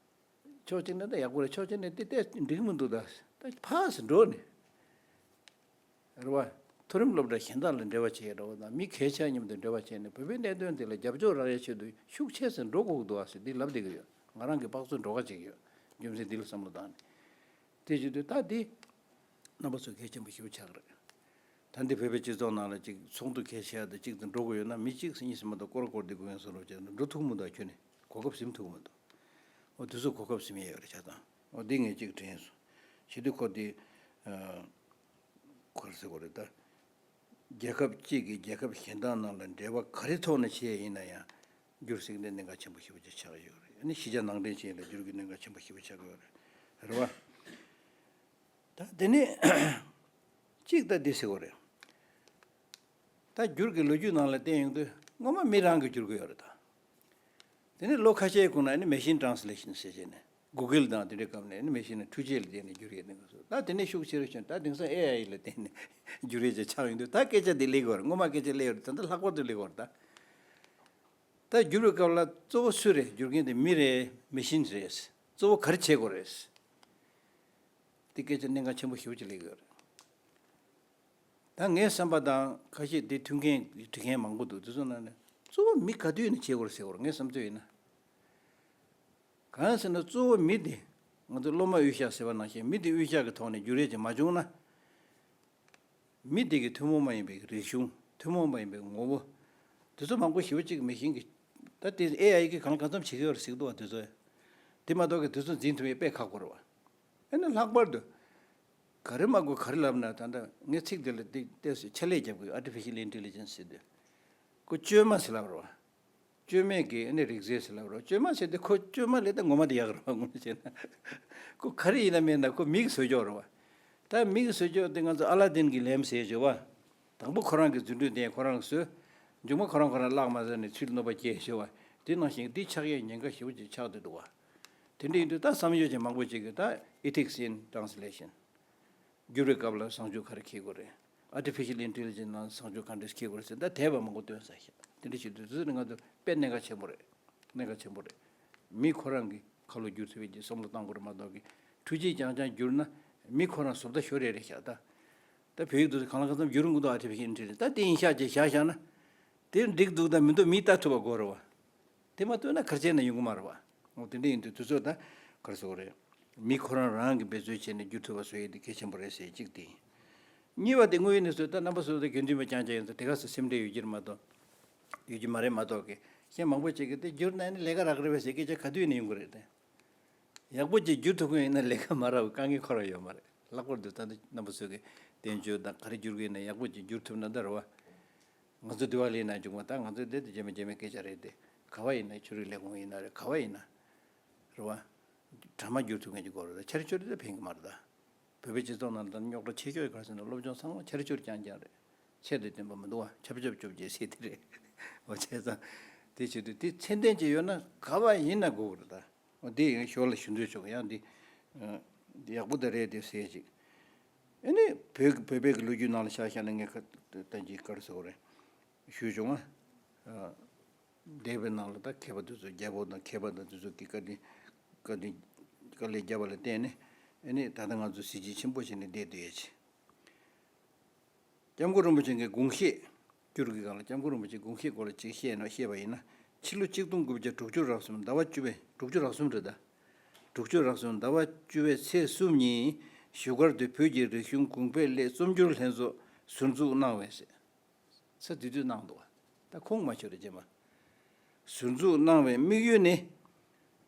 ཕྱོགས་གཅིག་ནས་ད་ཡག་པོ་རེད། ཕྱོགས་གཅིག་ནས་དེ་ལྟས་འགྲིག་མི་འདུག་ད་ད་ཕར་ཚུར་འགྲོ་ནས། རེད་བ། མཐོ་རིམ་སློབ་གྲྭ་གཞན་དག་ལ་འབྲེལ་བ་བྱེད་ཡས་འདྲ་བོ་དང་། མི་གལ་ཆེ་མཉམ་དུ་འབྲེལ་བ་བྱས་ནས་བོད་པའི་གནད་དོན་དེ་ལ་རྒྱབ་སྐྱོར་རག་ཡས་ཆེད་དུ་ཤུགས་ཆེ་ཙམ་འགྲོ་དགོས་ཀྱི་འདུག་ཨ་ཟེར་འདི་ལབ་བསྡད་ཀྱི་ཡོད། ང་རང་གིས་དཔག་ཚོད་འགྲོ་ཁ་བྱེད་ཀྱི་ཡོད། རྒྱུ་མཚན་འདི་ལ་བསམ་བློ་བཏང་ནས། དེ་བྱེད་དུས་ད་འདི་རྣམ་པ་ཚོ་གལ་ཆེན་པོ་ཞེ་པོ་ཆགས་ཀྱི་རེད། ད་འདི་བོད་པའི་སྤྱི་ཚོགས་ནང་ལ་ཅིག་ཚོགས་འདུ་གལ་ཆེ་བ་དེ་གཅིག་ཏུ་འགྲོ་དགོས་ཡོད་ན། མི་གཅིག་གཉིས་ཙམ་མ་གཏོགས་སྐོར་སྐོར་འདི་དགོས་ཡོད་བཟོ་འདྲ་བྱས་ན་འགྲོ་ཐུབ་མི་འདུག་ཁྱོན་ནས་གོ་སྐབས་ཟིན་ཐུབ་མི་འདུག་འོ་དེ་ཚོ་གོ་སྐབས་ཟིན་ཡས་ཡོད་རེད་ཆ་ཚང་། འོ་འདི་ངས་གཅིག་དྲན་སོང་། བྱེད་དུས་ཁོ་འདི་ཨ། ག་རེ་ཟེར་དགོས་རེད་ད། རྒྱལ་ཁབ་གཅིག་གིས་རྒྱལ་ཁབ་གཞན་དག་ནང་ལ་འབྲེལ་བ་ག་རེ་ཐོག་ནས་བྱས་ཡིན་ན་ཡང་། སྒྱུར་ཟེར་གྱི་འདི་གནད་འགག་ཆེན་པོ་ཞེ་པོ་ཅིག་ཆགས་ཡོད་རེད། ཨ་ནི་གཞིས་ཆགས་ནང་འདྲེན་བྱེད་ཡས་ལ་སྒྱུར་གྱི་གནད་འགག་ཆེན་པོ་ཞེ་པོ་ཆགས་ཡོད་རེད། རེད་བ། ད་དེ་ནས་གཅིག་ད་འདི་ཟེར་དགོས་རེད། ད་སྒྱུར་གྱི་ལོ་རྒྱུས་ནང་ལ་བལྟས་ཡོང་དུས་སྔོན་མ་མི་རང་གིས་སྒྱུར་གྱི་ཡོད་རེད་ད། དེ་ནས་ལོ་ཁ་ཤས་གོང་ལ་ཨ་ནི་མེ་ཤིན་ཊ་རན་སི་ལེ་ཤན་ཟེར་བྱས་ནས། གུ་གལ་དང་དེ་འདྲའི་སྐབས་ནས་ཨ་ནི་མེ་ཤིན་ནས་འཕྲུལ་ཆས་ལ་བརྟེན་ནས་སྒྱུར་ཡས་གནད་འགག་སོང་། ད་དེ་ནས་ཤུགས་ཆེ་རུ་ཕྱིན། ད་དེང་སང་ཨེ་ཨའི་ལ་བརྟེན་ནས་སྒྱུར་ཡས་ཅིག་ཆགས་ཡོང་དུས། ད་སྐད་ཆ་འདི་སླེབས་ཀྱི་ཡོད་རེད། སྔོན་མ་སྐད་ཆ་སླེབས་ཡོད་རེད། ད་ལྟ་ལྷག་པར་དུ་སླེབས་ཀྱི་ཡོད་རེད་ད། ད་སྒྱུར་བའི་སྐབས་ལ་གཙོ་བོ་སུ་རེད། སྒྱུར་མཁན་དེ་མི་རེད། མེ་ཤིན་རེད། གཙོ་བོ་ག་རེ་བྱེད་དགོས་རེད། དེ་སྐད་ཆ་གནད་འགག་ཆེན་པོ་ཞེ་པོ་ཅིག་སླེབས་ཀྱི་ཡོད་རེད། ད་ངའི་བསམ་པ་དང་ཁ་ཤས་དེ་མཐུན་མཁན་བྲིས་མཁན་མང་པོ་འདུག་དེ་ཚོ་ནང་ནས་གཙོ་བོ་མི་ག་དུས་ནས་བྱེད་དགོས་རེད་ཟེར་དགོས་རེད། ངའི་བསམ་ཚུལ་ཡིན་ན། གང་ཟེར་ན་གཙོ་བོ་མི་དེ། ང་ཚོ་སློབ་མ་དབུལ་ཞྭ་ཟེར་བ་ནང་བཞིན་མི་དེ་དབུལ་ཞྭ་གི་ཐོག་ནས་སྒྱུར་ཡས་ཅིག་མ་བྱུང་ན། མི་དེ་གི་ཐུན་མོང་མ་ཡིན་པའི་རིག་གཞུང་། ཐུན་མོང་མ་ཡིན་པའི་ངོ་བོ། དེ་ཚོ་མང་པོ་ཞེ་པོ་ཅིག་མེ་ཤིན་གྱིས། ད་དེ་ཨེ་ཨའི་གིས་གང་ལ་གང་འཚམ་བྱེད་ཀྱི་ཡོད་རེད་ཟེར་གྱི་འདུག་བ། དེ་ཚོ། དེ་མ་གཏོགས་ཀྱི་དེ་ཚོ་འཛིན་ཐུབ་ཡས་དཔེ་ཁག་པོ་རེད་བ། ཨ་ནི་ལྷག་པར་དུ། ག་རེ་མ་དགོས་ག་རེ་ལབ་ན། ད་ལྟ་ངས་ཚིག་དེ་ལ་ཏོག་ཙམ་ཕྱག་ལས་རྒྱབ་དགོས། ཨར་ཊི་ཕི་ཤལ་ཨིན་ཊེ་ལི་ཇེན་སི་ཟེར་དུས། ཁོ་བཅོས་མ་ཟེར་ལབ་རེད་བ། བཅོས་མའི་གི་ཨ་ནི་རིག་རྩལ་ཟེར་ལབ་རེད་བ། བཅོས་མ་ཟེར་དུས་ཁོ་བཅོས་མ་ལས་ད་ངོ་མ་དེ་ཡག་རེད་བ། ངོ་མ་བྱས་ན། ཁོ་ག་རེ་ཡིན་ན་མིན་ན་ཁོ་མིག་བཟོ་ཀྱོག་རེད་བ། ད་མིག་བཟོ་ཀྱོག་དེ་ང་ཚོ་ཨ་ལ་ཏིན་གྱི་ལེམ་ཟེར་བྱས་བ། དང་པོ་ཁོ་རང་གི་རྫུ་འཕྲུལ་དེ་ཁོ་རང་གིས་བཟོས། མཇུག་མ་ཁོ་རང་ཁོ་རང་བརླག་མ་ཟེར་ནས་ཚུར་གནོད་པ་སྐྱེལ་བྱས་བ། དེ་ནང་བཞིན་འདི་ཆགས་ཡས་ཉེན་ཁ་ཞེ་པོ་ཅིག་ཆགས་བསྡད་འདུག་བ། དེ་འདྲ་ཡིན་དུས་ད་བསམ་ཡོད་ཅན་མང་པོ་ཅིག་གིས་ད་Ethics in Translation། སྒྱུར་བའི་སྐབས་ལ་བཟང་སྤྱོད་ག་རེ་འཁྱེར་དགོས་རེད། Artificial Intelligence ནང་བཟང་སྤྱོད་ག་འདྲས་འཁྱེར་དགོས་རེད་ཟེར། ད་དེབ་མང་པོ་བཏོན་ས་ཤག་དེ་འདྲ་བྱེད་དུས་དེ་ཚོ་ནི་ང་ཚོ་དཔེ་གནད་འགག་ཆེན་པོ་རེད། གནད་འགག་ཆེན་པོ་རེད། མི་ཁོ་རང་གི་ཁ་ལོ་བསྒྱུར་ཐུབ་པའི་གི་བསམ་བློ་བཏང་དགོས་རེད་མ་གཏོགས་གི། འཕྲུལ་ཆས་རྐྱང་རྐྱང་བསྒྱུར་ན་མི་ཁོ་རང་བཟོ་ལྟ་ཤོར་ཡས་རེད་ཤག་ད། ད་བོད་ཡིག་དེ་ཚོ་གང་ལ་གང་འཚམ་བསྒྱུར་འོང་གི་འདུག Artificial Intelligence། ད་དེ་ཡིན་ཤག་ཅེས་བཞག་བཞག་ན། དེ་འགྲིག་འདུག་དང་མི་འདུག་མིས་ལྟ་ཐུབ་པ་དགོས་རེད་བ། དེ་མ་ཐུབ་ན་ག་རེ་བྱས་ན་ཡོང་གི་མ་རེད་བ། འོ་དེ་འདྲ་ཡིན་དུས་དུས་ཚོད་ད་ག་རེ་ཟེར་དགོས་རེད། མི་ཁོ་རང་རང་གིས་འབད་རྩོལ་བྱས་ནས་བསྒྱུར་ཐུབ་པ་བཟོ་ཡས་དེ་གལ་ཆེན་པོ་རེད་ཟེར་གཅིག་དེ་ཡིན། གཉིས་པ་དེ་དངོས་ཡོད་གནས་ཚུལ། ད་རྣམ་པ་ཚོ་དེ་དགེ་འདུན་པ་རྐྱང་རྐྱང་ཡིན་ཙང་དེ་ག་ཚོད་སེམས་ཁྲལ་ཡོད་ཀྱི་རེད་མ་གཏོགས། ཡོད་ཀྱི་མ་རེད་མ་གཏོགས་ཀྱི། གཞན་མང་པོ་ཅིག་གིས་དེ་བསྒྱུར་ན་ནི་ལས་ཀ་རག་རེད་པས་ཟེར་སྐད་ཆ་ག་དུས་ནས་ཡོང་གི་རེད་དེ། ཡག་པོ་ཅིག་བསྒྱུར་ཐུབ་མཁན་ཡིན་ན་ལས་ཀ་མ་རག་པའི་དཀའ་ངལ་ཁོ་རང་ཡོད་མ་རེད། ལྷག་པར་དུ་ད་ལྟ་རྣམ་པ་ཚོ་གིས་བསྟན་བཅོས་དང་ག་རེ་བསྒྱུར་གི་ཡིན་ན་ཡག་པོ་ཅིག་བསྒྱུར་ཐུབ་ན་ད་རེད་བ། ང་ཚོ་དི་ཝ་ལིའི་ནང་བྱུང་བ་ད་ང་ཚོ་དེ་དེ་རྗེས་མ་རྗེས་མའི་སྐད་ཆ་རེད་དེ། ག་བ་ཡིན་ན་ཆོས་རིག་ལས་ཁུངས་ཡིན་ན་རེད། ག་བ་ཡིན་ན་རེད་བ། གྲ་མ་བསྒྱུར་ཐུབ་མཁན་ཅིག་དགོས་རེད། ད་ཆ་རེ་ཆོ་རེ་ད་ཕན་གི་མ་རེད་ད། བོད་པའི་སྤྱི་ཚོགས་ནང་ལ་ད་རྙོག་དྲ་ཆེ་ཤོས་ག་རེ་ཟེར་ན་སློབ་སྦྱོང་ཚང་མ་ཆ་རེ་ཆོ་རེ་རྐྱང་རྐྱང་རེད། ཆེད་དུ་བསྟན་པ་མི་འདུག་བ། ཆབ་ཆབ་ཆོབ་ཅེས་ཟེར་དེ་རེད། འོ་བྱས་ཙང་། དེ་བྱེད་དུས་དེ་ཚད་ལྡན་ཅིག་ཡོད་ན་ག་བ་ཡིན་ན་དགོས་རེད་ད། འོ་དེ་ཡང་ཞོར་ལ་ཞུ་འདོད་བྱུང་། ཡང་འདི་འདི་ཡག་པོ་ད་རེད་དེ་ཟེར་ཅིག་ཨ་ནི་བོད་བོད་པའི་གི་ལོ་རྒྱུས་ནང་ལ་ཆ་བཞག་ན་ངས་ཁ་ད་ཅིག་ག་རེ་ཟེར་དགོས་རེད། ཞུས་བྱུང་ང་། དེབ་ནང་ལ་ད་མཁས་པ་དེ་ཚོ་རྒྱལ་པོ་དང་མཁས་པ་དང་དེ་ཚོ་གི་བཀའ་དྲིན་བཀའ་དྲིན་དཀའ་ལས་བརྒྱབ་པ་ལ་བརྟེན་ནས་ཨ་ནི་ད་ལྟ་ང་ཚོ་གཟི་བརྗིད་ཆེན་པོ་བྱས་ནས་བསྡད་བསྡད་ཡོད་ཅིག་སྐྱབས་མགོན་རིན་པོ་ཆེ་གི་དགོངས་བཞེད། སྒྱུར་གྱི་སྒང་ལ་སྐྱབས་མགོན་རིན་པོ་ཆེའི་དགོངས་བཞེད་སྐོར་ལ་ཅིག་བཤད་ན་བཤད་པ་ཡིན་ན། ཕྱི་ལོ་ཆིག་སྟོང་དགུ་བརྒྱ་དྲུག་ཅུ་རེ་གསུམ་ཟླ་བ་བཅུ་པའི། དྲུག་ཅུ་རེ་གསུམ་རེད་ད། དྲུག་ཅུ་རེ་གསུམ་ཟླ་བ་བཅུ་པའི་ཚེས་གསུམ་ཉིན་བཞུགས་སྒར་དུ་བོད་ཀྱི་རིག་གཞུང་གོང་འཕེལ་སླད་རྩོམ་སྒྱུར་ལྷན་ཚོགས་ཟུར་འཛུགས་གནང་བས་ཟེར། ཚེ་དེ་དུས་གནང་འདུག་ད་ཁུངས་མ་ཆོད་རེད་རྗེས་མ། ཟུར་འཛུགས་གནང་བའི་དམིགས་ཡུལ་ནི།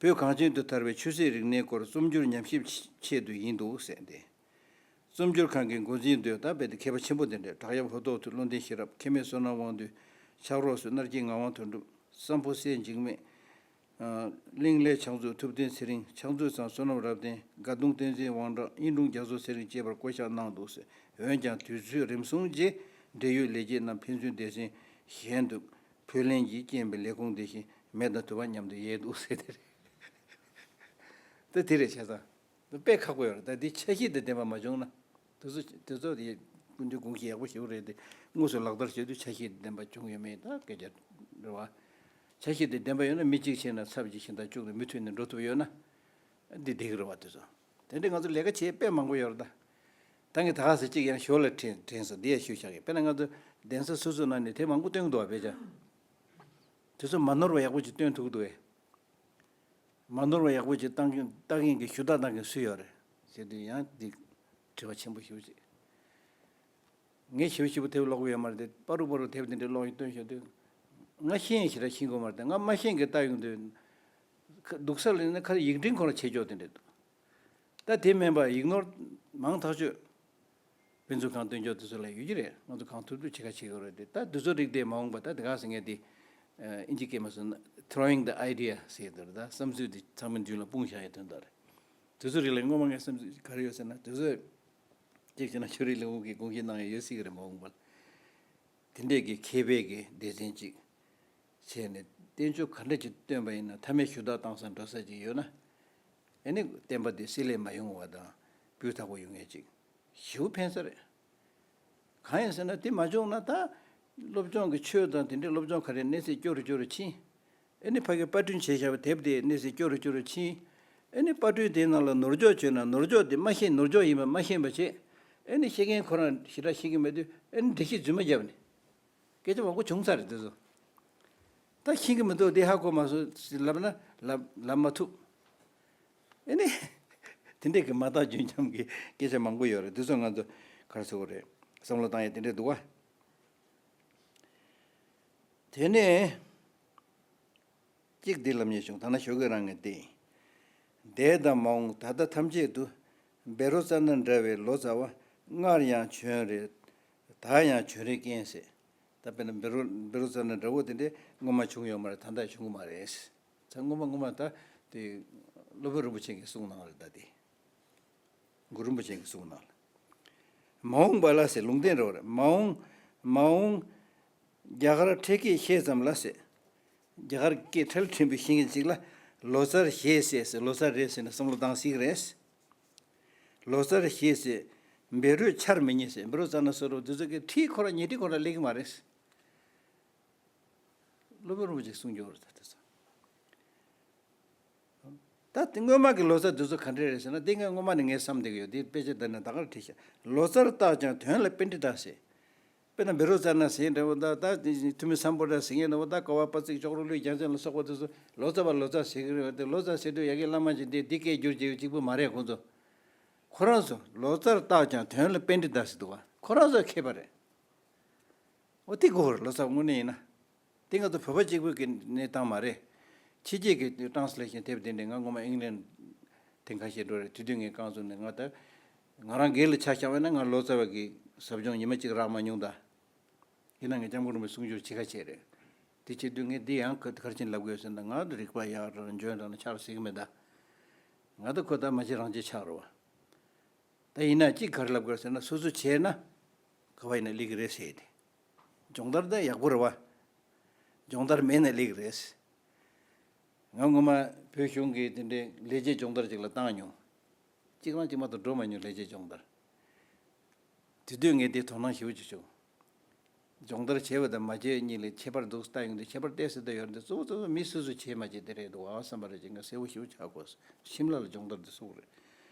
བོད་གངས་ཅན་དུ་དར་བའི་ཆོས་སྲིད་རིག་གནས་སྐོར་རྩོམ་སྒྱུར་ཉམས་ཞིབ་ཆེད་དུ་ཡིན་འདུག་ཟེར་ཏེ། རྩོམ་སྒྱུར་ཁང་གི་འགོ་འཛིན་དུ་ད་རྦད་དེ་མཁས་པ་ཆེན་པོ་དེ་འདྲ། བྲག་གཡབ་ཧོ་ཐོག་ཐུ་བློ་ལྡན་ཤེས་རབ། མཁལ་མའི་བསོད་ནམས་དབང་འདུས། ཕྱག་རོགས་སུ་སྣར་སྐྱེས་ངག་དབང་དོན་གྲུབ། བསམ་ཕུ་སྲས་འཇིགས་མེད། གླིང་ལས་ཕྱག་མཛོད་ཐུབ་བསྟན་ཚེ་རིང་། ཕྱག་མཛོད་ཚང་བསོད་ནམས་རབ་བརྟན། དགའ་གདོང་བསྟན་འཛིན་དབང་གྲགས། དབྱིན་དྲུང་རྒྱ་མཚོ་ཚེ་རིང་བཅས་པར་བསྐོ་གཞག་གནང་འདུག་ཟེར། འོན་ཀྱང་དུས་ཚོད་རིམ་སོང་རྗེས་འབྲེལ་ཡོད་ལས་བྱེད་རྣམས་ཕན་ཚུན་སྡེ་ཚན་གཞན་དུ་བུ་ལོན་གྱིས་རྐྱེན་པས་ལས་ཁུངས་དེ་བཞིན་མེ་དང་དུ་བ་མཉམ་དུ་ཡལ་འདུག་ཟེར་ཏེ་རེད། ད་དེ་རེད་བྱས་ཙང་། ད་དཔེ་ཁག་པོ་ཡོད་རེད། ད་དེ་ཆ་ཤས་དང་ལྡན་པ་མ་བྱུང་ན། དེ་ཚོ་དེ་ཚོ་དེ་ཀུན་འདུས་དགོངས་གཞི་ཡག་པོ་ཞེ་པོ་རེད་དེ། དངོས་སུ་ལག་བསྟར་བྱེད་དུས་ཆ་ཤས་དང་ལྡན་པ་བྱུང་ཡོད་མེད་ད་སྐད་ཆ་རེད་བ། ཆ་ཤས་དང་ལྡན་པ་ཡོད་ན་མི་གཅིག་བྱས་ན་ཚབ་གཅིག་གཞན་དང་གཅིག་ནས་མུ་མཐུད་ནས་འགྲོ་ཐུབ་ཡོད་ན། འདི་བདེ་གི་རེད་བ་དེ་ཚོ། དེ་འདྲ་ང་ཚོ་ལས་ཀ་བྱེད་དཔེ་མང་པོ་ཡོད་རེད་ད། ད་ངས་ད་ག་ཟེ་གཅིག་ཡང་ཞོར་ལ་དྲན་དྲན་སོང་། འདི་ཡང་ཞུས་བཞག་གི། དཔེར་ན་ང་ཚོ་གདན་ས་སོ་སོའི་ནང་ནས་དེ་མང་པོ་སྟོན་གི་འདུག་བ་དཔེ་ཆ། དེ་ཚོ་མ་ནོར་བ་ཡག་པོ་ཅིག་སྟོན་ཐུབ་ཀྱི་འདུག་བས། མ་ནོར་བ་ཡག་པོ་ཅིག་བཏང་མཁན་བཏང་མཁན་གྱི་ཞུ་དག་གནང་མཁན་སུ་ཡོད་རེད་ཟེར་དུས་ཡང་འདི་དྲི་བ་ཆེན་པོ་ཞེ་པོ་ཅིག་ངས་ཞེ་པོ་ཞེ་པོ་དེབ་ཀློག་གི་ཡོད་མ་རེད་དེ། པ་རུ་པ་རུ་དེབ་དེ་འདྲའི་ཀློག་ཡི་སྟོན་ཞོར་དུས། ང་ཤེས་ཡིན་ཞེ་དྲག་ཤེས་ཀྱི་མ་རེད་དེ། ང་མ་ཤེས་མཁན་ལྟ་ཡོང་དུས། ཁ་སྡུག་ས་ལ་ནི་ཁ་ཡིག་འཕྲིན་ཁོ་རང་བྱེད་ཆོག་དེ་འདྲ་འདུག་ད་དེ་མིན་པ་ཡིག་ནོར་མང་ཐག་ཆོད། དཔེ་མཛོད་ཁང་སྟོན་ཆོག་དེ་ཚོ་ལ་ཡོད་ཀྱི་རེད། ང་ཚོ་གང་ཐུབ་ཐུབ་བྱེད་ཁ་བྱེད་དགོས་རེད་དེ། ད་དེ་ཚོ་རིགས་དེ་མ་འོངས་པ་ད་དེ་ག་ཟེར་མཁན་དེ། ཨིན་ཇི་སྐད་མ་སོང་ན་throwing the idea ཟེར་དེ་རེད། ད་བསམ་ཚུལ་དེ་ཚང་མའི་མདུན་ལ་སྤུངས་བཞག་ཡའི་དོན་དག་རེད། དེ་ཚོ་རིགས་ལ་སྔོན་མ་ངའི་བསམ་ཚུལ་ག་རེ་ཡོད་ཟེར་ན། དེ་ཚོས་གཅིག་བྱས་ན་ཆོས་རིག་ལས་ཁུངས་ཀྱི་དགོངས་གཞི་གནང་ཡ་ཡོད་སྲིད་ཀྱི་རེད་མ་འོངས་པ་ལ། དེ་འདྲས་ཀྱི་མཁས་པའི་གི་སྡེ་ཚན་གཅིག་བྱས་ནས་བསྟན་བཅོས་ག་འདྲ་ཅིག་བཏོན་པ་ཡིན་ན། མཐའ་མའི་ཞུ་དག་བཏང་ས་འགྲོ་ས་ཅིག་ཡོད་ན། ཨེ་ནི་བསྟན་པ་དེ་བསྲེ་ལྷད་མ་ཡོང་བ་དང་སྤུས་དག་པོ་ཡོང་ངེས་ཅིག་ཞེ་པོ་ཕན་ས་རེད། གང་ཡིན་ཟེར་ན་དེ་མ་བྱུང་ན་ད་སློབ་སྦྱོང་གི་ཆོས་དང་དེ་འདྲའི་སློབ་སྦྱོང་ག་རེ་གནས་ཚད་སྐྱོ་རུ་སྐྱོ་རུ་ཕྱིན། ཨེ་ནི་ཕ་གི་པར་སྐྲུན་བྱས་བཞག་པའི་དེབ་དེ་གནས་ཚད་སྐྱོ་རུ་སྐྱོ་རུ་ཕྱིན། ཨེ་ནི་པར་སྐྲུན་དེའི་ནང་ལ་ནོར་འཇོག་བྱས་ན་ནོར་འཇོག་དེ་མ་ཤེས་ནོར་འཇོག་ཡིན་པ་མ་ཤེས་པ་བྱས། ཨེ་ནི་ཤེས་མཁན་ཁོ་རང་ཞེ་དྲག་ཤེས་ཀྱི་མེད་དུས་ཨེ་ནི་འགྲེལ་བཤད་རྫུན་མ་བརྒྱབ་ནས། སྐད་ཆ་མང་པོ་བྱུང་ཚར་རེད་དེ་ཚོ། ད་ཤེས་ཀྱི་མི་འདུག་འདི་ཧ་གོ་མ་སོང་ཟེར་ལབ་ན་ལབ་ལབ་མ་ཐུབ། ཨེ་ནི། དེ་འདྲས་ཀྱི་མ་བརྟགས་རྒྱུན་འཁྱམས་ཀྱི་སྐད་ཆ་མང་པོ་ཡོད་རེད། དེ་ཚོ་ང་ཚོ་ག་རེ་ཟེར་དགོས་རེད། བསམ་བློ་བཏང་ཡ་དེ་འདྲས་འདུག་བ། དེ་ནས། གཅིག་འདི་ལབ་ཉེས་བྱུང་། ད་ན་ཞོགས་ཀས་རང་ངས་བལྟས་ཡིན། འདས་དང་མ་འོངས་ད་ལྟ་ཐམས་ཅད་དུ། བཻ་རོ་ཙ་ན་འདྲ་བའི་ལོ་ཙཱ་བ། སྔར་ཡང་བྱོན་རེ། ད་ཡང་བྱོན་རེ་མཁན་ཟེར། ད་དཔེར་ན་བཻ་རོ་བཻ་རོ་ཙ་ན་འདྲ་བོ་དེ་འདྲས་སྔོན་མ་བྱུང་ཡོད་མ་རེད། ད་ལྟ་བྱུང་གི་མ་རེད། ད་སྔོན་མ་སྔོན་མ་ད་དེ་སློབ་དཔོན་རིན་པོ་ཆེ་གིས་གསུངས་གནང་རེད་ད་དེ། གུ་རུ་རིན་པོ་ཆེ་གིས་གསུངས་གནང་། མ་འོངས་པ་ལ་ཟེར་ལུང་བསྟན་རེད་བ། མ་འོངས་མ་འོངས་རྒྱ་གར་འཕྲེད་སྐད་བཤད་ཙམ་ལ་ཟེར། རྒྱ་གར་སྐད་འཕྲེད་འཕྲེད་པོ་ཤེས་མཁན་ཅིག་ལ་ལོ་ཙཱར་ཞེས་ཟེར་ཟེར། ལོ་ཙཱ་རེད་ཟེར་ནས་བསམ་བློ་བཏང་སྲིད་ཀྱི་རེད། ལོ་ཙཱར་ཞེས་ཟེར། བཻ་རོས་འཆར་མི་ཉན་ཟེར། བཻ་རོ་ཙ་ན་སོགས་རོ་དེ་ཚོ་གི་ཁྲིད་ཁོ་རང་ཉལ་ཁྲི་ཁོ་རང་སླེབས་ཀྱི་མ་རེད། སློབ་དཔོན་རིན་པོ་ཆེས་གསུངས་ཡོད་རེད་ད་དེ་ཚོ། ད་དེ་སྔོན་མ་གི་ལོ་ཙཱ་དེ་ཚོ་ག་འདྲ་རེད་ཟེར་ན། དེ་ངས་སྔོན་མ་ནས་ངས་བསམ་བསྡད་ཀྱི་ཡོད། དེ་དཔེ་ཆ་འདི་ནས་ད་གར་བྲིས་ཤག་ལོ་ཙཱར་བརྟགས་ཀྱང་དོན་ལ་པཎྜི་ཏ་ཟེར། དཔེར་ན་བཻ་རོ་ཙ་ན་ཟེར་འདྲ་བོ་ད་ད་ཐུ་མི་སམ་བྷོ་ཊ་ཟེར་མཁན་འདྲ་བོ་ད་ཀ་བ་པ་ཙིག་ཅོག་རོ་ལུས་རྒྱལ་མཚན་ལ་སོགས་པ་དེ་ཚོ་ལོ་ཙཱ་བ་ལོ་ཙཱ་ཟེར་གྱི་རེད་བ། དེ་ལོ་ཙཱ་ཟེར་དུས་ཡ་གི་བླ་མ་ཅིག་འདི་འདི་སྐད་བསྒྱུར་བྱེད་ཡོད་གཅིག་པུ་མ་རེད། ཁོང་ཚོ་ཁོ་རང་ཚོ་ལོ་ཙཱར་བརྟགས་ཀྱང་དོན་ལ་པཎྜི་ཏ་ཟེར་འདུག་བ། ཁོ་རང་ཚོ་མཁས་པ་རེད། འོ་དེ་དགོས་རེད། ལོ་ཙཱ་བ་དངོས་གནས་ཡིན་ན། དེ་ང་ཚོ་བོད་པ་གཅིག་པུའི་གི་གནས་སྟངས་མ་རེད། ཕྱི་རྒྱལ་གྱི་ཊེ་རན་སི་ལེ་ཤན་དེབ་དེ་འདྲས་ང་སྔོན་མ་ཨིང་ལན་ཐེངས་ཁ་ཤས་འགྲོ་རེད། དེ་དུས་ངས་རྐང་བཙུགས་ནས་ང་ད་ང་རང་སྒེར་ལ་ཆ་བཞག་པ་ན་ང་ལོ་ཙཱ་བ་གི་ཟབ་སྦྱོང་ཉི་མ་གཅིག་རག་མ་མྱོང་ད། ཡིན་ན་ངས་སྐྱབས་མགོན་རིན་པོ་ཆེའི་གསུང་སྒྱུར་ཕྱེད་ཀ་བྱས་རེད། དེ་བྱེད་དུས་ངས་འདི་ཡང་ག་ག་རེ་བྱས་ནས་ལབ་དགོས་ཟེར་ན། ང་རིག་པ་ཡག་རང་འཇོན་རང་ཆགས་ཟེར་གི་མེད་ད། ང་ད་ཁོ་ད་མ་བྱེད་རང་བྱེད་ཆགས་རེད་བ། ད་ཡིན་ན་གཅིག་ག་རེ་ལབ་དགོས་ཟེར་ན། སོ་སོ་བྱས་ན་ག་བ་ཡིན་ན་སླེབས་ཀྱི་རེད་ཟེར་ཏེ། སྦྱོང་བརྡར་ད་ཡག་པོ་རེད་བ། སྦྱོང་བརྡར་མེད་ན་སླེབས་ཀྱི་རེད། ང་སྔོན་མ་བོད་གཞུང་གི་དེ་འདྲའི་ལས་བྱེད་སྦྱོང་བརྡར་ཅིག་ལ་བཏང་མྱོང་། གཅིག་རང་གཅིག་མ་གཏོགས་འགྲོ་མ་མྱོང་ལས་བྱེད་སྦྱོང་བརྡར། དེ་དུས་ངས་དེ་དོ་སྣང་ཞེ་པོ་ཅིག་བྱུང་། སྦྱོང་བརྡར་བྱས་པ་དང་མ་བྱས་གཉིས་ལ་ཁྱད་པར་འདུག་ལྟ་ཡོང་དུས་ཁྱད་པར་ཏོག་ཙམ་ད་ཡོད་རེད་འདུག་གཙོ་བོ་གཙོ་བོ་མི་སོ་སོས་བྱས་མ་བྱས་དེ་རེད་འདུག་ཨ་བསམ་པ་རེད་ཅེས་ངས་གསལ་པོ་ཞེ་པོ་ཆགས་གོ། ཤིམ་ལ་ལ་སྦྱོང་བརྡར་དེ་སོགས་རེད།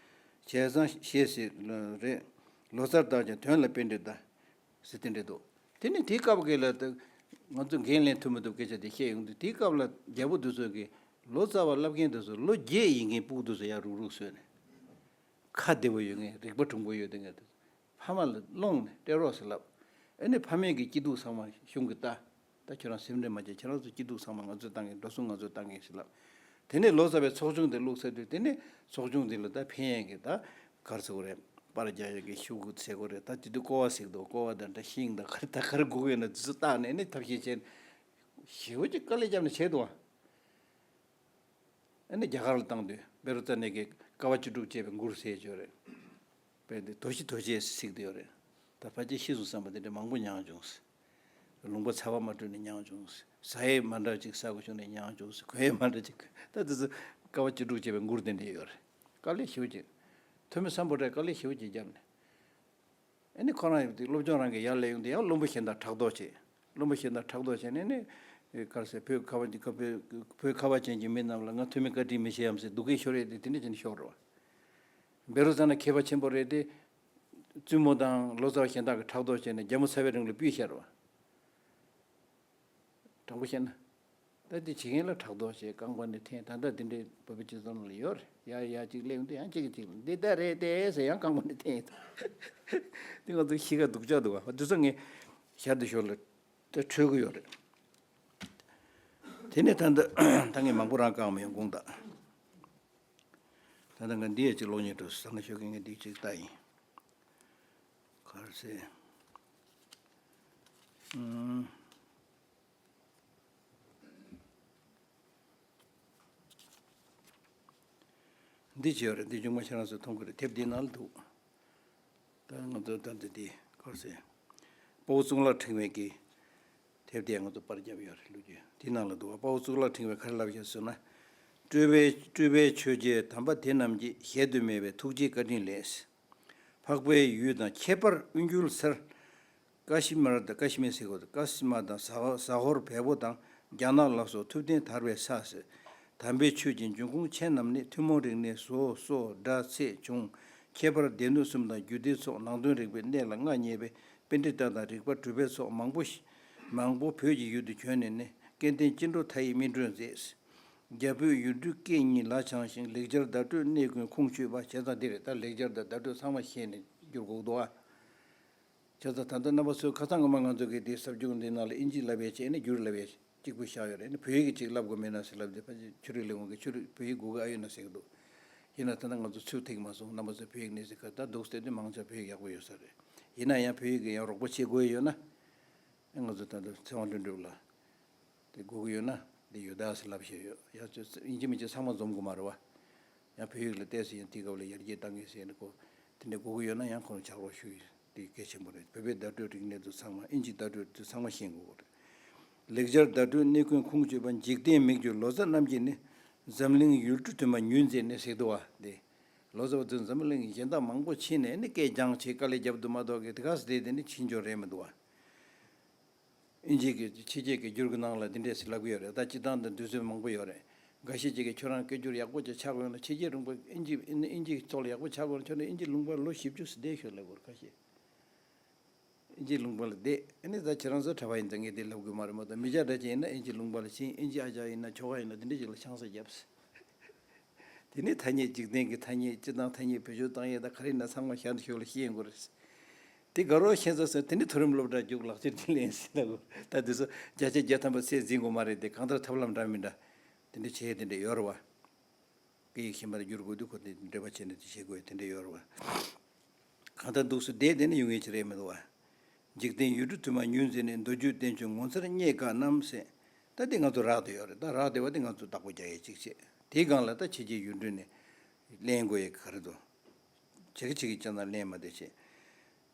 བྱས་ཙང་ཞེས་ཟེར་རེད། ལོ་ཙཱར་བརྟགས་ཀྱང་དོན་ལ་པཎྜི་ཏ་ཟེར་དེ་འདྲ་འདུག་དེ་ནི་དེའི་སྐབས་ཀྱི་ལ་ད་ང་ཚོ་འགན་ལེན་ཐུབ་མི་ཐུབ་སྐད་ཆ་དེ་བཤད་ཡོང་དུས། དེའི་སྐབས་ལ་རྒྱལ་པོ་དེ་ཚོ་གིས་ལོ་ཙཱ་བ་བསླབ་མཁན་དེ་ཚོ་ལོ་བརྒྱད་ཡིན་མཁན་ཕྲུ་གུ་དེ་ཚོ་ཡར་རུག་རུག་བཟོས་ནས། ཁ་བདེ་བོ་ཡོད་མཁན། རིག་པ་གྲུང་པོ་ཡོད་མཁན་དེ་ཚོ་ཕ་མ་ལ་སློང་ནས་སྤྲད་རོགས་ཟེར་ལབ། ཨ་ནི་ཕ་མས་ཀྱི་སྐྱིད་སྡུག་ཚང་མ་གཞུང་གིས་ལྟ། ད་ཁྱོད་རང་སེམས་ཁྲལ་མ་བྱེད། ཁྱེད་རང་ཚོ་སྐྱིད་སྡུག་ཚང་མ་ང་ཚོས་བཏང་གི། འགྲོ་སོང་ང་ཚོས་བཏང་གི་ཟེར་ལབ། དེ་ནས་ལོ་ཙཱ་བའི་ཚོགས་ཆུང་དེ་བླུགས་ཚར་དུས། དེ་ནས་ཚོགས་ཆུང་དེ་ལ་ད་ཕན་ཡས་ཀྱི་ད་ག་རེ་ཟེར་དགོས་རེད། པར་རྒྱག་ཡས་ཀྱི་ཤོག་གུ་ཟེར་དགོས་རེད། ད་དེ་དུས་ཀོ་བ་ཟེར་གི་འདུག་ཀོ་བ་དང་འདྲ་ཤིང་དང་ག་རེ་ད་ག་རེ་དགོས་ཀྱི་ཡོད་ན་དེ་ཚོ་བཏགས་ནས། ཨ་ནི་ཐབས་ཤེས་བྱས་ནས་ཞེ་པོ་ཅིག་དཀའ་ལས་བརྒྱབ་ནས་བྱས་འདུག་བ། ཨ་ནི་རྒྱ་གར་ལ་བཏང་དུས་བཻ་རོ་ཙ་ན་གིས་ཀ་བ་བཅུ་དྲུག་ཅེས་པའི་མགུར་ཟེར་ཡོད་རེད། དཔེ་འདི་དོ་ཤི་དོ་ཤི་ཟེར་གྱི་ཡོད་རེད། ད་ཕལ་ཆེར་ཤི་སོང་བསམ་པ་དེ་འདྲ་མང་པོ་མྱངས་བྱུང་ཟེར། ལུང་པ་ཚ་བ་མ་བཀྲུས་ནས་མྱངས་བྱུང་ཟེར། ཟ་ཡས་མ་འདྲ་ཅིག་ཟ་དགོས་བྱུང་ནས་མྱངས་བྱུང་ཟེར། གོན་ཡས་མ་འདྲ་ཅིག་ད་དེ་ཚོ་ཀ་བ་བཅུ་དྲུག་ཅེས་པའི་མགུར་དེ་འདྲ་ཡོད་རེད། དཀའ་ལས་ཞེ་པོ་ཅིག་ཐོན་མི་སམ་བྷོ་ཊས་དཀའ་ལས་ཞེ་པོ་ཅིག་བརྒྱབ་ནས། ཨ་ནི་ཁོ་རང་ཡང་དེ་སློབ་སྦྱོང་རང་གི་ཡར་སླེབས་ཡོང་དུས་ཡང་བླུན་པོ་གཞན་དག་ཕྲག་དོག་བྱེད། བླུན་པོ་གཞན་དག་ཕྲག་དོག་བྱས་ནས་ནི། ག་རེ་ཟེར། བོད་ཁ་བ་བོད་ཁ་བ་ཅན་གྱི་མི་རྣམས་ལ་ང་ཐུ་མི་བཀའ་དྲིན་མི་ཤེས་ཡམ་ཟེར་སྡུག་སྐད་ཤོར་རེད་དེ། དེ་འདྲ་བྱས་ནས་ཤོར་རོ། བེ་རོ་ཙ་ན་མཁས་པ་ཆེན་པོ་རེད་དེ། བཙུན་མོ་དང་ལོ་ཙཱ་བ་གཞན་དག་གི་ཕྲག་དོག་བྱས་ནས་རྒྱ་མོ་ཚ་བའི་རིང་ལ་སྤུས་ཤར་བ། དྲང་པོ་བཤད་ན། ད་དེ་བྱེད་མཁན་ལ་ཕྲག་དོག་བྱས་རྐང་པ་ནས་འཐེན། ད་ལྟ་དེ་འདྲའི་བོད་པའི་སྤྱི་ཚོགས་ནང་ལ་ཡོད་རེད། ཡ་ཡ་གཅིག་སླེབས་ཡོང་དུས་ཡང་གཅིག་གིས་གཅིག་ལ་འདི་ལྟར་རེད་དེ་ཟེར་ཡང་རྐང་པ་ནས་འཐེན་ཡོང་དུས། དེ་ང་ཚོ་གཤིས་ཀ་སྡུག་ཅག་འདུག་བ། དེ་ཚོ་ངས་ཞར་དུ་ཞོར་ལ་ད་འཕྲོད་ཀྱི་ཡོད་རེད། དེ་ནས་ད་ལྟ་ད་ངས་མང་པོ་རང་བཀག་མི་ཡོང་དགོངས་དག་ད་ལྟ་ང་འདི་ཡ་གཅིག་ཀློག་སྙིང་འདོད། བསམ་བློ་ཤོད་མཁན་ངས་འདི་གཅིག་ལྟ་ཡིན། ག་རེ་ཟེར། ཨུམ། འདི་ཅི་ཡོད་རེད། འདི་མཇུག་མ་ཁྱེད་རང་ཚོས་མཐོང་གི་རེད། དེབ་འདི་ནང་ལ་འདུག་ད་ང་ཚོ་ད་འདི་འདི་ག་རེ་ཟེར། དཔའ་བོ་གཙུག་ལག་ཕྲེང་བའི་གི་དེབ་དེ་ང་ཚོ་པར་བརྒྱབ་ཡོད་རེད། ལོ་རྒྱུས་འདི་ནང་ལ་འདུག་དཔའ་བོ་གཙུག་ལག་ཕྲེང་བས་ག་རེ་ལབ་བཞག་ཟེར་ན། སྤྲུལ་པའི་སྤྲུལ་པའི་ཆོས་རྗེ་དམ་པ་དེ་རྣམས་ཀྱིས་གཞལ་དུ་མེད་པའི་ཐུགས་རྗེའི་བཀའ་དྲིན་ལས། འཕགས་པའི་ཡུལ་དང་ཁྱད་པར་དབུས་འགྱུར་སར། ཀ་ཤི་མར་དང་། ཀ་ཤི་མིར་ཟེར་དགོས་འདུག་ཀ་ཤི་མ་དང་ཟ་ཟ་ཧོར་བལ་པོ་དང་རྒྱ་ནག་ལ་སོགས་ཐུབ་བསྟན་དར་བའི་ས་ཟེར། དམ་པའི་ཆོས་ཀྱི་འབྱུང་ཁུངས་ཆེ་རྣམས་ནི་ཐུན་མོང་རིག་གནས་བཟོ་གསོ་སྒྲ་ཚེགས་བྱུང་། ཁྱད་པར་སྡེ་སྣོད་གསུམ་དང་རྒྱུད་སྡེའི་ཚོགས། ནང་དོན་རིག་པའི་གནས་ལ་མངའ་བརྙེས་པའི་པཎྜི་ཏ་དང་རིག་པ་གྲུབ་པའི་ཚོགས་མང་པོ་ཞིག་མང་པོ་བོད་ཀྱི་ཡུལ་དུ་བྱོན་ནས་ནི། སྐལ་ལྡན་སྐྱེ་འགྲོ་མཐའ་ཡས་སྨིན་གྲོལ་མཛད། རྒྱ་བོད་ཡུལ་གྲུའི་སྐད་གཉིས་ལ་སྦྱངས་ཤིང་། ལེགས་སྦྱར་བརྡ་སྤྲོད་གནས་ཀུན་ཁུངས་བཅོལ་བ། བྱས་ཙང་འདི་རེད། ད་ལེགས་སྦྱར་དང་བརྡ་སྤྲོད་ཚང་མ་ཤེས་ནས་བསྒྱུར་དགོས་འདུག་ཨ། བྱས་ཙང་ད་ལྟ་རྣམ་པ་ཚོས་ཁ་སང་སྔོན་མ་ང་ཚོ་གིས་དེ་གསར་འགྱུར་འདི་ནང་ལ་ཨིན་ཇི་ལབ་ཡས་བྱས་ནས་བསྒྱུར་ལབ་ཡས་གཅིག་པུ་བཞག་ཡོད་རེད། ཨ་ནི་བོད་ཡིག་གི་གཅིག་ལབ་དགོས་མེད་ན་ཟེར་ལབ་དུས། ཕལ་ཆེར་ཆོས་རིག་ལས་ཁུངས་ཀྱིས་ཆོས་རིག་བོད་ཡིག་དགོས་ཀྱི་ཨ་ཡོད་ན་ཟེར་གྱི་འདུག་ཡིན་ན་ད་ལྟ་ང་ཚོ་ཚུར་ཐེག་མ་སོང་། རྣམ་པ་ཚོས་བོད་ཡིག་གནས་ཚུལ་ག་ད་འདུག་ཟེར་དུས་མང་ཆེ་བ་བོད་ཡིག་ཡག་པོ་ཡོད་ས་རེད། ཡིན་ན་ཡང་བོད་ཡིག་གི་ཡང་རོགས་པ་བྱེད་དགོས་ཡོད་ན། ང་ཚོ་ད་ལྟ་ཚེ་དབང་ལྷུན་གྲུབ་ལགས་དེ་དགོས་ཀྱི་ཡོད་ན་འདི་ཡོད་ད་ཟེར་ལབ་བཞིན་ཡོད། ཡང་ཚོད་ཡིན་གཅིག་མིན་གཅིག་ཚང་མ་འཛོམས་དགོས་མ་རེད་བ། ཡང་བོད་ཡིག་ལ་བལྟས་ཟིན་ཡང་དེའི་སྐབས་ལ་ཡར་རྒྱས་གཏང་གི་ཟེར་ནས་ཁོ་དེ་འདྲ་དགོས་ཀྱི་ཡོད་ན་ཡང་ཁོ་རང་ཕྱག་རོགས་ཞུ་ཡིན། དེ་གལ་ཆེན་པོ་རེད། བོད་པའི་བརྡ་སྤྲོད་རིག་གནས་དེ་ཚང་མ་ཨིན་ཇིའི་བརྡ་སྤྲོད་དེ་ཚང་མ་ཤེས་དགོས་རེད། ལེགས་སྦྱར་བརྡ་སྤྲོད་གནས་ཀུན་ཁུངས་བཅོལ་བ་འཇིག་རྟེན་མི་འགྱུར་ལོ་ཙཱ་རྣམས་ཀྱིས་ནི། འཛམ་གླིང་ཡུལ་གྲུ་དུ་མར་ཉུལ་མཛད་ནས་ཟེར་འདུག་བ་དེ། ལོ་ཙཱ་བ་ཚོས་འཛམ་གླིང་གཞན་དག་མང་པོ་ཕྱིན་ནས་ནི་སྐད་སྦྱངས་བྱས་དཀའ་ལས་བརྒྱབ་འདུག་མ་གཏོགས་གི་དེ་ག་ཟེ་དེ་ནི་ཕྱིན་འབྱོར་རེད་མི་འདུག་བ། ཨིན་ཇི་གི་ཕྱི་རྒྱལ་གྱི་བསྒྱུར་གྱི་ནང་ལ་འདི་འདྲས་ཞིག་ལབ་ཀྱི་ཡོད་རེད། ད་སྤྱིར་བཏང་དང་དུས་ཚོད་མང་པོ་ཡོད་རེད། འགའ་ཤས་ཅིག་གིས་ཁྱོད་རང་སྐད་སྒྱུར་ཡག་པོ་ཅིག་ཆགས་དགོས་ན་ཕྱི་རྒྱལ་ལུང་པ་ཨིན་ཇི་ཨིན་ཨིན་ཇི་ཐོག་ལ་ཡག་པོ་ཆགས་དགོས་ན་ཁྱོད་རང་ཨིན་ཇི་ལུང་པར་ལོ་བཞི་བཅུ་ཙམ་བསྡད་ཤོག་ལབ་དགོས་རེད། ཁ་ཤས་ཨིན་ཇི་ལུང་པ་ལ་བསྡད། ཨ་ནི་ད་ཁྱེད་རང་ཚོ་གྲྭ་པ་ཡིན་ཙང་ངས་འདི་ལབ་དགོས་མ་རེད་མ་གཏོགས། མི་སྐྱ་འདྲ་ཅིག་ཡིན་ན་ཨིན་ཇི་ལུང་པ་ལ་ཕྱིན། ཨིན་ཇི་ཨ་ཅག་ཡིན་ན་ཁྱོ་ག་ཡིན་ན་འདི་འདྲ་ཅིག་ལ་ཆང་ས་བརྒྱབ། དེ་ནས་ཐ་སྙད་འཇིག་རྟེན་གྱི་ཐ་སྙད་སྤྱི་དང་ཐ་སྙད་བེད་སྤྱོད་བཏང་ཡས་དང་ག་རེ་ཡིན་ན་ཚང་མ་ཞར་དུ་ཞོར་ལ་ཤེས་ཡོང་གི་རེད། དེ་དགའ་རོགས་ཤེས་ཚར་སོང་། དེ་ནས་མཐོ་རིམ་སློབ་གྲྭ་རྒྱུགས། ལག་ཁྱེར་དེ་ལེན་ཟིན་ལ་གོ། ད་དེ་ཚོ་བརྒྱ་ཆ་བརྒྱ་ཐམ་པ་ཚད་འཛིན་དགོས་མ་རེད་དེ། གང་ལྟར་ཐབས་ལམ་འདྲ་མི་འདྲ་དེ་འདྲ་བྱས་དེ་འདྲ་ཡོད་རེད་བ། སྐད་ཡིག་གཞན་པར་བསྒྱུར་དགོས་དུས་ཁོ་དེ་འབྲེལ་བ་བྱས་ནས་དེ་བྱེད་དགོས་དེ་འདྲ་ཡོད་རེད་བ། གང་ལྟར་འདུག་སེ་བསྡད་དེ་ནི་ཡོང་ཡས་ཅིག་རེད་མི་འདུག་བ། འཇིག་རྟེན་ཡུལ་གྲུ་དུ་མར་ཉུལ་མཛད་ནས། མདོ་རྒྱུད་བསྟན་བཅོས་ངོ་མཚར་རྙེད་དཀའ་རྣམས་ཟེར། ད་འདི་ང་ཚོ་རག་བསྡད་ཡོད་རེད། ད་རག་བསྡད་པ་འདི་ང་ཚོ་བདག་པོ་རྒྱག་ཡས་ཅིག་བྱེད། དེའི་སྒང་ལ་ད་ཕྱི་རྒྱལ་ཡུལ་གྲུ་ནས་ལེན་དགོས་ཡས་ག་རེ་འདུག་བྱེད་ཀྱི་བྱེད་ཀྱི་ཅང་ན་ལེན་མ་བདེ་བྱེད།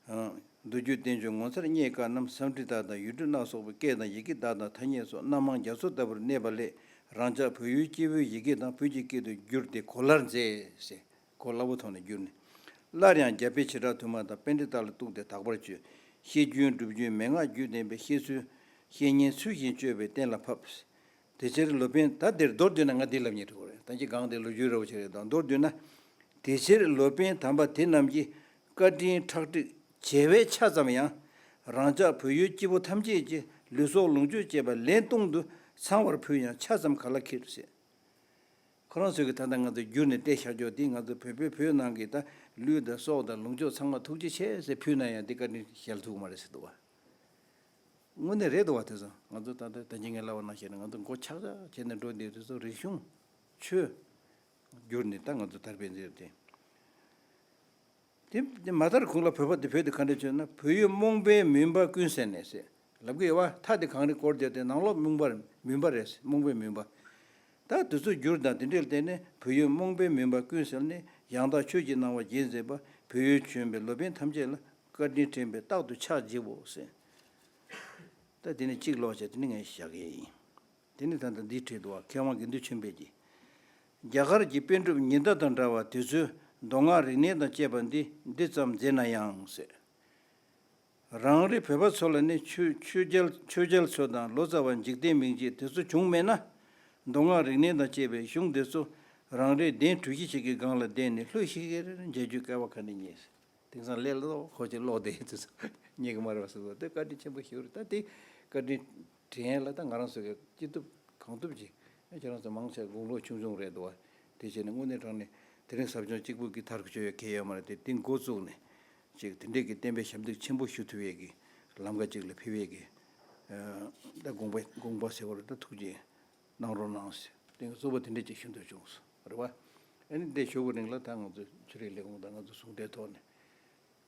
ཨང་། མདོ་རྒྱུད་བསྟན་བཅོས་ངོ་མཚར་རྙེད་དཀའ་རྣམས། སཾ་སྐྲྀ་ཏ་དང་ཡུལ་གྲུ་སྣ་ཚོགས་པའི། སྐད་དང་ཡི་གེ་བརྡ་དང་ཐ་སྙད་སོགས། སྣ་མང་རྒྱ་མཚོ་ལྟ་བུར་གནས་པ་ལས། རང་ཅག་བོད་ཡུལ་སྐྱེ་བོའི་ཡི་གེ་དང་། བོད་ཀྱི་སྐད་དུ་བསྒྱུར་ཏེ་གོ་སླར་མཛད་ཟེར། གོ་སླ་བོ་ཐོག་ནས་བསྒྱུར་ནས། སླར་ཡང་རྒྱ་དཔེ་བྱེ་བྲག་དུ་མ་དང་པཎྜི་ཏ་ལ་གཏུགས་ཏེ་དག་པར་བཅོས། བཤད་རྒྱུན་སྒྲུབ་རྒྱུན་མན་ངག་བརྒྱུད་ལྡན་པའི་བཤད་སྲོལ་བཤད་ཉན་ཚུལ་བཞིན་བཅོས་པས་གཏན་ལ་ཕབ། དེ་ཕྱིར་སློབ་དཔོན། ད་འདིར་མདོར་བསྡུས་ན་ང་འདི་ལབ་སྙིང་བྲོ་གི་རེད། ད་ཅི་གང་དེ་ལོ་རྒྱུས་ར་བ་ཆེ་རེད་དང་། མདོར་བསྡུས་ན། དེ་ཕྱིར་སློབ་དཔོན་དམ་པ་དེ་རྣམས་ཀྱི་བཀའ་དྲིན་ཁྲག་ཁྲིག་བྱེ་བའི་ཆ་ཙམ་ཡང་། རང་ཅག་བོད་ཡུལ་སྐྱེ་བོ་ཐམས་ཅད་ཀྱི་ལུས་སྲོག་ལོངས་སྤྱོད་བཅས་པ་ལན་སྟོང་དུ་ཚང་བར་ཕུལ་ཡང་ཆ་ཙམ་ག་ལ་འཁྱེར་ཟེར། ཁོ་རང་ཚོས་ཀྱི་ད་ལྟ་ང་ཚོ་བསྒྱུར་ནས་བལྟས་བཞག་ཆོག་དེ་ང་ཚོ་བོད་པའི་བོད་ནང་གི་ད་ལུས་དང་སྲོག་དང་ལོངས་སྤྱོད་ཚང་མ་ཐུགས་རྗེ་ཆེ་ཟེར་ཕུལ་ན་ཡང་དེ་བཀའ་དྲིན་གཞལ་ཐུབ་མ་རེད་ཟེར་འདུག་བ། དངོས་གནས་རེད་འདུག་བ། དེ་ཚོ་ང་ཚོ་ད་ལྟ་ད་ཉིན་ངས་ལབ་པ་ནང་བཞིན་ང་ཚོ་མགོ་ཆག་ཆག་བྱས་ནས་འགྲོ་འདི་དེ་ཚོ་རིག་གཞུང་ཆོས་བསྒྱུར་ནས་ད་ང་ཚོ་དར་སྤེལ་མཛད་དེ། དེ་དེ་མ་མཐར་གོང་ལ་བོད་པ་དེ་བོད་དེ་ག་འདྲ་བྱུང་ན། བོད་ཡུལ་རྨོངས་པའི་མུན་པ་ཀུན་སེལ་ནས་ཟེར་ལབ་གི་ཡོད་བ། མཐའ་དེ་གངས་རིས་བསྐོར་བསྡད་དེ་ནང་ལོགས་རྨོངས་པ་མུན་པ་རེད་ཟེར། རྨོངས་པའི་མུན་པ། ད་དེ་ཚོ་བསྒྱུར་དང་དེ་འདྲས་བརྟེན་ནས་བོད་ཡུལ་རྨོངས་པའི་མུན་པ་ཀུན་སེལ་ནས། ཡང་དག་ཆོས་ཀྱི་སྣང་བ་རྒྱས་མཛད་པ། བོད་ཡུལ་བྱོན་པའི་སློབ་དཔོན་ཐམས་ཅད་ལ་བཀའ་དྲིན་དྲན་པས་རྟག་ཏུ་ཕྱག་བགྱིའོ་ཟེར། ད་དེ་ནས་གཅིག་ཀློག་བྱས་དེ་ནི་ངས་བཞག་གི་ཡིན། དེ་ནི་ད་ལྟ་འདི་བྲིས་འདུག་བ། མཁས་དབང་དགེ་འདུན་ཆོས་འཕེལ་གྱིས། རྒྱ་གར་གྱི་པཎ་གྲུབ་ཉི་ཟླ་དང་འདྲ་བ་དེ་ཚོའི་མདོ་སྔགས་རིག་གནས་དང་བཅས་པ་འདི་འདི་ཙམ་མཛད་ན་ཡང་ཟེར། རང་རེ་བོད་པ་ཚོ་ལ་ནི་ཆོས་ཆོས་རྒྱལ་ཆོས་རྒྱལ་ཚོ་དང་ལོ་ཙཱ་བ་འཇིག་རྟེན་མིང་བརྗེ་དེ་ཚོ་བྱུང་མེད་ན། མདོ་སྔགས་རིག་གནས་དང་བཅས་པའི་གཞུང་དེ་ཚོ་རང་རེའི་གདན་གྲུ་བཞི་ཞིག་གི་སྒང་ལ་བསྡད་ནས་ལྷོད་ཤིག་གེར་མཇལ་རྒྱུའི་སྐལ་བ་ག་ནས་རྙེད། དེང་སང་ལས་ལོ་ཁོ་ཅིག་ཀློག་བསྡད་དེ་ཚོ་རྙེད་གི་མ་རེད་པ་ཟེར་བ་དེ་བཀའ་དྲིན་ཆེན་པོ་ཞིག་རེད། ད་དེ་བཀའ་དྲིན་དྲན་ཡས་ལ་ད་ང་རང་ཚོ་གི་ཅི་ཐུབ་གང་ཐུབ་ཅིག་ཨ་ཁྱེད་རང་ཚོ་མང་ཆེ་དགུང་ལོ་ཆུང་ཆུང་རེད་འདུག་བ། དེ་བྱས་ནས་དངོས་གནས་དྲང་གནས་དེ་རིང་ཟབ་སྦྱོང་གཅིག་པུ་གི་མཐར་གཅོད་ཡོད་གལ་ཡོད་མ་རེད་དེ། དེ་འགོ་བཙུགས་ནས་ཅིག་དེ་འདྲས་ཀྱི་བསྟན་པའི་ཞབས་འདེགས་ཆེན་པོ་ཞུ་ཐུབ་ཡས་ཀྱི་ལམ་ཁ་ཅིག་ལ་ཕེབས་ཡས་ཀྱི་ཨ་ད་དགོངས་པ་དགོངས་པ་ཟེར་བ་རེད། ད་ཐུགས་རྗེ་གནང་རོགས་གནང་ཟེར་དེ་གཙོ་བོ་དེ་འདྲས་ཅིག་ཞུ་འདོད་བྱུང་སོང་རེད་བ། ཨ་ནི་འདི་ཞུ་བ་རིང་ལ་ད་ང་ཚོ་ཆོས་རིག་ལས་ཁུངས་དང་ང་ཚོ་ཟུང་འབྲེལ་ཐོག་ནས་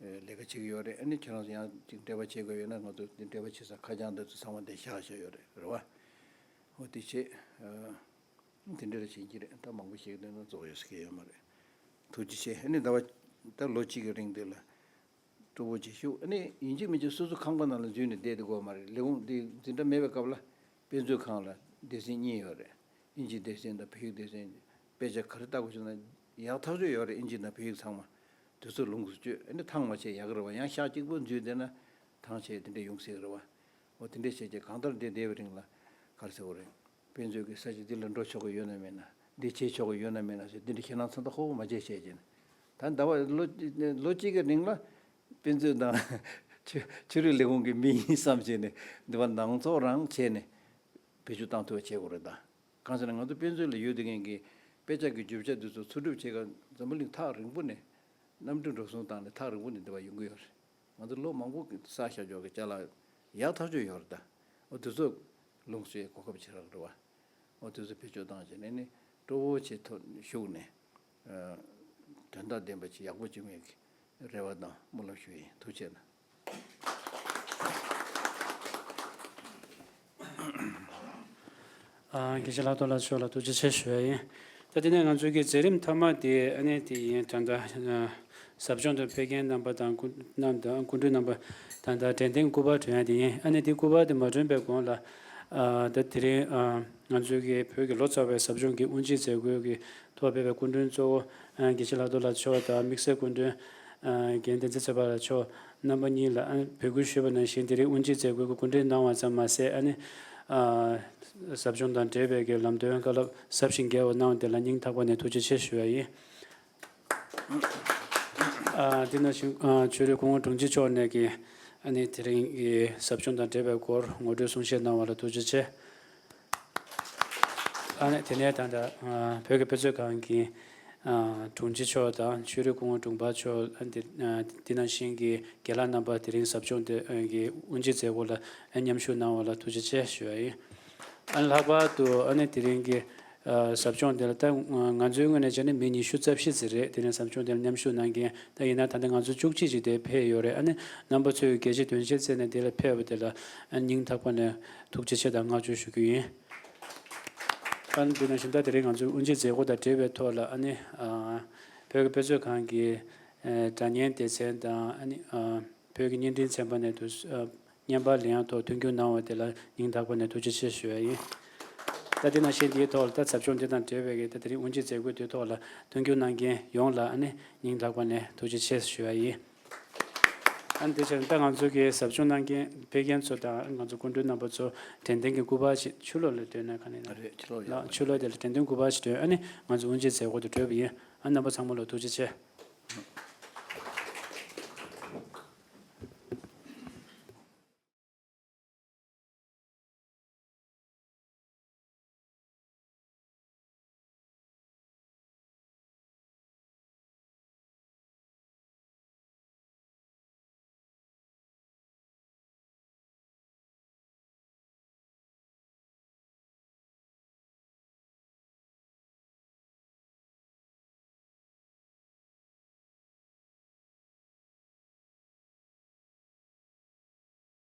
ཨེ་ལས་ཀ་བྱེད་ཀྱི་ཡོད་རེད། ཨ་ནི་ཁྱེད་རང་ཚོ་ཡང་ཅིག་འབྲེལ་བ་བྱེད་དགོས་ཡོད་ན་ང་ཚོ་འདི་འབྲེལ་བ་བྱེད་ས་ཁ་བྱང་འདི་ཚོ་ཚང་མ་འདི་བཞག་བཞག་ཡོད་རེད་རེད་བ། འོ་དེ་བྱས་ཨ་དེ་འདྲ་རེ་བྱེད་ཀྱི་རེད། ད་མང་པོ་ཞིག་འདི་ན་རྫོགས་ཡོད་ཟེར་གྱི་ཡོད་མ་རེད། ཐུགས་རྗེ་ཆེ། ཨ་ནི་ཟླ་བ་ད་ལོ་གཅིག་གི་རིང་འདི་ལ་སྤྲོ་པོ་བྱེད་ཤོག་ཨ་ནི་ཡིན་གཅིག་མིན་གཅིག་སོ་སོ་ཁང་པ་ནང་ལ་འཛུལ་ནས་བསྡད་དེ་དགོས་མ་རེད། ལས་ཁུངས་འདི་འཛིན་གྲྭ་མེད་པའི་སྐབས་ལ་དཔེ་མཛོད་ཁང་ལ་སྡེ་ཚན་གཉིས་ཡོད་རེད། ཨིན་ཇིའི་སྡེ་ཚན་དང་བོད་ཡིག་སྡེ་ཚན། དཔེ་ཆ་ག་རེ་ལྟ་དགོས་བྱུང་ན་ཡག་ཐག་ཆོད་ཡོད་རེད། ཨིན་ཇི་དང་བོད་ཡིག་ཚང་མ་དུས་ཚོད་ལོངས་སུ་སྤྱོད། ཨ་ནི་ཐང་མ་ཆད་ཡག་གི་རེད་བ། ཡང་ཞག་གཅིག་པོ་འཛུལ་བསྡད་ན་ཐང་ཆད་དེ་འདྲ་ཡོང་སྲིད་གི་རེད་བ། འོ་དེ་འདྲ་བྱས་རྗེས་གང་ལྟར་འདི་བསྡད་པའི་རིང་ལ་ག་རེ་ཟེར་དགོས་རེད། དཔེ་མཛོད་ཀྱི་ས་ཆ་འདི་ལ་འགྲོ་ཆོག་གི་ཡོད་ན་མེད་ན། འདི་བྱེད་ཆོག་གི་ཡོད་ན་མེད་ན་ཟེར་འདི་འདྲ་ཞེད་སྣང་ཚ་ཐག་ཁོག་པོ་མ་བྱེད་བྱས་རྗེས་ནས་ད་ཟླ་བ་ལོ་ལོ་གཅིག་གི་རིང་ལ་དཔེ་མཛོད་དང་ཆོས་ཆོས་རིག་ལས་ཁུངས་ཀྱི་མི་ཡིན་བསམ་བྱས་ནས་འདི་བ་ནང་ཚོགས་རང་བྱས་ནས་བེད་སྤྱོད་བཏང་ཐུབ་པ་བྱེད་དགོས་རེད་ད། གང་ཟེར་ན་ང་ཚོ་དཔེ་མཛོད་ལ་ཡོད་དེ་མཁན་གྱི་དཔེ་ཆ་གི་རྒྱུ་ཆ་འདི་ཚོ་འཚོལ་སྒྲུབ་བྱེད་སྐབས་འཛམ་བུ་གླིང་ཐག་རིང་པོ་ནས་གནམ་གྲུ་འགྲོ་སོང་བཏང་ནས་ཐག་རིང་པོ་ནས་འདི་བ་ཡོང་གི་ཡོད་རེད། ང་ཚོ་ལོ་མང་པོ་གི་བསགས་བཞག་ཆོག་གི་ཅ་ལག་ཡག་ཐག་ཆོད་ཡོད་རེད་ད། འོ་དེ་ཚོ་ལོངས་སྤྱོད་གོ་སྐབས་ཆེ་རག་རེད་བ། འོ་དེ་ཚོ་བེད་སྤྱོད་བཏང་བྱས་ནས་ནི་སྤྲོ་བོ་ཆེ་ཐོག་ཞུགས་ནས་ཨ་དོན་དང་ལྡན་པ་ཅིག་ཡག་པོ་བྱུང་ཡོད་ཀྱི་རེ་བ་དང་སྨོན་ལམ་ཞུ་ཡིན། ཐུགས་རྗེ་གནང་། ཨ་དགེ་བཤེས་ལྷག་རྡོར་ལགས་མཆོག་ལ་ཐུགས་རྗེ་ཆེ་ཞུ་ཡ་ཡིན། ད་དེ་ནས་ང་ཚོའི་གི་མཛད་རིམ་མཐའ་མ་དེ་ཨ་ནི་དེ་ཡིན། ད་ལྟ་ཨ་ཟབ་སྦྱོང་དུ་ཕེབས་མཁན་རྣམ་པ་དང་སྐུ་རྣམ་དང་སྐུ་མགྲོན་རྣམ་པ་ད་ལྟ་དྲན་རྟེན་སྐུ་པར་སྒྲོན་ཡ་དེ་ཡིན། ཨ་ནི་དེ་སྐུ་པར་དེ་མ་སྒྲོན་པའི་གོང་ལ་ཨ་ད་དེ་རིང་ཨ་ང་ཚོའི་གི་བོད་ཀྱི་ལོ་ཙཱ་བའི་ཟབ་སྦྱོང་གི་དབུ་འབྱེད་མཛད་སྒོའི་གི་ཐོག་ཕེབས་པའི་སྐུ་མགྲོན་གཙོ་བོ་ཨ་དགེ་བཤེས་ལྷག་རྡོར་ལགས་མཆོག་དང་དམིགས་བསལ་སྐུ་མགྲོན་ཨ་རྒན་བསྟན་འཛིན་ཚེ་དཔག་ལགས་མཆོག་རྣམ་པ་གཉིས་ལ་ཨ་འབོད་སྐུལ་ཞུས་པ་ནང་བཞིན་དེ་རིང་དབུ་འབྱེད་མཛད་སྒོའི་སྐུ་མགྲོན་གནང་བ་ཙམ་མ་ཟད་ཨ་ནི་ཨ་ཟབ་སྦྱོང་དང་འབྲེལ་བའི་གི་ལམ་སྟོན་བཀའ་སློབ་ཟབ་ཞིང་རྒྱས་པ་གནང་བ་དེ་ལ་སྙིང་ཐག་པ་ནས་ཐུགས་རྗེ་ཆེ་ཞུ་བ་ཡིན། ཨ་དེ་ནང་བཞིན་ཨ་ཆོས་རིག་སྐུ་ངོ་དྲུང་ཆེ་མཆོག་ནས་ཀྱི་ཨ་ནི་དེ་རིང་གི་ཟབ་སྦྱོང་དང་འབྲེལ་བའི་སྐོར་ངོ་སྤྲོད་གསུང་བཤད་གནང་བ་ལ་ཐུགས་རྗེ་ཆེ། ཨ་ནི་དེ་ནས་ད་ལྟ་ཨ་བོད་ཀྱི་དཔེ་མཛོད་ཁང་གི་ཨ་དྲུང་ཆེ་མཆོག་དང་ཆོས་རིག་སྐུ་ངོ་དྲུང་འཕར་མཆོག་ཨ་དེ་ཨ་དེ་ནང་བཞིན་གྱི་རྒན་ལགས་རྣམ་པ་དེ་རིང་ཟབ་སྦྱོང་དེ་ཨ་གི་དབུ་འབྱེད་མཛད་སྒོ་ལ་ཨ་མཉམ་ཞུགས་གནང་བ་ལ་ཐུགས་རྗེ་ཆེ་ཞུ་བ་ཡིན། ཨ་ནི་ལྷག་པར་དུ་ཨ་ནི་དེ་རིང་གི་ཨ་ཟབ་སྦྱོང་དེ་ལ་ད་ང་ང་ཚོའི་ངོས་ནས་བྱས་ན་མི་ཉི་ཤུ་རྩ་བཞི་ཙམ་རེད། དེ་ནས་ཟབ་སྦྱོང་དེ་ལ་མཉམ་ཞུགས་གནང་མཁན། ད་ཡིན་ན་ད་ལྟ་ང་ཚོ་བཅུ་གཅིག་ཅིག་དེ་ཕེབས་ཡོད་རེད། ཨ་ནི་རྣམ་པ་ཚོས་གལ་ཆེ་དོན་ཆེ་བརྩིས་ནས་དེ་ལ་ཕེབས་པ་དེ་ལ་ཨ་ནི་སྙིང་ཐག་པ་ནས་ཐུགས་རྗེ་ཆེ་དང་བསྔགས་བརྗོད་ཞུ་རྒྱུ་ཡིན། ཨ་ནི་དེ་ནང་བཞིན་ད་དེ་རིང་ང་ཚོའི་དབུ་འབྱེད་མཛད་སྒོ་དང་འབྲེལ་བའི་ཐོག་ལ་ཨ་ནི་ཨ་བོད་ཀྱི་དཔེ་མཛོད་ཁང་གི་ཨ་སྒྲ་སྙན་སྡེ་ཚན་དང་ཨ་ནི་ཨ་བོད་ཀྱི་བརྙན་འཕྲིན་ཚན་པ་ནས་དུ་ཨ་བརྙན་པར་ལེན་ཡག་ཐོག་མཐུན་འགྱུར་གནང་བ་དེ་ལ་སྙིང་ཐག་པ་ནས་ཐུགས་རྗེ་ཆེ་ཞུ་བ་ཡིན། ད་དེ་ནང་བཞིན་དེའི་ཐོག་ལ་ད་ཟབ་སྦྱོང་དེ་དང་འབྲེལ་བའི་གི་ད་དེ་རིང་དབུ་འབྱེད་མཛད་སྒོ་དེའི་ཐོག་ལ་མཐུན་འགྱུར་གནང་མཁན་ཡོངས་ལ་ཨ་ནི་སྙིང་ཐག་པ་ནས་ཐུགས་རྗེ་ཆེ་ཞུ་བ་ཡིན། ཨ་ནི་དེ་བྱས་ན་ད་ང་ཚོ་གི་ཟབ་སྦྱོང་གནང་མཁན་ཕེབས་མཁན་ཚོ་དང་ང་ཚོ་སྐུ་མགྲོན་རྣམ་པ་ཚོ་དྲན་རྟེན་གྱི་སྐུ་པར་ཞིག་ཕྱི་ལོགས་ལ་སྟོན་ན་ག་ནས་ན། རེད། ཕྱི་ལོགས་ཡོད། ལགས་ཕྱི་ལོགས་དེ་ལ་དྲན་རྟེན་སྐུ་པར་ཞིག་སྟོན། ཨ་ནི་ང་ཚོ་དབུ་འབྱེད་མཛད་སྒོ་དེ་གྲོལ་བ་ཡིན། ཨ་རྣམ་པ་ཚང་མ་ལ་ཐུགས་རྗེ་ཆེ།